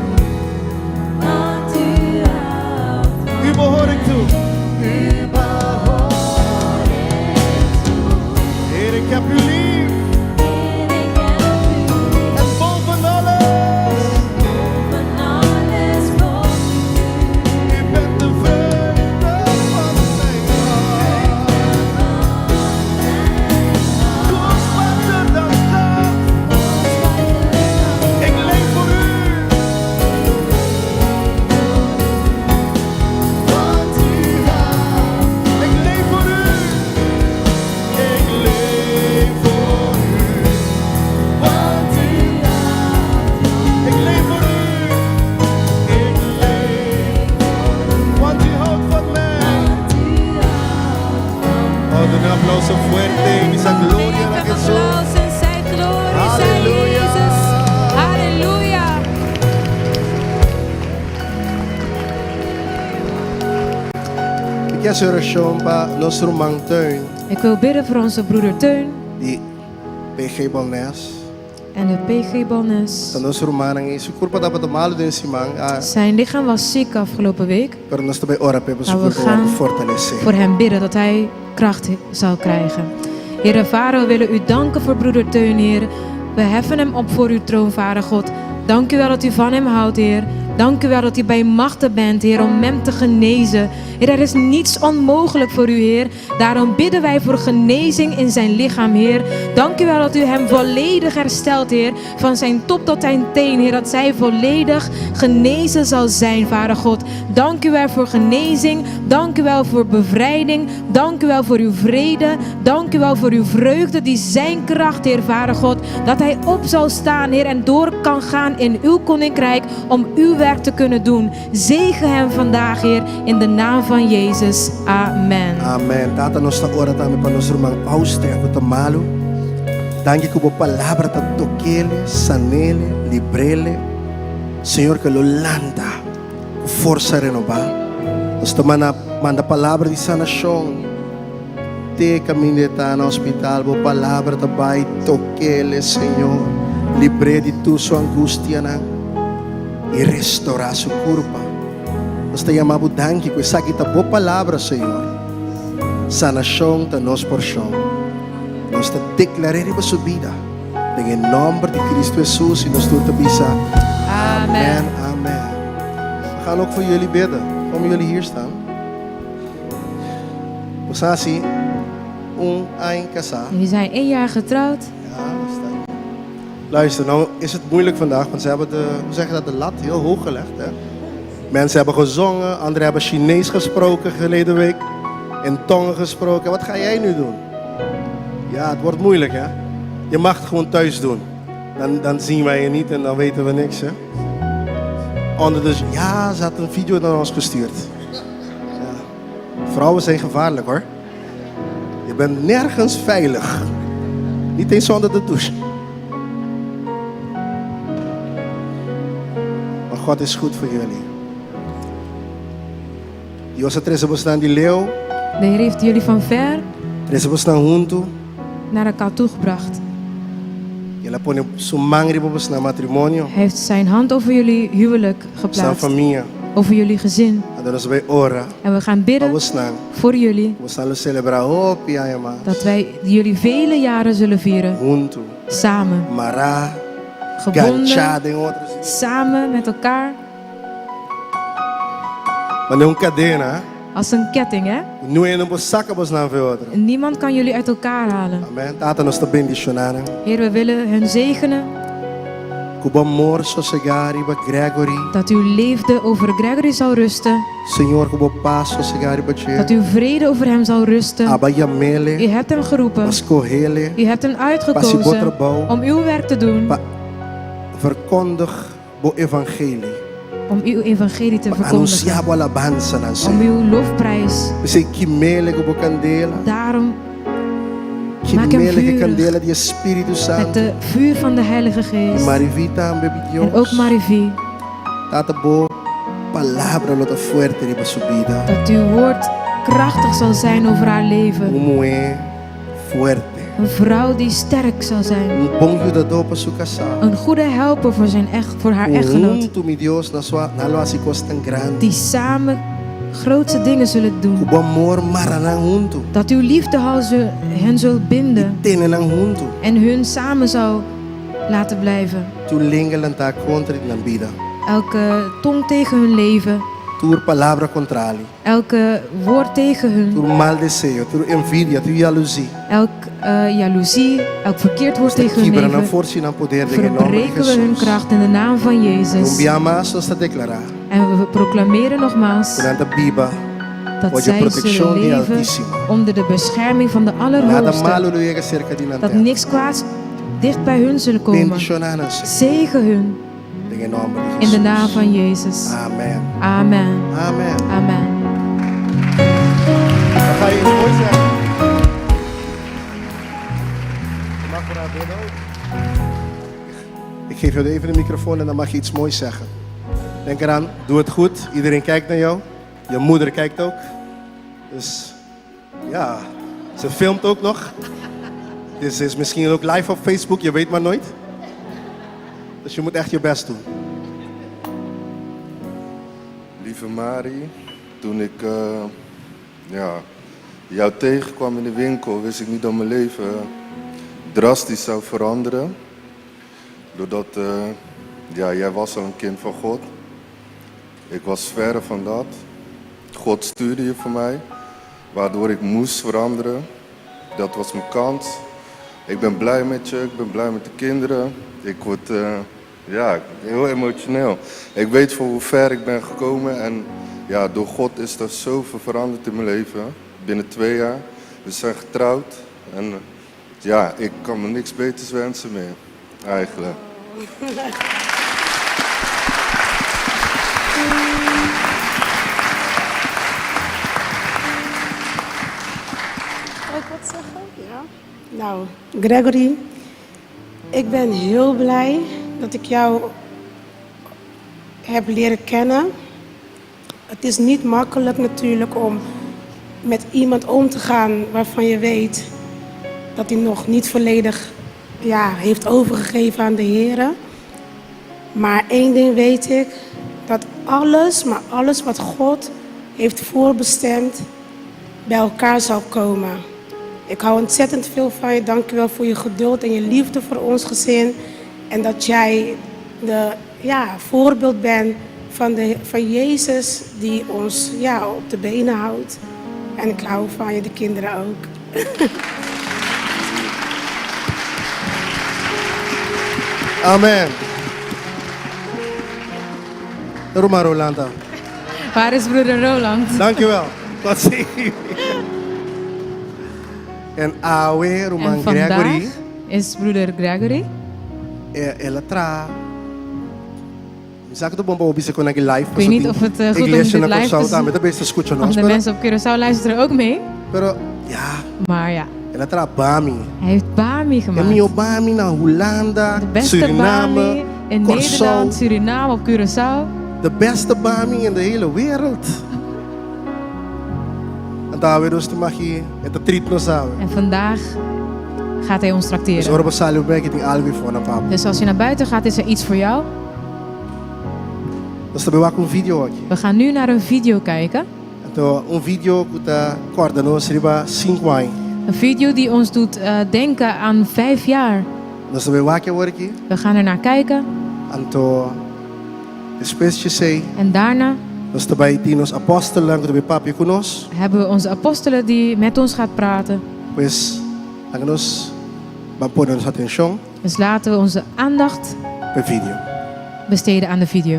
want u houdt van U behoor ik toe. U behoor ik toe. Heer, ik heb u lief. Heer, ik heb u lief. En boven alles. Boven alles volg ik u. U bent de vreugde van mijn hart. Kostbaarder dan goud. Ik leef voor u. Want u houdt. Ik leef voor u. Ik leef voor u. Want u houdt. Ik leef voor u. Ik leef. Want u houdt van mij. Oh, doe een aplauso fuerte y esa gloria a Geef hem Jesús. applaus en zijn glorie, zij Halleluja. Jezus. Halleluja. Mi ke hasi orashon pa nos ruman Teun, Ik wil bidden voor onze broeder Teun di PG Bolnes. en de PG Bolnes. Ta nos ruman ei su kurpa tabata malu den siman, ah, Zijn lichaam was ziek afgelopen week. pero nos ta bai ora p'e Maar su we kurpa gaan fortalesé. voor hem bidden dat hij kracht zal krijgen. Heere Vader, we willen u danken voor broeder Teun, Heer. We heffen hem op voor uw troon, Vader God. Dank u wel dat u van hem houdt, Heer. Dank u wel dat u bij machten bent, Heer, om hem te genezen. Heer, er is niets onmogelijk voor u, Heer. Daarom bidden wij voor genezing in zijn lichaam, Heer. Dank u wel dat u hem volledig herstelt, Heer. Van zijn top tot zijn teen, Heer. Dat zij volledig genezen zal zijn, Vader God. Dank u wel voor genezing. Dank u wel voor bevrijding. Dank u wel voor uw vrede. Dank u wel voor uw vreugde, die zijn kracht, Heer, Vader God. Dat hij op zal staan, Heer, en door kan gaan in uw koninkrijk om uw werk te kunnen doen. Zegen hem vandaag, Heer, in de naam van Jezus. Amen. Amen. Tata, nos ta ora tambe pa nos ruman Austria ku ta malu. Danki ku bo palabra ta tok'é, san'é, libr'é. Señor, ku e lo lanta, ku forsa renobá. Nos ta manda, manda palabra di sanashon. Te kaminda e ta na hospital, bo palabra ta bai tok'é, Señor. Libr'é di tur su angustianan. i restorá su kurpa. Nos ta yama Bo danki ku esaki ta Bo palabra, Señor. Sanashon ta nos porshon. Nos ta deklar'é riba su bida den e nòmber di Kristu Hesus i nos tur ta bisa, Amen. Amen. We gaan ook voor jullie bidden. Komen jullie hier staan? Bo sa si un aña kasá. Jullie zijn één jaar getrouwd. Ja, dat staat. Luister, nou is het moeilijk vandaag, want ze hebben de, hoe zeg je dat, de lat heel hoog gelegd. Hè? Mensen hebben gezongen, anderen hebben Chinees gesproken geleden week, in tongen gesproken. Wat ga jij nu doen? Ja, het wordt moeilijk hè. Je mag het gewoon thuis doen. Dan, dan zien wij je niet en dan weten we niks hè. Onder de, ja, ze had een video naar ons gestuurd. Ja. Vrouwen zijn gevaarlijk hoor. Je bent nergens veilig. Niet eens onder de douche. Maar God is goed voor jullie. Dios a trese bosnan di leu. De Heer heeft jullie van ver Trese bosnan huntu. naar elkaar toegebracht. El a pone su man riba bosnan matrimonio. Hij heeft zijn hand over jullie huwelijk Bosnan geplaatst. famia. Over jullie gezin. Anto nos bai ora En we gaan pa bidden bosnan. voor jullie. Bosnan lo selebrá hopi aña mas. Dat wij jullie vele jaren zullen vieren. Huntu. Samen. Mará. Gebonden. Ganchá den otro. Samen met elkaar. Manera un kadena. Als een ketting, hè? Niun hende no por saka bosnan fo'i otro. Niemand kan jullie uit elkaar halen. Amen. Tata, nos ta bendishoná nan. Heer, we willen hun zegenen. Ku bo amor sosegá riba Gregory. Dat uw liefde over Gregory zal rusten. Señor, ku bo pas sosegá riba dje. Dat uw vrede over hem zal rusten. Abo a yam'é. U hebt hem geroepen. Bo a skoh'é. U hebt hem Pa hasi bo uitgekozen trabou. om uw werk te doen. Pa verkondig bo evangelie. Om uw evangelie te Pa verkondigen. anunsiá bo alabansanan, Om Señor. uw lofprijs. P'esei kim'é ku bo kandela. Daarom maak hem Kim'é ku vurig. kandela di e Spiritu Met Santu. de vuur van de Heilige Geest. Mariví tambe, mi Dios. En ook Mariví. Tata bo palabra lo ta fuerte riba su bida. Dat uw woord krachtig zal zijn over haar leven. Un muhé fuerte. Een vrouw die sterk zal zijn. Un bon yudadó pa su kasá. Een goede helper voor, zijn echt, voor haar echtgenoot. Huntu, mi Dios, nan so, nan lo hasi kosnan grandi. Die samen grootse dingen zullen doen. Ku bo amor mara nan huntu. Dat uw liefde hen zult binden. I tene nan huntu. En hun samen zal laten blijven. Tur lenga lantá kontra di nan bida. Elke tong tegen hun leven. Tur palabra kontrali. Elke woord tegen hun. Tur mal deseo, tur envidia, tur jaluzie. Elk eh, jaloezie, elk verkeerd woord tegen hun Kibra nan leven. forsa i nan poder den e nòmber di Verbreken we hun Hesus. kracht in de naam van Un Jezus. bia mas nos ta deklará. En we proclameren nogmaals Ku nan ta biba dat bou dje zij zullen protekshon di leven Altísimo. onder de bescherming van de Nada Allerhoogste. malu lo yega serka di nan Dat tènt. niks kwaads dicht bij hun zullen komen. Bendishoná nan, Señor. Zegen hun Den e nòmber di in de naam Hesus. van Jezus. Amen. Amen. Amen. Amen. Dan ga je iets moois zeggen. Je mag voor haar bidden ook. Ik geef jou even de microfoon en dan mag je iets moois zeggen. Denk eraan, doe het goed. Iedereen kijkt naar jou. Je moeder kijkt ook. Dus ja, ze filmt ook nog. Dit is misschien ook live op Facebook, je weet maar nooit. Dus je moet echt je best doen. Lieve Mari, toen ik eh, ja, jou tegenkwam in de winkel, wist ik niet dat mijn leven drastisch zou veranderen. Doordat, eh, ja, jij was al een kind van God. Ik was verre van dat. God stuurde je voor mij, waardoor ik moest veranderen. Dat was mijn kans. Ik ben blij met je, ik ben blij met de kinderen. Ik word eh, ja, heel emotioneel. Ik weet voor hoe ver ik ben gekomen en ja, door God is er zoveel veranderd in mijn leven. Binnen twee jaar. We zijn getrouwd en ja, ik kan me niks beters wensen meer, eigenlijk. Zal ik wat zeggen? Ja. Nou, Gregory, ik ben heel blij dat ik jou heb leren kennen. Het is niet makkelijk natuurlijk om met iemand om te gaan waarvan je weet dat hij nog niet volledig ja, heeft overgegeven aan de Heer. Maar één ding weet ik, dat alles, maar alles wat God heeft voorbestemd, bij elkaar zal komen. Ik hou ontzettend veel van je. Dank je wel voor je geduld en je liefde voor ons gezin. En dat jij de ja, voorbeeld bent van, de, van Jezus die ons ja, op de benen houdt. En ik hou van je, de kinderen ook. Amen. Ruma Rolanda. Waar is broeder Roland? Dankjewel. Tot ziens. En awe, Roman En vandaag Gregory. is broeder Gregory. El a traha. Mi sa ku ta bon pa bo bisa kon aki live. Ik weet niet of het goed om Iglesia dit na live Kòrsou te tambe ta bes skucha Want nos. de Pero, mensen op Curaçao luisteren ook mee. pero ja, Maar ja, el a traha bami. hij heeft Bami E gemaakt. mihó bami na Hulanda, De beste Suriname, Bami in Kòrsou. Nederland, Suriname, op Curaçao. De beste bami in de hele wereld. Anto awe nos ta maki e ta treat nos awe. En vandaag gaat hij ons Dus trakteren. ora bo sali bo bek i tin algu for na pa bo. Dus als je naar buiten gaat, is er iets voor jou. Nos ta bai wak un video aki. We gaan nu naar een video kijken. Anto un video ku ta kòrda nos riba sinku aña. Een video die ons doet eh, denken aan vijf jaar. Nos ta bai wak awor aki. We gaan er naar kijken. Anto despues djesei. En daarna Nos ta bai tin nos apòstelnan ku ta bai papia ku nos. hebben we onze apostelen die met ons gaat praten. Pues, laga nos ban pone nos atenshon. Dus laten we onze aandacht Pa e video. besteden aan de video.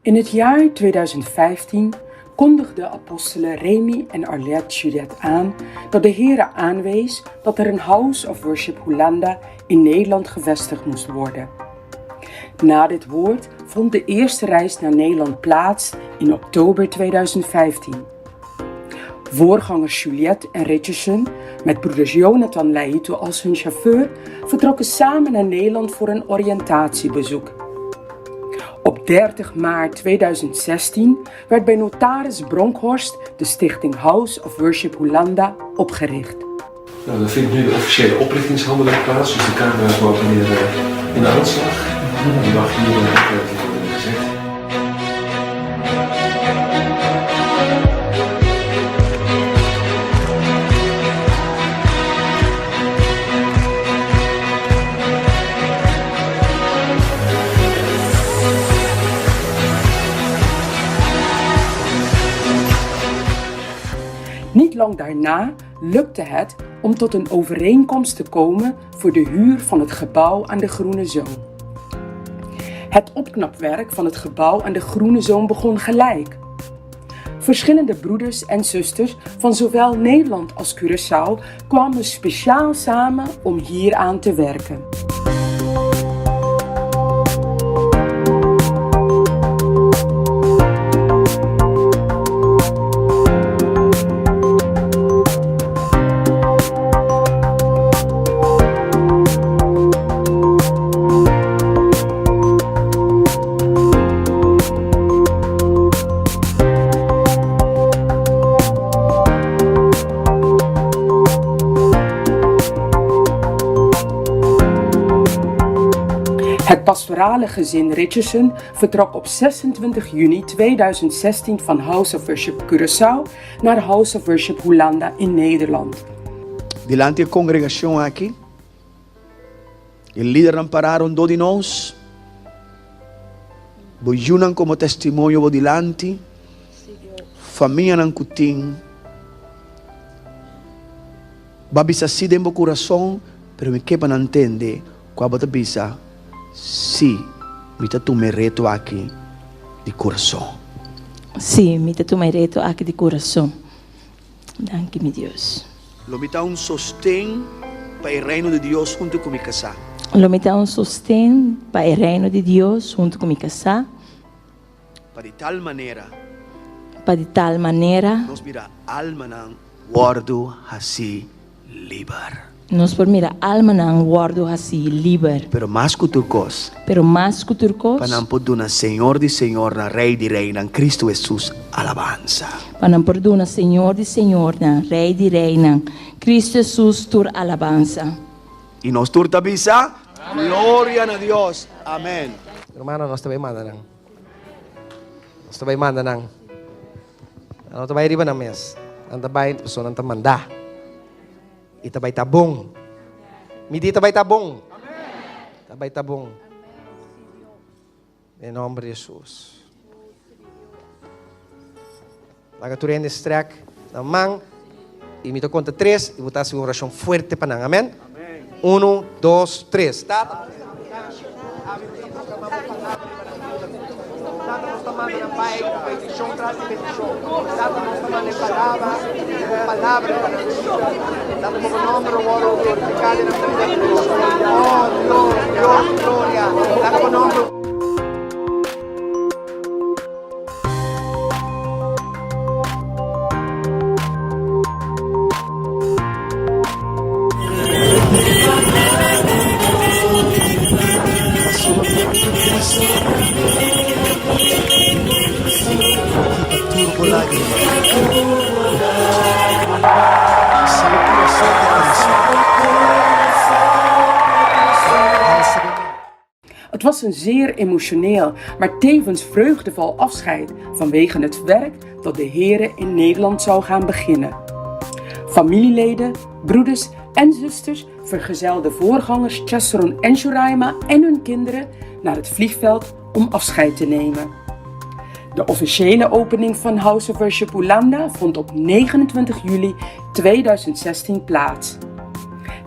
In het jaar 2015 kondigden apostelen Remy en Arlette Juliet aan dat de Heere aanwees dat er een House of Worship Hulanda in Nederland gevestigd moest worden. Na dit woord vond de eerste reis naar Nederland plaats in oktober 2015. Voorgangers Juliette en Richardson, met broeders Jonathan Leito als hun chauffeur, vertrokken samen naar Nederland voor een oriëntatiebezoek. Op 30 maart 2016 werd bij notaris Bronkhorst de stichting House of Worship Hulanda opgericht. Nou, dan vindt nu de officiële oprichtingshandeling plaats, dus de camera's mogen weer eh, in de aanslag. Die mag hier in de worden gezet. Niet lang daarna lukte het om tot een overeenkomst te komen voor de huur van het gebouw aan de Groene Zoom. Het opknapwerk van het gebouw aan de Groene Zoom begon gelijk. Verschillende broeders en zusters van zowel Nederland als Curaçao kwamen speciaal samen om hieraan te werken. Het pastorale gezin Richardson vertrok op 26 juni 2016 van House of Worship Curaçao naar House of Worship Hulanda in Nederland. Dilanti e kongregashon aki, e lidernan pará rondó di nos, bo yunan komo testimonio bo dilanti, famianan ku tin, bo a bisa sí den bo kurason, pero mi ke pa nan tende ku abo ta bisa, Sí, mi ta tuma e reto aki di kurason. Sí, mi ta tuma e reto aki di kurason. Danki, mi Dios. Lo mi ta un sosten pa e Reino di Dios huntu ku mi kasá. Lo mi ta un sosten pa e Reino di Dios huntu ku mi kasá. Pa di tal manera. Pa di tal manera. Nos mira almanan wòrdu hasí liber. Nos por mira almanan wòrdu hasí liber. Pero mas ku tur kos. Pero mas ku tur kos. Pa nan por duna Señor di señornan, Rei di reinan, Kristu Hesus, alabansa. Pa nan por duna Señor di señornan, Rei di reinan, Kristu Hesus, tur alabansa. I nos tur ta bisa, Gloria na Dios! Amen. Hermano, nos ta bai manda nan. Nos ta bai manda nan. Nan no ta bai riba nan mes. Nan ta bai pasobra nan ta mandá. I ta bai ta bon. Mi di ta bai ta bon. Ta bai ta bon. Den nomber di Jesus. Laga tur hende strek nan man i mi ta konta tres i bo ta hasi un orashon fuerte pa nan. Amen. Uno, dos, tres. Tata, Tata nos ta manda nan bai ku bendishon tras di bendishon. Tata nos ta manda e palabra i bo palabra riba nan bida. Tata ku bo nomber lo wòrdu glorifiká den nan bida. Oh Dios, Dios di gloria, laga bo nomber. Het was een zeer emotioneel, maar tevens vreugdevol afscheid vanwege het werk dat de Here in Nederland zou gaan beginnen. Familieleden, broeders en zusters vergezelden voorgangers Chesron en Juraima en hun kinderen naar het vliegveld om afscheid te nemen. De officiële opening van House of Worship Ulanda vond op 29 juli 2016 plaats.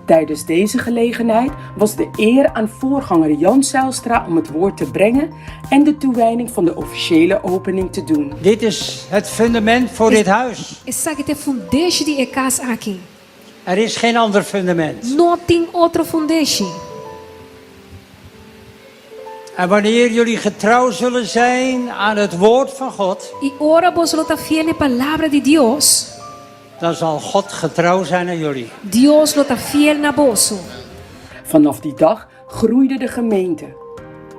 Tijdens deze gelegenheid was de eer aan voorganger Jan Zijlstra om het woord te brengen en de toewijding van de officiële opening te doen. Dit is het fundament voor dit huis. Esaki ta e fundeshi di e kas aki. Er is geen ander fundament. No tin otro fundeshi. En wanneer jullie getrouw zullen zijn aan het woord van God. I ora boso lo ta fiel na e palabra di Dios. Dan zal God getrouw zijn aan jullie. Dios lo ta fiel na boso. Vanaf die dag groeide de gemeente.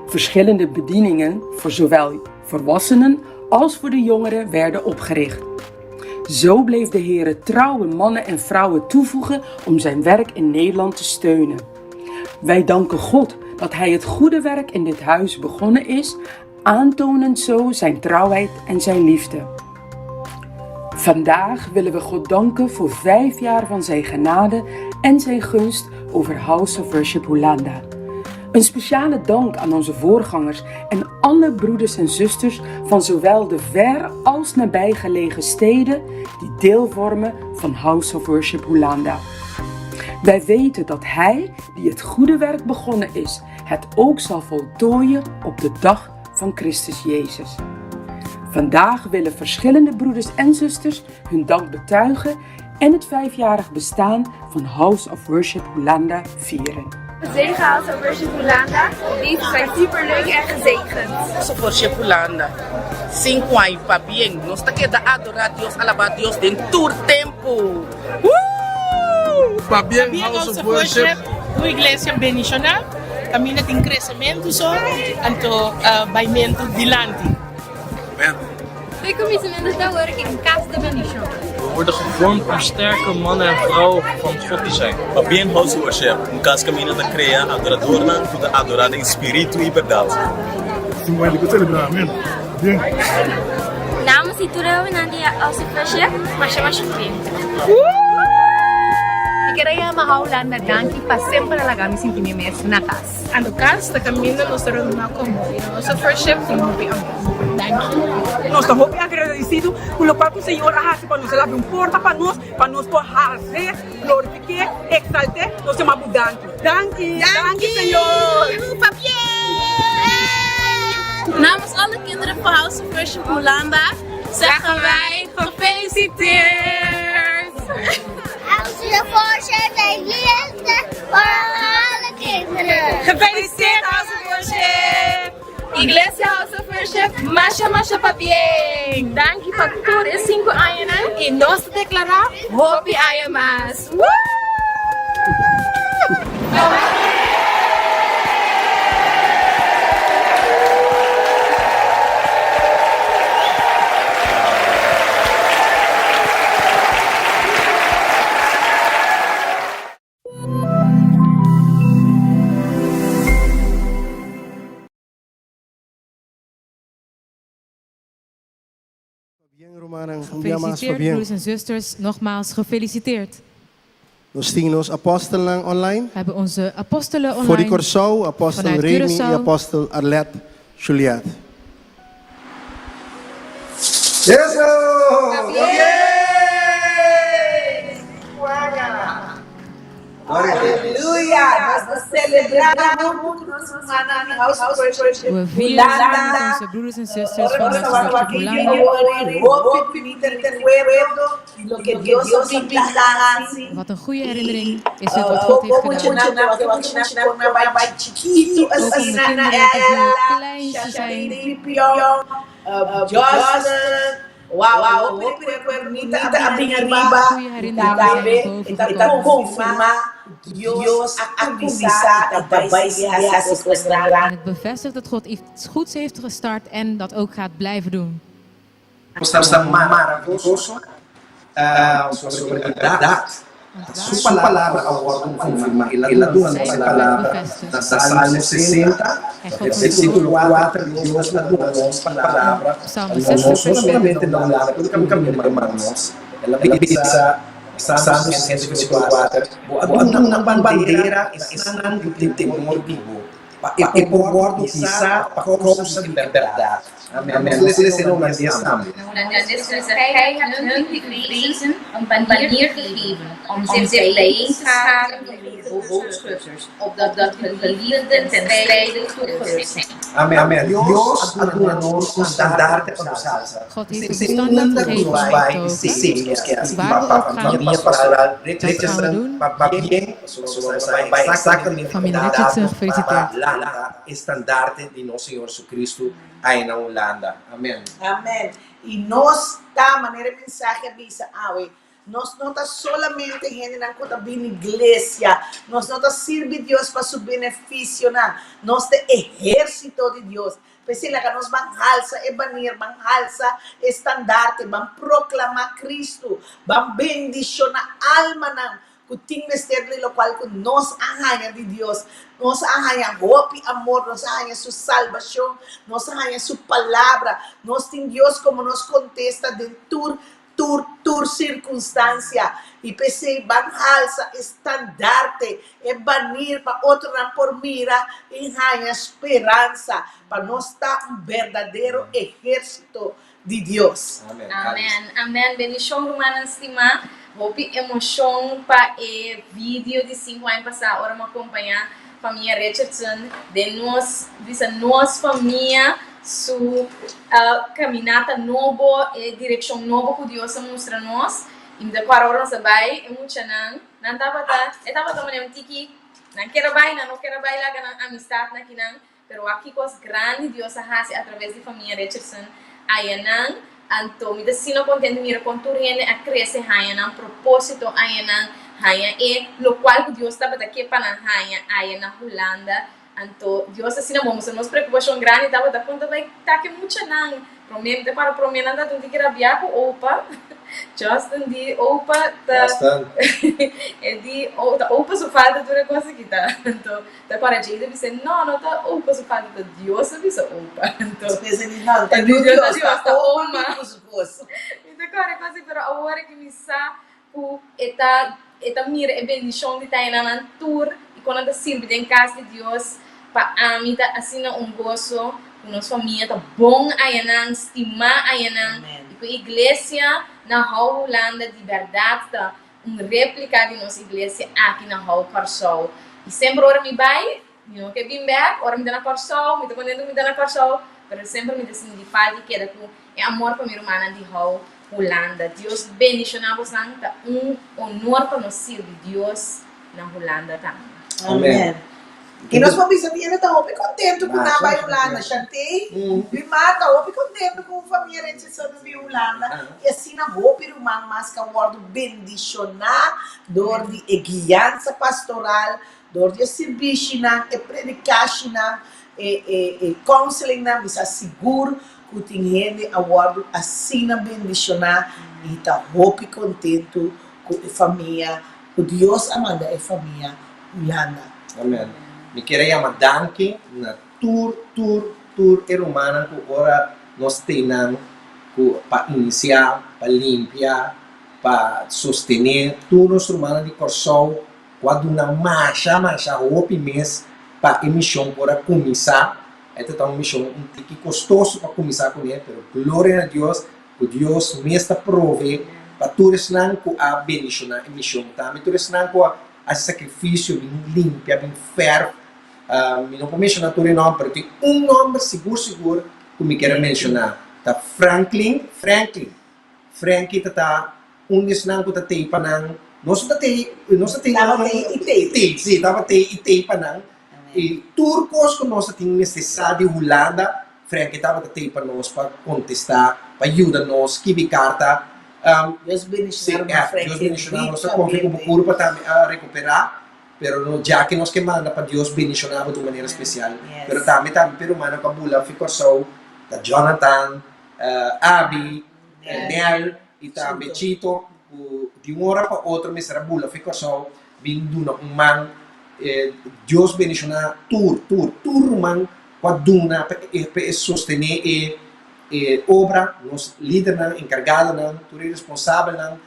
Verschillende bedieningen voor zowel volwassenen als voor de jongeren werden opgericht. Zo bleef de Heere trouwe mannen en vrouwen toevoegen om zijn werk in Nederland te steunen. Wij danken God dat Hij het goede werk in dit huis begonnen is, aantonend zo zijn trouwheid en zijn liefde. Vandaag willen we God danken voor vijf jaar van zijn genade en zijn gunst over House of Worship Holanda. Een speciale dank aan onze voorgangers en alle broeders en zusters van zowel de ver als nabijgelegen steden die deel vormen van House of Worship Holanda. Wij weten dat Hij, die het goede werk begonnen is, het ook zal voltooien op de dag van Christus Jezus. Vandaag willen verschillende broeders en zusters hun dank betuigen en het vijfjarig bestaan van House of Worship Hulanda vieren. Zegen House of Worship Hulanda. Deze zijn super leuk en gezegend. House of Worship Hulanda, Sinku aña pabien. Nos ta keda adora Dios, alaba Dios den tur tempu. Woo! Pabien House of Worship. Un iglesia bendishoná, kaminda tin kresementu so, anto baimentu dilanti. Bij commitment ta wor in kas di bendishon. We worden gevormd om sterke mannen en vrouwen van God te zijn. Pabien House of Worship, un kas kaminda ta krea adoradornan ku ta adorá den spiritu i bèrdat. Namens di tur e hobennan di House of Worship, masha masha pabien. Mi ker a yama Howlanda danki pa semper a laga mi sinti mi mes na kas. Anto kas ta kaminda nos ta reuniná komo i nos ta worship tin hopi amor. Danki. Nos ta hopi agradesido ku lokual ku Señor a hasi pa nos. El a abri un porta pa nos, pa nos por hasi, glorifik'é, eksalt'é. Nos ta yama bo danki. Danki! Danki Señor! Namens alle kinderen van House of Worship Hulanda zeggen wij gefeliciteerd! House of Worship heeft liefde voor alle kinderen. Gefeliciteerd House of Worship! Iglesia House of Worship, masha masha pabien! Danki pa tur e sinku añanan i nos ta deklará hopi aña mas! Woo! Gefeliciteerd broers en zusters, nogmaals gefeliciteerd. Nos tin nos apostelnan online. We hebben onze apostelen For di online. Kòrsou, apostel Vanuit Remy i Curaçao. apostel Arlette Juliet. Aleluya! Nos ta selebrá huntu ku nos rumannan di House of Worship We vieren samen met Hulanda. onze broeders en zusters Ora van nos House of tabata Worship wak e Hulanda. video hopi bunita recuerdo di loke Dios a bin ta hasi. Wat een goede herinnering is het wat God heeft gedaan. Chiquito, Ook om de asina, kinderen te zien hoe klein ze zijn. Justin, wow, hopi recuerdo bunita a bin ariba. Goede herinneringen zijn boven Ta gekomen. confirma Dios a cuminsa y ta bay sigui haci cosnan En het bevestigt dat God iets goeds heeft gestart en dat ook gaat blijven doen. Ta maravioso sobre e bèrdat. Su palabra a wòrdu konfirmá. El a duna nos e palabra na Salmo 60, versíkulo 4, Dios a duna nos palabra. No solamente na Hulanda, pero kaminda mas nos. El a bisa, Salmo 60, versíkulo 4, Bo a duna un bandera esnan ku tin temor di bo, pa e por wòrdu hisá pa kousa di bèrdat. Amen. Nos lesa na hulandes tambe. Holandés dus gij hebt hun die u vrezen een banier gegeven, om zich bijeen te scharen tot boogschutters, opdat hun geliefden ten strijde toegerust zijn. Amen. Amen. Dios a duna nos un standaard pa nos alsa. God heeft ons een standaard gegeven om te togen. Waar we ook gaan, Famia pastoral dat gaan we doen. Pabien, exactamente Familie Richardson, gefeliciteerd. Lanta e standaard di nos Señor Jesucristo ai na Hulanda. Amen. Amen. I nos ta, manera e mensahe a bisa awe, nos no ta solamente hendenan ku ta bini iglesia, nos no ta sirbi Dios pa su benefisionan, nos ta e ehérsito di Dios. P'esei laga nos ban halsa e banier, ban halsa e standarte, ban proklamá Kristu, ban bendishoná almanan ku tin mester di lokual ku nos a haña di Dios. Nos a haña hopi amor, nos a haña su salbashon, nos a haña su palabra. Nos tin Dios komo nos kontesta den tur, tur, tur sirkunstansia. I p'esei ban halsa e standarte, e banir pa otronan por mira i haña speransa, pa nos ta un berdadero ehérsito di Dios. Amen amen bendicion rumannan stima hopi emocion pa e video di 5 aña pasa ora mi a compaña famia Richardson den nos bisa nos famia su caminata nobo e direccion nobo cu Dios a mustra nos y mi ta cuadra ora nos a bay e muchanan nan tabata e tabata manera un tiki nan kier a bay nan no kier a bay laga nan amistad na kinan Pero wak ki kos grandi Dios a hasi atraves di famia Richardson ayanan. Anto mi ta asina kontento mira kon tur hende a krese haña nan propósito ayanan, haña e lokual ku Dios tabata ke pa nan haña aya na Hulanda. Anto Dios ta asina bon. Pasobra nos preokupashon grandi tabata kon ta bai ta ke muchanan. Promé mi ta para promé nan ta dun tiki rabiá ku opa. Justin di opa ta e di ta opa su falta tur e kos aki ta. Anto Ta para Jada bisa, No, no ta opa su falta, ta Dios a bisa opa. Anto, Despues e di, No, ta e di, Dios, ta ta Dios, ta oma oma. mi ku su kos. Mi ta kore kos pero awor ki mi sa ku e ta e ta mira e bendishon di ta einan nan tur i kon nan ta sirbi den kas di Dios, pa ami ta asina un goso ku nos famia ta bon ayanan, stimá ayanan, i ku iglesia na Hou Hulanda di bèrdat ta un replika di nos iglesia aki na Hou Kòrsou. I semper ora mi bai, mi no ke bin bèk, ora mi ta na Kòrsou, mi ta kontentu ku mi ta na Kòrsou, pero semper mi ta sinti falta i keda ku e amor pa mi rumannan di Hou Hulanda. Dios bendishoná bosnan, ta un honor pa nos sirbi Dios na Hulanda tambe. Amen. I nos por bisa di ene ta hopi kontentu ku nan bai Hulanda. Shantey, mi ma ta hopi kontentu ku un famia Richardson a bin Hulanda i asina hopi ruman mas ka wòrdu bendishoná dor di e guiansa pastoral. Dor di e sirbishinan, e predikashinan, e e e counselingnan, mi sa sigur ku tin hende a wòrdu asina bendishoná i ta hopi kontentu ku e famia ku Dios a manda e famia Hulanda. Amen. Mi kier a yama danki na tur tur tur e rumannan ku ora nos tei nan ku pa inisiá, pa limpia, pa sostené tur nos rumannan di Kòrsou ku a duna masha masha hopi mes pa e mishon por a kuminsá. E ta ta un mishon un tiki kostoso pa kuminsá kuné, pero gloria na Dios ku Dios mes ta prove pa tur esnan ku a bendishoná e mishon. Tambe tur esnan ku a hasi sakrifisio, bin limpia, bin fèrf. Mi no por menshoná tur e nòmber, pero tin un nòmber sigur sigur ku mi kier a menshoná, ta Franklin, Franklin. Frankie ta ta un di esnan ku ta tei pa nan. Nos no ta tei, nos ta tei Tabata tei i tei. Tei, sí, tabata tei i tei pa nan. I tur kos ku nos ta tin mester sa di Hulanda, Frankie tabata tei pa nos pa kontestá, pa yuda nos skibi karta. Dios bendishoná ruman Frankie. Dios bendishoná. Nos ta konfia ku bo kurpa tambe a rekuperá, pero no dja ke nos ke manda pa Dios bendishoná bo di un manera spesial. Pero tambe tambe pa e rumannan ku a bula fi Kòrsou, ta Jonathan, Abi, Nel i tambe Chito ku di un ora pa otro mester a bula fi Kòrsou bin duna un man. Dios bendishoná tur, tur, tur ruman ku a duna pa e sostené e e obra, nos lidernan, enkargadonan, tur e responsabelnan.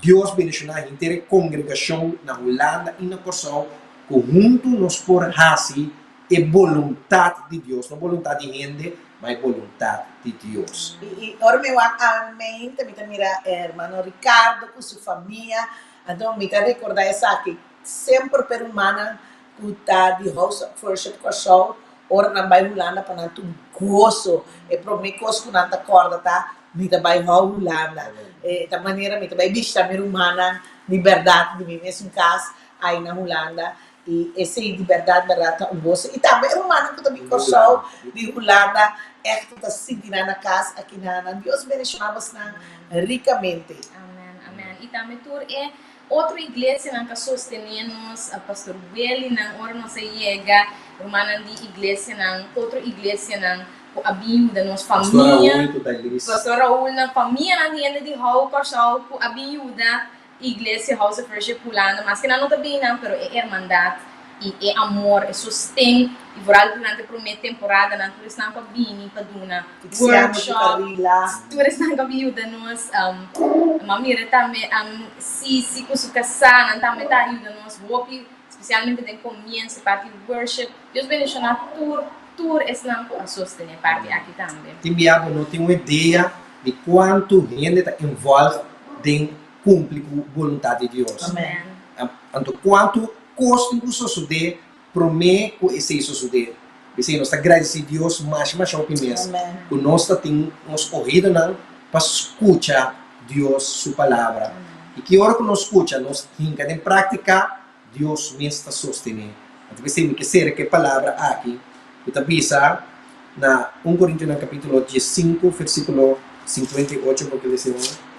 Dios bendishoná henter e kongregashon na Hulanda i na Kòrsou ku huntu nos por hasi E boluntat di Dios, no boluntat di hende, ma e boluntat di Dios. I ora mi wak almente mi ta mira hermano Ricardo ku su famia, anto mi ta rekorda esaki semper pa e rumannan ku ta di House of Worship Kòrsou, ora nan bai Hulanda pa nan tur goso, e promé kos ku nan ta kòrda ta mi ta bai hou Hulanda, e ta manera mi ta bai bishita mi rumannan di bèrdat di mi mesun kas ai na Hulanda. I esei di bèrdat bèrdat ta un goso. I tambe e rumannan ku ta bin Kòrsou di Hulanda ègt ta sinti nan na kas aki na nan. Dios bendishoná bosnan rikamente. Amen amen i tambe tur e otro iglesianan ta sostené nos pastor Willy nan ora nos a yega rumannan di iglesianan otro iglesianan ku a bin yuda nos Pastor famia Raul ku Dailis. Pastor Raul nan famianan di hende di Hou Kòrsou ku a bin yuda Iglesia House of Worship Hulanda, maske nan no ta bini nan, pero e hermandad y e amor, e sosten, y vooral durante prome temporadanan tur esnan cu a bini pa duna Tiziano cu workshop, Carila. tur esnan cu a bin yuda nos, m'a mira tambe Sisi cu su casá, nan tambe ta yuda nos hopi, specialmente den comienzo parti worship. Dios bendiciona tur, tur esnan cu a sostene parti aki tambe. Tin bia bo no tin un idea di kuantu hende ta involved den kumpli ku boluntat di Dios. Anto kuantu kos tin ku sosodé promé ku esei sosodé. P'esei nos ta gradisí Dios masha masha hopi mes ku nos ta tin nos oídonan pa skucha Dios su palabra. I ki ora ku nos skucha, nos hinka den práktika, Dios mes ta sostené. Anto p'esei mi ke sera ku e palabra aki ku ta bisa na un Korintionan kapítulo diesinku versíkulo 58, bo ke lesa e ora?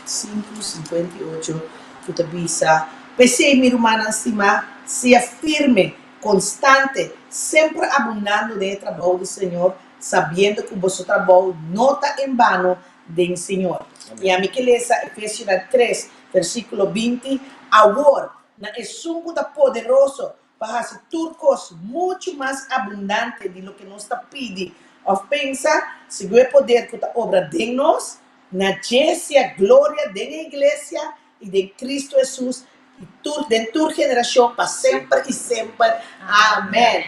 Sinku, 58, ku ta bisa, P'esei, mi rumannan stimá, sea firme, konstante, semper abundando den e trabou di Señor, sabiendo ku boso trabou no ta en bano den Señor. I ami ke lesa Efesionan tres, versíkulo 20, Awor, na esun ku ta poderoso pa hasi tur kos muchu mas abundante di loke nos ta pidi òf pensa, segun e poder ku ta obra den nos, na dje sea gloria den e iglesia i den Kristu Hesus i tur den tur generashon pa semper i semper. Amèn.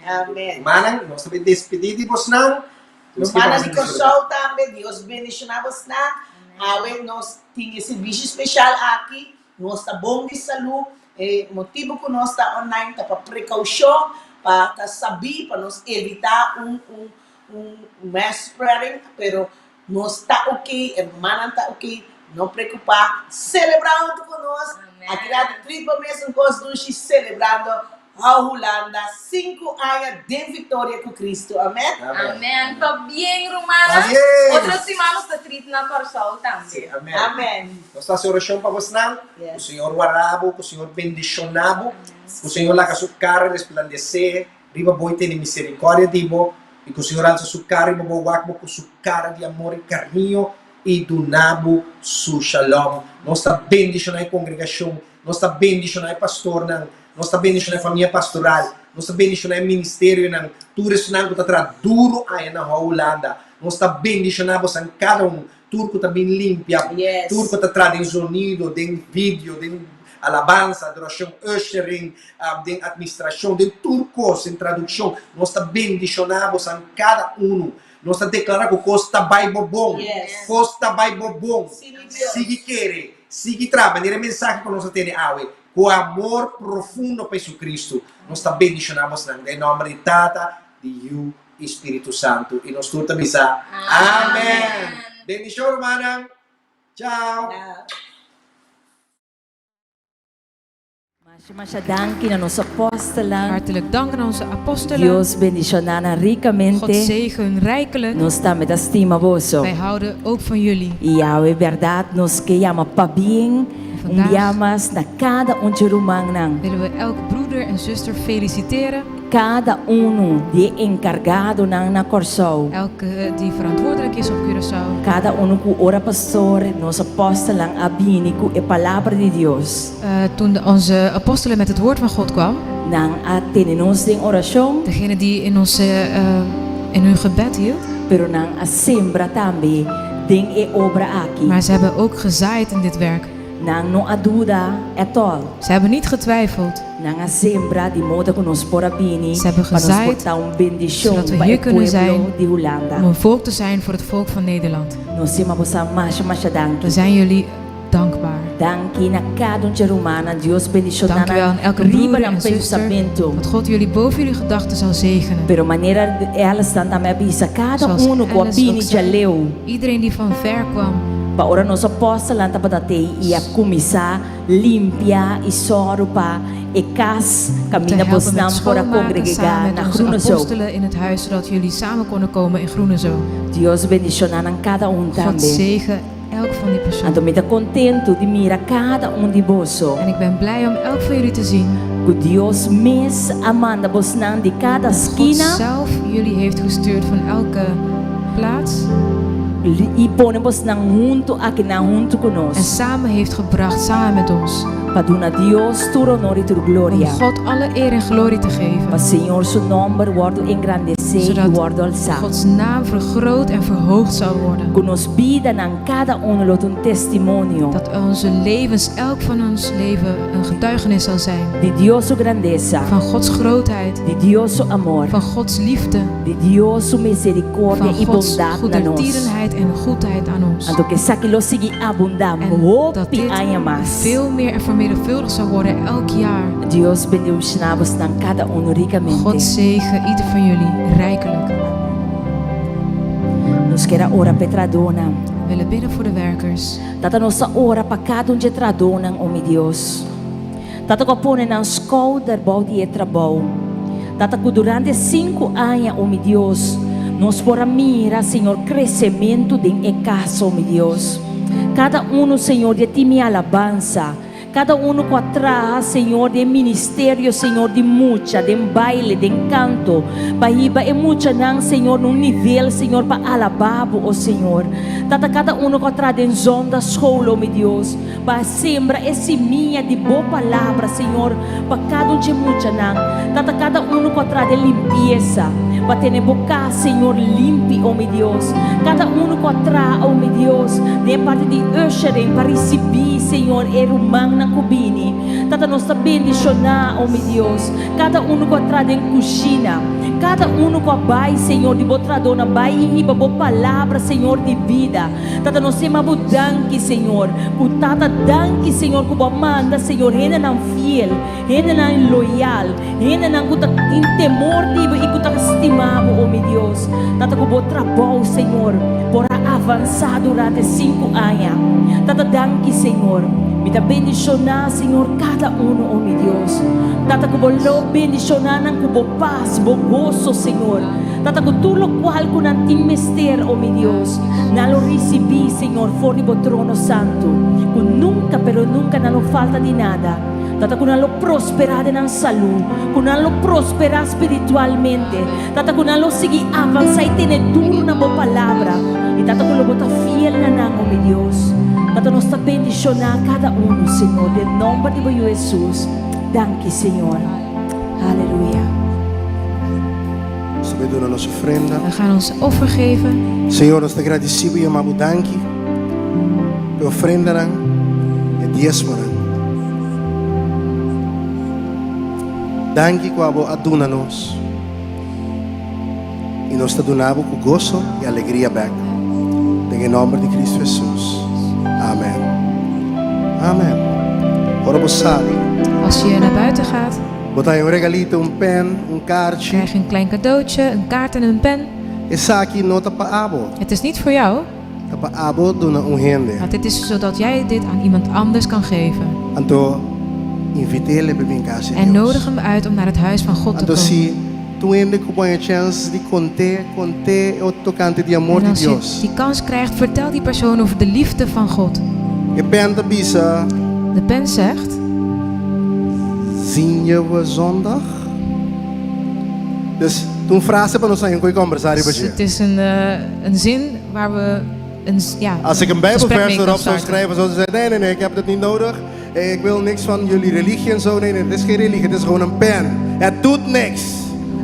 Amèn. Rumannan, nos ta bin despedí di bosnan. Rumannan di Kòrsou tambe, Dios bendishoná bosnan. Awe nos tin e servisio speshal aki. Nos ta bon di salú. E motibu ku nos ta online ta pa prekoushon, pa ta sabí, pa nos evitá un un un mass spreading. Pero nos ta oké, e rumannan ta oké, no preokupá. Selebrá huntu ku nos. Aki rato tripa mes un kos dushi selebrando Hou Hulanda sinku aña den viktoria ku Kristu. Amèn. Amèn. Pabien rumannan. Pabien! Otro siman nos ta treat. na Kòrsou tambe. Sí, amen. Amen. Nos ta hasi orashon pa bosnan, ku Señor wara bo, ku Señor bendishoná bo, ku Señor laga su kara resplandesé riba bo i tene miserikòrdia di bo, i ku Señor alsa su kara riba bo, wak bo ku su kara di amor i kariño i duna bo su shalom. Nos ta bendishoná e kongregashon, nos ta bendishoná e pastornan, nos ta bendishoná e famia pastoral, nos ta bendishoná e ministerionan, tur esnan ku ta traha duru aña na Hou Hulanda. Nos ta bendishoná bosan kada un, tur ku ta bin limpia, tur ku ta traha den zonido, den video, den alabansa, adorashon, ushering, den administrashon, den tur kos, den tradukshon. Nos ta bendishoná bosan kada unu. Nos ta deklará ku kos ta bai bo bon. Kos ta bai bo bon. Sigui kere, sigui traha. Manera e mensahe ku nos a tene awe, ku amor profundo pa Jesucristo, nos ta bendishoná bosnan den nòmber di Tata, di Yu i Spiritu Santu. I nos tur ta bisa, Amen! Bendishon rumannan. Chao! Masha masha danki na nos apostelnan. Hartelijk dank aan onze apostelen. Dios bendiciona nan ricamente. God zegen hun rijkelijk. Nos tambe ta stima boso. Wij houden ook van jullie. Y awe berdad nos ke yama pabien un Vandaag bia mas na cada un dje rumannan. willen we elk broeder en zuster feliciteren. Kada unu di e enkargadonan na Kòrsou. Elke die verantwoordelijk is op Curaçao. Kada unu ku ora pastor, nos apòstelnan a bini ku e palabra di Dios. Toen onze apostelen met het woord van God kwam. Nan a tene nos den orashon. Degene die in ons in hun gebed hield. Pero nan a sembra tambe den e obra aki. Maar ze hebben ook gezaaid in dit werk. Nan no a duda at all. Ze hebben niet getwijfeld. Nan a sembra di moda ku nos por a bini Ze hebben pa nos por gezaaid ta un bendishon zodat we pa hier e kunnen pueblo zijn di Hulanda. om een volk te zijn voor het volk van Nederland. Nos stima boso masha masha danki. We zijn jullie dankbaar. Danki na kada un dje rumannan. Dios bendishona Dank u wel nan aan elke riba broeder nan en zuster pensamentu. dat God jullie boven jullie gedachten zal zegenen. Pero manera Alice tambe a bisa, kada Zoals unu ku a Alice bini ook zei, djaleu. iedereen die van ver kwam. Pa ora nos apòstelnan tabata tei i a kuminsá limpia i sòru pa e kas Te kaminda helpen met bosnan por a schoonmaken samen kongregá met na onze Groene Zo. apostelen in het huis, zodat jullie samen konden komen in Groene Zo. Dios bendishoná nan kada un God tambe. zegen elk van die personen. Anto mi ta kontentu di mira kada un di boso. En ik ben blij om elk van jullie te zien. Ku Dios mes a manda bosnan di kada God skina. zelf jullie heeft gestuurd van elke plaats. I pone bosnan huntu akinan huntu ku nos. En samen heeft gebracht, samen met ons. Pa duna Dios tur honor i tur gloria. Om God alle eer en glorie te geven. Pa Señor su nòmber wòrdu engrandesé i Zodat wòrdu alsá. Gods naam vergroot en verhoogd zal worden. Ku nos bidanan kada unu lo ta un testimonio. Dat onze levens, elk van ons leven, een getuigenis zal zijn. Di Dios su grandesa. Van Gods grootheid. Di Dios su amor. Van Gods liefde. Di Dios su misericordia Van i Gods bondat na nos. goedertierenheid en goedheid aan ons. Anto ku esaki lo sigui abundá En dat hopi dit aña mas. veel meer en vermenigvuldigd zal worden elk jaar. Dios bendishoná bosnan kada unu rikamente. God zegen ieder van jullie rijkelijk. Nos kier a ora pa e trahadónan. We willen bidden voor de werkers. Tata nos ta ora pa kada un dje trahadónan, o mi Dios. Tata ku a pone nan skouder bou di e trabou. Tata ku durante sinku aña, o mi Dios, nos por a mira, Señor, kresementu den e kas, o mi Dios. Kada unu, Señor, di e tin mi alabansa. Kada unu ku a traha, Señor, den ministerio, Señor, di mucha, den baile, den kanto, pa hiba e muchanan, Señor, na un nivel, Señor, pa alabá Bo, o Señor. Tata, kada unu ku a traha den zondagschool, o mi Dios, pa sembra e simia di Bo Palabra, Señor, pa kada un dje muchanan. Tata, kada unu ku a traha den limpiesa, pa tene Bo kas, Señor, limpi, o mi Dios. Kada unu ku a traha, o mi Dios, den e parti di ushering, pa risibí, Señor, e rumannan ku bini. Tata, nos ta bendishoná, o mi Dios, kada unu ku a traha den kushina, kada unu ku a bai, Señor, di Bo trahadónan, bai i hiba Bo palabra, Señor, di bida. Tata, nos yama Bo danki, Señor, ku Tata, danki, Señor, ku Bo a manda, Señor, hendenan fiel, hendenan loyal, hendenan ku ta tin temor di Bo i ku ta stima Bo, o mi Dios. Tata, ku Bo trabou, Señor, por a avansá durante sinku aña. Tata, danki, Señor. Mi ta bendishoná, Señor, kada unu, o mi Dios. Tata, ku Bo lo bendishoná nan ku Bo pas, Bo goso, Señor. Tata, ku tur lokual ku nan tin mester, o mi Dios, nan lo risibí, Señor, for di bo trono santu, ku nunka, pero nunka nan lo falta di nada. Tata, ku nan lo prosperá den nan salú, ku nan lo prosperá spiritualmente. Tata, ku nan lo sigui avansá i tene duru na bo palabra. I Tata, ku lo bo ta fiel na nan, o mi Dios. Tata, nos ta bendishoná kada unu, Señor, den nòmber di bo Yu Hesus. Danki, Señor. Aleluya. Nos ta bay duna nos ofrenda. We gaan ons offer geven. Señor, nos ta gradisí bo i yama bo danki pa e ofrendanan, e diesmonan. Danki ku abo a duna nos i nos ta duna bo ku goso i alegria bek. Den e nòmber di Kristu Hesus. Amen. Amen. Ora bo sali. Als je naar buiten gaat. Bo ta haña un regalito, un pen, un karchi. Krijg je een klein cadeautje, een kaart en een pen. Esaki no ta pa abo. Het is niet voor jou. Ta pa abo duna un hende. Maar dit is zodat jij dit aan iemand anders kan geven. Anto invit'é pa bin kas di En Dios. nodig hem uit om naar het huis van God te Anto komen. si tur hende ku bo haña chèns di kont'é, kont'é e tokante di amor En di als je Dios. die kans krijgt, vertel die persoon over de liefde van God. E pen ta bisa. De pen zegt. Zien je we zondag? Dus ta un frase pa nos haña un koe kombersá riba Dus dje. het is een, een zin waar we een, ja, Als ik een gesprek mee Bijbelvers kan erop zou starten. schrijven, zouden ze zeggen: nee, nee, nee, ik heb dat niet nodig. Ik wil niks van jullie religie en zo. Nee, nee, het is geen religie, het is gewoon een pen. Het doet niks.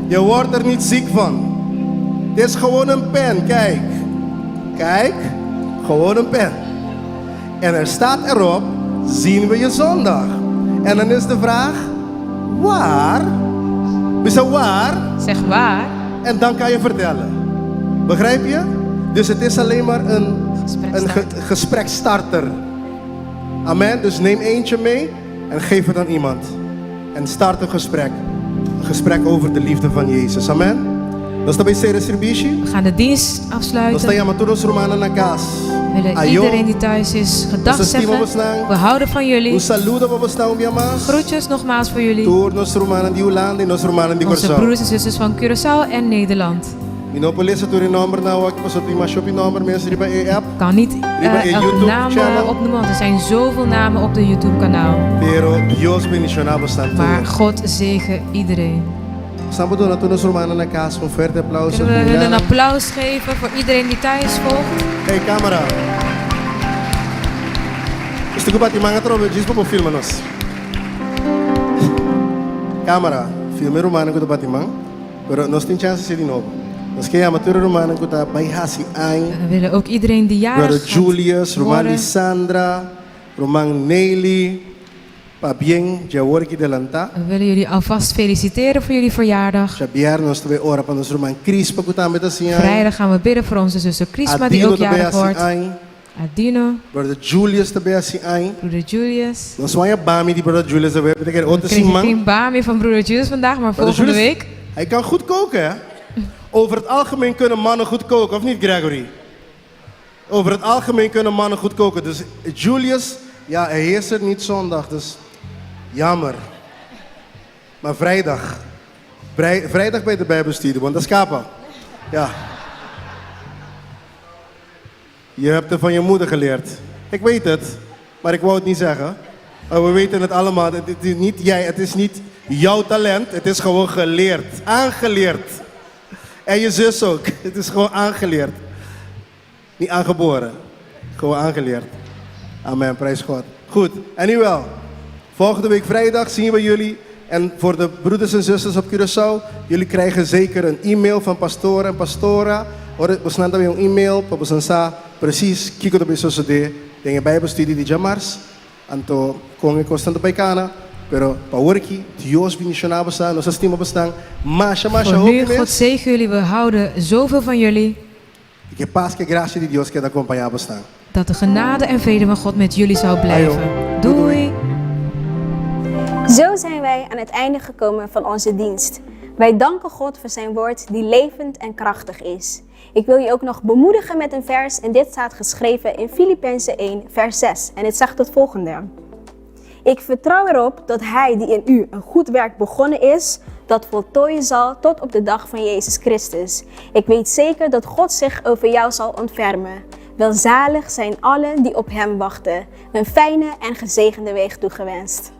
Je wordt er niet ziek van. Het is gewoon een pen, kijk. Kijk, gewoon een pen. En er staat erop, zien we je zondag. En dan is de vraag, waar? Bisa waar? Zeg waar. En dan kan je vertellen. Begrijp je? Dus het is alleen maar een, een ge gesprekstarter. Amen. Dus neem eentje mee en geef het aan iemand. En start een gesprek. Een gesprek over de liefde van Jezus. Amen. Nos ta bay sera sirbishi. We gaan de dienst Nos ta afsluiten. yama tur nos rumannan na kas. We willen Ayo. iedereen die thuis is gedag Nos ta stima zeggen. bosnan. We houden van jullie. Un saludo pa bosnan un bia mas. Groetjes nogmaals voor jullie. Tur nos rumannan di Hulanda y nos rumannan di Onze Kòrsou. broeders en zusters van Curaçao en Nederland. Mi no por lesa tur e nòmbernan awor aki pasobra tin mas hopi nòmber mes riba e app. Kan niet Riba e elke YouTube naam channel. opnoemen, want er zijn zoveel namen op de YouTube kanaal. Pero Dios bendishoná bosnan tur. Maar God zegen iedereen. Nos por duna tur nos rumannan na kas un fuerte aplauso. Kunnen we hun een applaus geven voor iedereen die thuis volgt? Hey camera. Nos tin ku bati man atrobe djis pa bo filma nos. Camera, filma e rumannan ku ta bati man. Pero nos tin chance si di nobo. Nos ke yama tur e rumannan ku ta bai hasi añ. We willen ook iedereen die jarig Brother gaat Julius, ruman worden. Lisandra, ruman Neily, pabien dje awor ki delantá. We willen jullie alvast feliciteren voor jullie verjaardag. Djabièrnè nos ta bai ora pa nos ruman Crispa ku tambe ta hasi añ. Vrijdag gaan we bidden voor onze zuster Crisma die Adino ook ta bai jarig hasi wordt. añ. Adino. Brother Julius ta bai hasi añ. Broeder Julius. Nos wou haña bami di brother Julius awe, mi ta kere otro We kregen siman. geen bami van broeder Julius vandaag, maar Brother volgende Julius, week. Hij kan goed koken, hè? Over het algemeen kunnen mannen goed koken, of niet, Gregory? Over het algemeen kunnen mannen goed koken. Dus Julius, ja, hij is er niet zondag, dus jammer. Maar vrijdag. Vrijdag bij de Bijbelstudie, want dat is kapa. Ja. Je hebt het van je moeder geleerd. Ik weet het, maar ik wou het niet zeggen. Maar we weten het allemaal. Het is niet jij, het is niet jouw talent. Het is gewoon geleerd. Aangeleerd. En je zus ook. Het is gewoon aangeleerd. Niet aangeboren. Gewoon aangeleerd. Amen, prijs God. Goed, en nu wel. Volgende week vrijdag zien we jullie. En voor de broeders en zusters op Curaçao, jullie krijgen zeker een e-mail van pastoor en pastora. Ora, bo nan tambe un e-mail pa bo sa precies kiko ta bay sosode den e Bijbelstudie di djamars. Anto con e cosnan ta bay cana. Pero pa awor aki, Dios bendiciona boso, nos a stima boso masha masha Voor hopi nu, mes. God zegen jullie. We houden zoveel van jullie. Y cu paz cu gracia di Dios keda acompaña boso. Dat de genade en vrede van God met jullie zou blijven. Doei. Zo zijn wij aan het einde gekomen van onze dienst. Wij danken God voor zijn woord die levend en krachtig is. Ik wil je ook nog bemoedigen met een vers en dit staat geschreven in Filippenzen 1, vers 6. En het zegt het volgende. Ik vertrouw erop dat Hij die in u een goed werk begonnen is, dat voltooien zal tot op de dag van Jezus Christus. Ik weet zeker dat God zich over jou zal ontfermen. Welzalig zijn allen die op Hem wachten. Een fijne en gezegende week toegewenst.